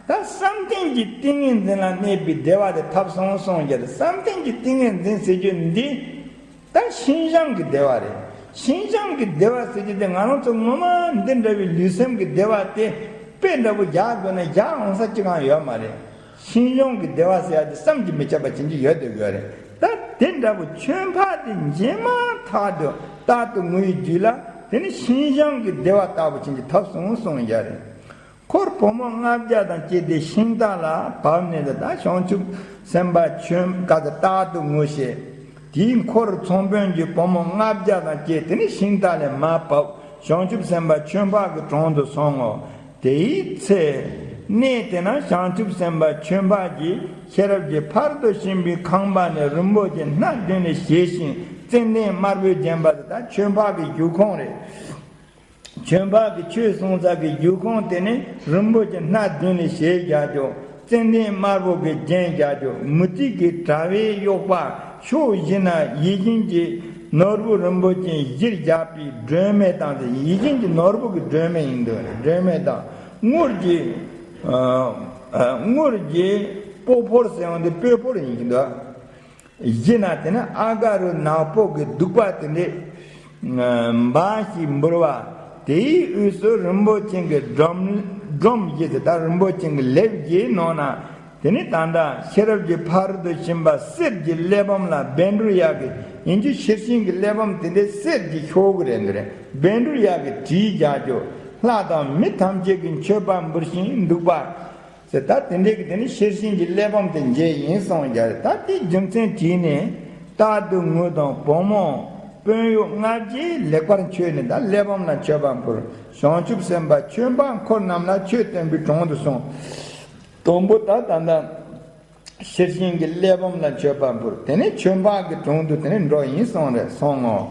ད་བསམ་གཏན་གྱི་ཏིང་ངེ་འཛིན་ལ་གནས་པའི་བདེ་བ་དེ་ཐོབ་སོང་གསུངས་ཀྱང་། བསམ་གཏན་གྱི་ཏིང་ངེ་འཛིན་ཟེར་རྒྱུ་འདི་ད་ཤིན་སྦྱངས་ཀྱི་བདེ་བ་རེད། ཤིན་སྦྱངས་ཀྱི་བདེ་བ་ཟེར་རྒྱུ་དེ་ང་རང་ཚོ་ངོ་མ་འདི་འདྲ་བའི་ལུས་སེམས་ཀྱི་བདེ་བ་དེ་དཔེ་འདྲ་པོ་རྒྱག་དགོས་ན་རྒྱག་འོང་ས་ཅི་གང་ཡོད་མ་རེད། ཤིན་སྦྱངས་ཀྱི་བདེ་བ་ཟེར་ཡ་དེ་བསམ་གྱིས་མི་ཁྱབ་པ་ཅན་ཅིག་ཡོད་དེ་དགོས་རེད། ད་དེ་འདྲ་པོ་ཆོས་འཕགས་དེ་མཇལ་མ་ཐག་ཏུ་རྟག་ཏུ་ངུ་ཡི་རྒྱུད་ལ་དེ་ནི་ཤིན་སྦྱངས་ཀྱི་བདེ་བ་ལྟ་བུ་ཅན་ཅིག་ཐོབ་སོང་གསུངས་ཡ་རེད། འཁོར་བུ་མོ་ལྔ་བརྒྱ་དང་བཅས་ཏེ་ཤིང་རྟ་ལ་བབས་ནས། ད་བྱང་ཆུབ་སེམས་དཔའ་ཆོས་འཕགས་དེ་རྟག་ཏུ་ངུ་ཞེས། དེའི་འཁོར་ཚོང་དཔོན་གྱི་བུ་མོ་ལྔ་བརྒྱ་དང་བཅས་དེ་ནི་ཤིང་རྟ་ལས་མར་བབས། བྱང་ཆུབ་སེམས་དཔའ་ཆོས་འཕགས་ཀྱི་དྲུང་དུ་སོང་ངོ་། དེའི་ཚེ་གནས་དེ་ན་བྱང་ཆུབ་སེམས་དཔའ་ཆོས་འཕགས་ཀྱིས་ཤེས་རབ་ཀྱི་ཕ་རོལ་ཏུ་ཕྱིན་པའི་ཁང་པ་ནས་རིན་པོ་ཆེ་སྣ་བདུན་ལས་བྱས་ཤིང་ཙན་དན་དམར་པོས་བརྒྱན་པ་དེ། ད་ཆོས་འཕགས་ཀྱི་བཞུགས་ཁང་རེད། ཆོས་འཕགས་ཀྱི་ཆོས་གསུང་ས་གི་བཞུགས་ཁང་དེ་ནི་རིན་པོ་ཆེ་སྣ་བདུན་ལས་བྱས་བཞག་རྒྱུ། ཙན་དན་དམར་པོ་གིས་བརྒྱན་བཞག་རྒྱུ། མུ་ཏིག་གི་དྲ་བས་གཡོགས་པ། ཕྱོགས་བཞི་ན་ཡིད་བཞིན་གྱི་ནོར་བུ་རིན་པོ་ཆེ་བཞིར་བཞག་པའི་སྒྲོན་མེ་དང་། ཡིད་བཞིན་གྱི་ནོར་བུ་གི་སྒྲོན་མེ་ཡིན་འདུག། སྒྲོན་མེ་དང་དངུལ་གྱི་ཨ་ཨ་དངུལ་གྱི་སྤོས་ཕོར་ཟེར་བ་འདི་སྤོས་ཕོར་ཡིན་གྱི་འདུག། བཞི་ན་དེ་ནི་ཨ་ག་རུ་ནག་པོ་གི་བདུག་པ་དེ་འདྲས་འབའ་ཞིག་འབུར་བ། དེའི་དབུས་སུ་རིན་པོ་ཆེ་གི་སྒྲོམ་སྒྲོམ་བཞི་དེ། ད་རིན་པོ་ཆེ་གི་ལེབ་བཞིའི་ནང་ན་དེ་ནི་ད་ལྟ་ཤེས་རབ་ཀྱི་ཕ་རོལ་ཏུ་ཕྱིན་པ་གསེར་གྱི་གླེགས་བམ་ལ་བཻ་ཌཱུརྱ་གི་ཡིན་གྱི། ཤེར་ཕྱིན་གྱི་གླེགས་བམ་དེ་འདྲས་གསེར་གྱི་ཤོག་གུ་རེད་འདི་རེད། བཻ་ཌཱུརྱ་གིས་བྲིས་བཞག་རྒྱུ། ལྷ་དང་མི་ཐམས་ཅད་ཀྱིས་མཆོད་པ་འབུལ་ཞིང་འདུག་པ། ཟེར། ད་དེ་འདྲའི་གི་དེ་ནི་ཤེར་ཕྱིན་གྱི་གླེགས་བམ་དེ་མཇལ་ཡིན་གསུངས་ཀྱང་རེད། ད་དེའི་རྒྱུ་མཚན་དྲིས་ནས་རྟག་ཏུ་ངུ་དང་བུ་མོ་དཔོན་གཡོག་ལྔ་བརྒྱས་ལེགས་པར་མཆོད་ནས་ད་གླེགས་བམ་ལ་མཆོད་པ་འབུལ། བྱང་ཆུབ་སེམས་དཔའ་ཆོས་འཕགས་འཁོར་རྣམས་ལ་ཆོས་སྟོན་པའི་དྲུང་དུ་སོང་། དང་པོ་ད་ད་ལྟ་ཤེར་ཕྱིན་གྱི་གླེགས་བམ་ལ་མཆོད་པ་འབུལ། དེ་ནས་ཆོས་འཕགས་ཀྱི་དྲུང་དུ་དེ་ནས་འགྲོ་ཡིན་གསུངས་རེད། སོང་ངོ་།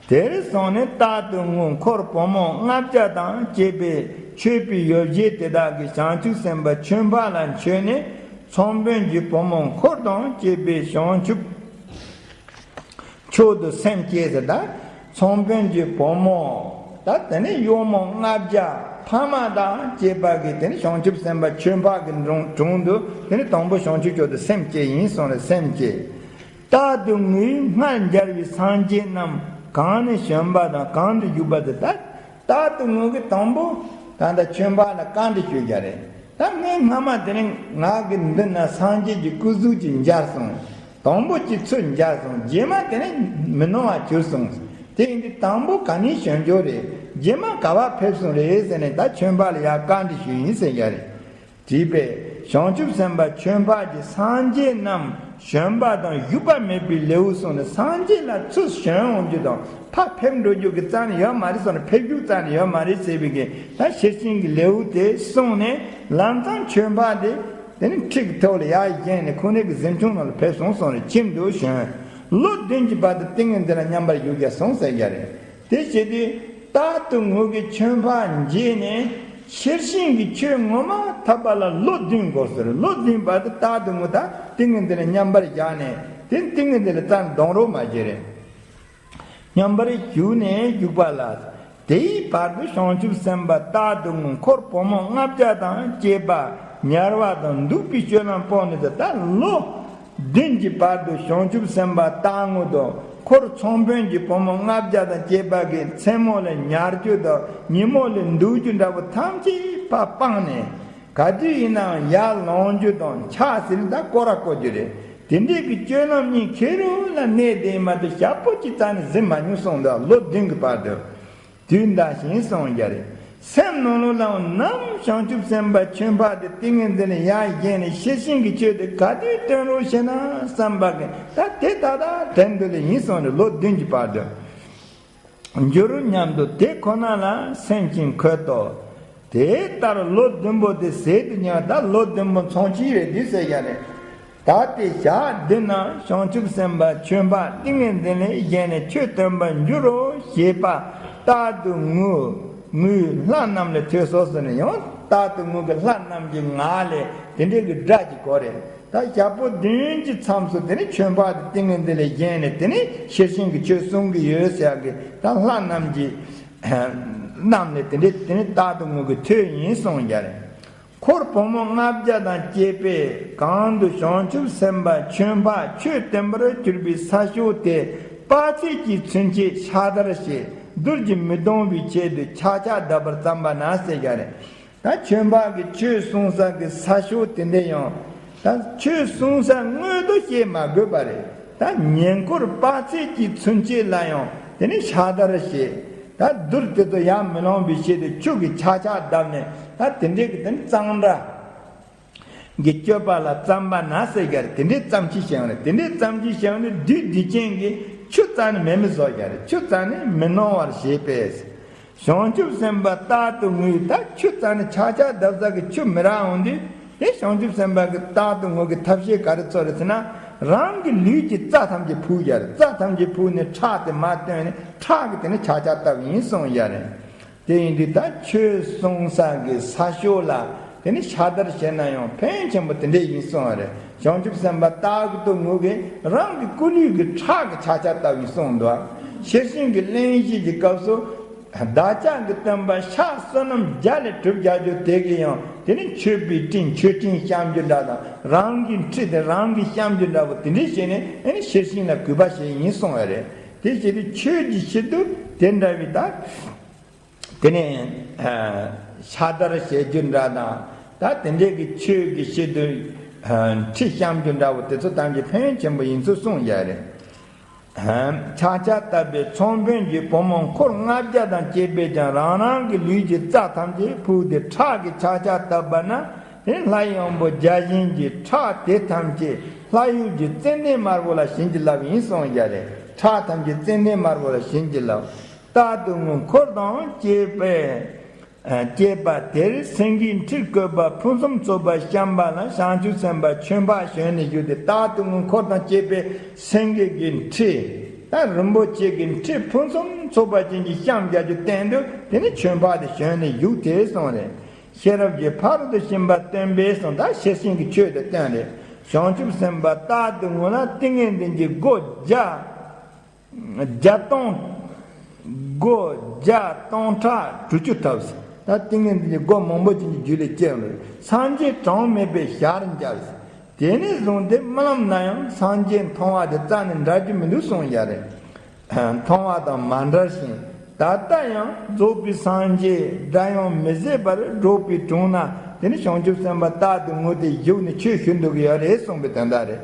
དེར་སོང་ནས་རྟག་ཏུ་ངུ། འཁོར་བུ་མོ་ལྔ་བརྒྱ་དང་བཅས་པས་མཆོད་པའི་ཡོ་བྱད་དེ་དག་གིས་བྱང་ཆུབ་སེམས་དཔའ་ཆོས་འཕགས་ལ་མཆོད་ནས། ཚོང་དཔོན་གྱི་བུ་མོ་འཁོར་དང་བཅས་པས་བྱང་ཆུབ་མཆོག་ཏུ་སེམས་བསྐྱེད་ཟེར། ད་ཚོང་དཔོན་གྱི་བུ་མོ། ད་དེ་ནས་གཡོག་མོ་ལྔ་བརྒྱ་ཕ་མ་དང་བཅས་པ་གིས་དེ་ནས་བྱང་ཆུབ་སེམས་དཔའ་ཆོས་འཕགས་ཀྱི་དྲུང་དྲུང་དུ་དེ་ནས་དང་པོ་བྱང་ཆུབ་མཆོག་ཏུ་སེམས་བསྐྱེད་ཡིན་གསུངས་རེད། སེམས་བསྐྱེད། རྟག་ཏུ་ངུས་སྔར་མཇལ་བའི་སངས་རྒྱས་རྣམས་གང་ནས་བྱོན་པ་དང་གང་དུ་བཞུགས་པ་དེ། ད་རྟག་ཏུ་ངུ་གི་དང་པོ་ད་ལྟ་ཆོས་འཕགས་ལ་བཀའ་འདྲི་ཞུས་ཀྱང་རེད། ད་ངས་སྔ་མ་དེ་ནས་ང་གི་མདུན་ན་སངས་རྒྱས་ཀྱི་སྐུ་གཟུགས་ཅིག་མཇལ་སོང་། དང་པོ་གཅིག་ཚུར་མཇལ་སོང་། རྗེས་མ་དེ་ནས་མི་སྣང་བར་གྱུར་སོང་། དེ་ཡིན་དུས་དང་པོ་ག་ནས་བྱོན་རྒྱུ་རེད། རྗེས་མ་ག་པར་ཕེབས་སོང་རེད་ཟེར་ནས་ད་ཆོས་འཕགས་ལ་ཡར་བཀའ་འདྲི་ཞུས་ཡིན་ཟེར་ཡ་རེད། དྲིས་པས། བྱང་ཆུབ་སེམས་དཔའ་ཆོས་འཕགས་ཀྱིས་སངས་རྒྱས་རྣམས་བྱོན་པ་དང་བཞུགས་པ་མེད་པའི་ལེའུ་གསུངས་ནས། སངས་རྒྱས་ལ་ཚུར་བྱོན་འོང་རྒྱུ་དང་ཕར་ཕེབས་འགྲོ་རྒྱུ་གི་རྩ་ནས་ཡོད་མ་རེད་གསུངས་ནས། ཕེབས་རྒྱུ་རྩ་ནས་ཡོད་མ་རེད་ཟེར་བའི་གི་ད་ཤེར་ཕྱིན་གྱི་ལེའུ་དེ་གསུངས་ནས། ལམ་སང་ཆོས་འཕགས་དེ་དེ་ནི་ཁྲི་གི་ཐོག་ལ་ཡར་བཞེངས་ནས་ཁོང་རང་གི་གཟིམ་ཆུང་ནང་ལ་ཕེབས་སོང་གསུངས་ནས། ཁྱིམ་དུ་བྱོན། ལོ་བདུན་གྱི་བར་དུ་ཏིང་ངེ་འཛིན་ལ་མཉམ་པར་བཞུགས་ཀྱང་སོང་ཟེར་ཡ་རེད། དེ་བྱེད་དུས་རྟག་ཏུ་ངུ་གི་ཆོས་འཕགས་མཇལ་ནས། ཤེར་ཕྱིན་གྱི་ཆོས་ངོ་མ་ཐོབ་པ་ལ་ལོ་བདུན་འགོར་ཟེར། ལོ་བདུན་བར་དུ་རྟག་ཏུ་ངུ་ད་ཏིང་ངེ་འཛིན་ལ་མཉམ་པར་བཞག་ནས། དེ་ཏིང་ངེ་འཛིན་ལ་རྩ་ནས་སྡང་རོགས་མ་བྱེད་རེད། མཉམ་པར་བཞུགས་ནས་བཞུགས་པ་ལ། དེའི་བར་དུ་བྱང་ཆུབ་སེམས་དཔའ་རྟག་ཏུ་ངུ། འཁོར་བུ་མོ་ལྔ་བརྒྱ་དང་བཅས་པ་ཉལ་བ་དང་འདུག་པའི་སྤྱོད་ལམ་སྤངས་ནས། ད་ལོ་བདུན་གྱི་བར་དུ་བྱང་ཆུབ་སེམས་དཔའ་རྟག་ངུ་དང་། འཁོར་ཚོང་དཔོན་གྱི་བུ་མོ་ལྔ་བརྒྱ་དང་བཅས་པ་གིས་མཚན་མོ་ལ་ཉལ་རྒྱུ་དང་ཉིན་མོ་ལ་འདུག་རྒྱུ་འདྲ་པོ་ཐམས་ཅད་ཕར་སྤངས་ནས། ག་དུས་ཡིན་ནའང་ཡར་ལངས་རྒྱུ་དང་ཕྱག་ཟིལ་ད་སྐོར་ར་སྐོར་རྒྱུ་རེད། དེ་འདྲའི་གི་སྤྱོད་ལམ་གཉིས་ཁེ་རུ་ལ་གནས་དེ་མ་གཏོགས་ཞག་པོ་གཅིག་རྩ་ནས་ཟིན་མ་མྱོང་གསུངས་འདུག། ལོ་བདུན་གྱི་བར་དུ། དུས་འདའ་ཞིང་གསུངས་ཀྱང་རེད། སེམས་ནང་ལོགས་ལའང་ནམ་བྱང་ཆུབ་སེམས་དཔའ་ཆོས་འཕགས་དེ་ཏིང་ངེ་འཛིན་ལ་ཡར་བཞེངས་ནས་ཤེར་ཕྱིན་གྱི་ཆོས་དེ་ག་དུས་སྟོན་རོགས་ཞེ་ན་བསམ་པ་གི་ད་དེ་ད་ལྟ་དྲན་འདུག་ལེ་ཡིན་སོང་རེད། ལོ་བདུན་གྱི་བར་དུ་འགྱུར་སྙམ་དུ་དེ་ཁོ་ན་ལ་སེམས་ཅན་འཁོད་དོ། དེ་ལྟར་ལོ་བདུན་པོ་དེ་ཟད་དུ་ཉར། ད་ལོ་བདུན་པོ་མཚུངས་གཅིག་རེད་འདུག་ཟེར་ཡ་རེད། ད་དེ་ཞག་བདུན་ན་བྱང་ཆུབ་སེམས་དཔའ་ཆོས་འཕགས་ཏིང་ངེ་འཛིན་ལ་བཞེངས་ནས་ཆོས་སྟོན་པར་འགྱུར་རོ་ཞེས་པ་རྟག་ཏུ་ངུ་ངུའི་ལྷ་རྣམས་ལས་ཐོས་སོ་ཟེར་ནས་ཡང་རྟག་ཏུ་ངུ་གི་ལྷ་རྣམས་ཀྱི་ངག་ལས་དེ་འདྲའི་གི་སྒྲ་ཅིག་གོ་རེད། ད་ཞག་པོ་བདུན་གྱི་མཚམས་སུ་དེ་ནི་ཆོས་འཕགས་དེ་ཏིང་ངེ་འཛིན་ལ་བཞེངས་ནས་དེ་ནི་ཤེར་ཕྱིན་གྱི་ཆོས་གསུང་གི་ཡོད་ཟེར་གི་ད་ལྷ་རྣམས་ཀྱི་རྣམས་ནས་དེ་འདྲའི་དེ་ནི་རྟག་ཏུ་ངུ་གི་ཐོས་ཡིན་གསུངས་ཡ་རེད། འཁོར་བུ་མོ་ལྔ་བརྒྱ་དང་བཅས་པས་གང་དུ་བྱང་ཆུབ་སེམས་དཔའ་ཆོས་འཕགས་ཆོས་སྟོན་པར་གྱུར་པའི་ས་ཕྱོགས་དེ་དཔག་ཚད་ཀྱི་ཚུན་ཆད་ཕྱག་བདར་བྱས་རྡུལ་གྱིས་མི་གཏོང་བའི་ཆེད་དུ་ཆག་ཆག་བརྡབ་པར་བརྩམས་པ་ན་ཟེར་ག་རེད། ད་ཆོས་འཕགས་ཀྱི་ཆོས་གསུང་ས་གི་ས་ཕྱོགས་དེ་འདྲ་ཡང་ད་ཆོས་གསུང་ས་དངོས་སུ་བཤད་མ་དགོས་པ་རེད། ད་ཉེ་འཁོར་དཔག་ཚད་ཀྱི་ཚུན་ཆད་ལ་ཡང་དེ་ནི་ཕྱག་བདར་བྱས། ད་རྡུལ་དེ་ཚོ་ཡར་མི་ལང་བའི་ཆེད་དུ་ཆུ་གི་ཆག་ཆག་བརྡབས་ནས་ད་དེ་འདྲའི་གི་དེ་ནི་གཙང་སྦྲ་གི་སྤྱོད་པ་ལ་བརྩམས་པ་ན་ཟེར་ག་རེད། དེ་འདྲའི་བརྩམས་ཆོས་བྱས་ཡོང་རེད། དེ་འདྲའི་བརྩམས་ཆོས་བྱས་ཡོང་དུས་བདུད་སྡིག་ཅན་གྱིས་ཆུ་རྩ་ནས་མེ་མི་བཟོ་ག་རེད། ཆུ་རྩ་ནས་མི་གནང་བར་བྱས་པས། བྱང་ཆུབ་སེམས་དཔའ་རྟག་ཏུ་ངུས། ད་ཆུ་རྩ་ནས་ཆག་ཆག་བརྡབ་ས་གི་ཆུ་མི་རག་འོང་དུས་དེ་བྱང་ཆུབ་སེམས་དཔའ་གི་རྟག་ཏུ་ངུ་གི་ཐབས་ཤེས་ག་རེ་འཚོལ་རེད་ཟེར་ན། རང་གི་ལུས་ཀྱི་རྩ་ཐམས་ཅད་ཕུག་ཡ་རེད། རྩ་ཐམས་ཅད་ཕུག་ནས་ཁྲག་དེ་མར་བཏོན་ནས་ཁྲག་གི་དེ་ནི་ཆག་ཆག་བཏབ་ཡིན་གསུངས་ཡ་རེད། དེ་ཡིན་དུས་ད་ཆོས་གསུང་ས་གི་ས་ཕྱོགས་ལ་དེ་ནི་ཕྱག་བདར་བྱས་ན་ཡང་ཕན་ཆེན་པོ་དེ་འདྲས་ཡིན་གསུངས་པ་རེད། བྱང་ཆུབ་སེམས་དཔའ་རྟག་ཏུ་ངུ་གི་རང་གི་སྐུ་ལུས་ཀྱི་ཁྲག་གི་ཆག་ཆག་བཏབ་ཡིན་གསུངས་འདུག་ཤེར་ཕྱིན་གྱི་གླེང་གཞི་གི་སྐབས་སུ་བདག་ཅག་གི་སྟོན་པ་ཕྱག་བསོད་ནམས་བརྒྱ་ལས་གྲུབ་བརྒྱ་ཅུ་དེ་གི་ཡང་དེ་ནི་མཆོད་པའི་སྤྲིན་མཆོད་སྤྲིན་བཤམས་རྒྱུ་འདྲ་དང་རང་གི་ཁྲི་དེ་རང་གིས་བཤམས་རྒྱུ་འདྲ་བོ་དེ་འདྲས་བྱས་ནས་ཨེ་ནི་ཤེར་ཕྱིན་ལ་གུས་པ་བྱས་ཡིན་གསུངས་པ་རེད། དེ་བྱས་དུས་ཆོས་ཀྱི་ཆེད་དུ་དེ་འདྲ་བའི་ད། དེ་ནས་ཕྱག་བདར་བྱེད་རྒྱུ་འདྲ་དང་ད་དེ་འདྲའི་གི་ཆོས་ཀྱི་ཆེད་དུ་ཁྲི་བཤམས་རྒྱུ་འདྲ་བོ་དེ་ཚོ་ཐམས་ཅད་ཕན་ཡོན་ཆེན་པོ་ཡིན་ཚུལ་གསུངས་ཡ་རེད། ཕྱག་ཕྱག་བཏབ་པའི་ཚོང་དཔོན་གྱི་བུ་མོ་འཁོར་ལྔ་བརྒྱ་དང་བཅས་པས་ཀྱང་རང་རང་གི་ལུས་ཀྱི་རྩ་ཐམས་ཅད་ཕུག་སྟེ་ཁྲག་གི་ཕྱག་ཕྱག་བཏབ་པ་ན་དེ་ལྷ་ཡང་པོ་བརྒྱ་བྱིན་གྱིས་ཁྲག་དེ་ཐམས་ཅད་ལྷ་ཡུལ་གྱི་ཙན་དན་དམར་པོ་ལ་བྱིན་གྱིས་བརླབས་ཡིན་གསུངས་ཡ་རེད། ཁྲག་ཐམས་ཅད་ཙན་དན་དམར་པོ་ལ་བྱིན་གྱིས་བརླབས། རྟག་ཏུ་ངུ་འཁོར་དང་བཅས་པས། ཨ། བཅས་པ་དེར་སེང་གེའི་ཁྲིར་བཀོད་པ་ཕུན་སུམ་ཚོགས་པ་བཤམས་པ་ལ་བྱང་ཆུབ་སེམས་དཔའ་ཆོས་འཕགས་ཞོན་ནས་བཞུགས་ཏེ། རྟག་ཏུ་ངུ་འཁོར་དང་བཅས་པས་སེང་གེ་གི་ཁྲི་ད་རིན་པོ་ཆེ་གི་ཁྲི་ཕུན་སུམ་ཚོགས་པ་ཅན་གྱི་བཤམས་རྒྱག་རྒྱུ་སྟེང་དུ་དེ་ནི་ཆོས་འཕགས་དེ་ཞོན་ནས་བཞུགས་ཏེ་གསུངས་རེད། ཤེས་རབ་ཀྱི་ཕ་རོལ་ཏུ་ཕྱིན་པ་སྟོན་པས་གསུངས། ད་ཤེར་ཕྱིན་གྱི་ཆོས་དེ་སྟོན་རེད། བྱང་ཆུབ་སེམས་དཔའ་རྟག་ཏུ་ངུ་ལ་ཏིང་ངེ་འཛིན་གྱི་སྒོ་བརྒྱ། བརྒྱ་སྟོང་། སྒོ་བརྒྱ་སྟོང་ཕྲག་དྲུག་ཅུ་ཐབས་སུ་ད་ཏིང་ངེ་འཛིན་གྱི་སྒོ་མང་པོ་ཅན་གྱི་རྒྱུད་ལས་སྐྱེས་ནས་སངས་རྒྱས་གྲངས་མེད་པའི་ཞལ་མཇལ། དེ་ནས་བཟུང་སྟེ་རྨི་ལམ་ན་ཡང་སངས་རྒྱས་མཐོང་བ་དེ་རྩ་ནས་འདྲ་རྒྱུ་མི་འདུག་གསུངས་ཡ་རེད། མཐོང་བ་དང་མ་འདྲ་ཞིང་ད་ལྟ་ཡང་རྫོགས་པའི་སངས་རྒྱས་སྒྲ་ཡང་མི་ཟད་པར་སྒྲོག་པའི་དྲུང་ན་དེ་ནི་བྱང་ཆུབ་སེམས་དཔའ་རྟག་ཏུ་ངུ་སྟེ་བཞུགས་ནས་ཆོས་ཞུ་འདུག་གི་ཡོད་རེད་གསུངས་པའི་དོན་དག་རེད།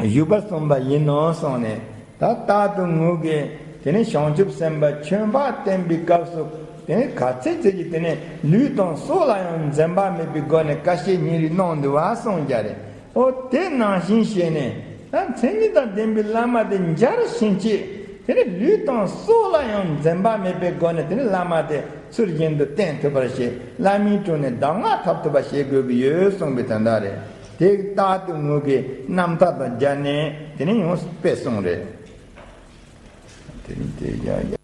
བཞུགས་པ་གསུངས་པ་ཡིན་ནོ་གསུངས་ནས་ད་རྟག་ཏུ་ངུ་གི་དེ་ནས་བྱང་ཆུབ་སེམས་དཔའ་ཆོས་འཕགས་བསྟན་པའི་སྐབས་སུ་དེ་ནས་ག་ཚད་ཚད་ཀྱི་དེ་ནས་ལུས་དང་སྲོག་ལ་ཡང་འཛེམ་པ་མེད་པའི་སྒོ་ནས་དཀའ་སྤྱད་ཉིན་རེ་གནང་འདུག་བ་གསུངས་ཀྱང་རེད། ཨོ་དེ་ནང་བཞིན་བྱས་ནས་ད་མཚན་ཉིད་དང་ལྡན་པའི་བླ་མ་དེ་མཇལ་ཕྱིན་ཆད་དེ་ནས་ལུས་དང་སྲོག་ལ་ཡང་འཛེམ་པ་མེད་པའི་སྒོ་ནས་དེ་ནས་བླ་མ་དེ་ཚུལ་བཞིན་དུ་བསྟེན་ཐུབ་པར་བྱེད། བླ་མའི་དྲུང་ནས་གདམས་ངག་ཐོབ་ཐུབ་པ་བྱེད་དགོས་ཀྱི་ཡོད་གསུངས་པའི་དོན་དག་རེད། དེ་རྟག་ཏུ་ངུ་གི་རྣམ་ཐར་དང་སྦྱར་ནས་དེ་ནས་ཡང་དཔེ་གསུངས་རེད། དེ་ནི་དེ་ཡང་།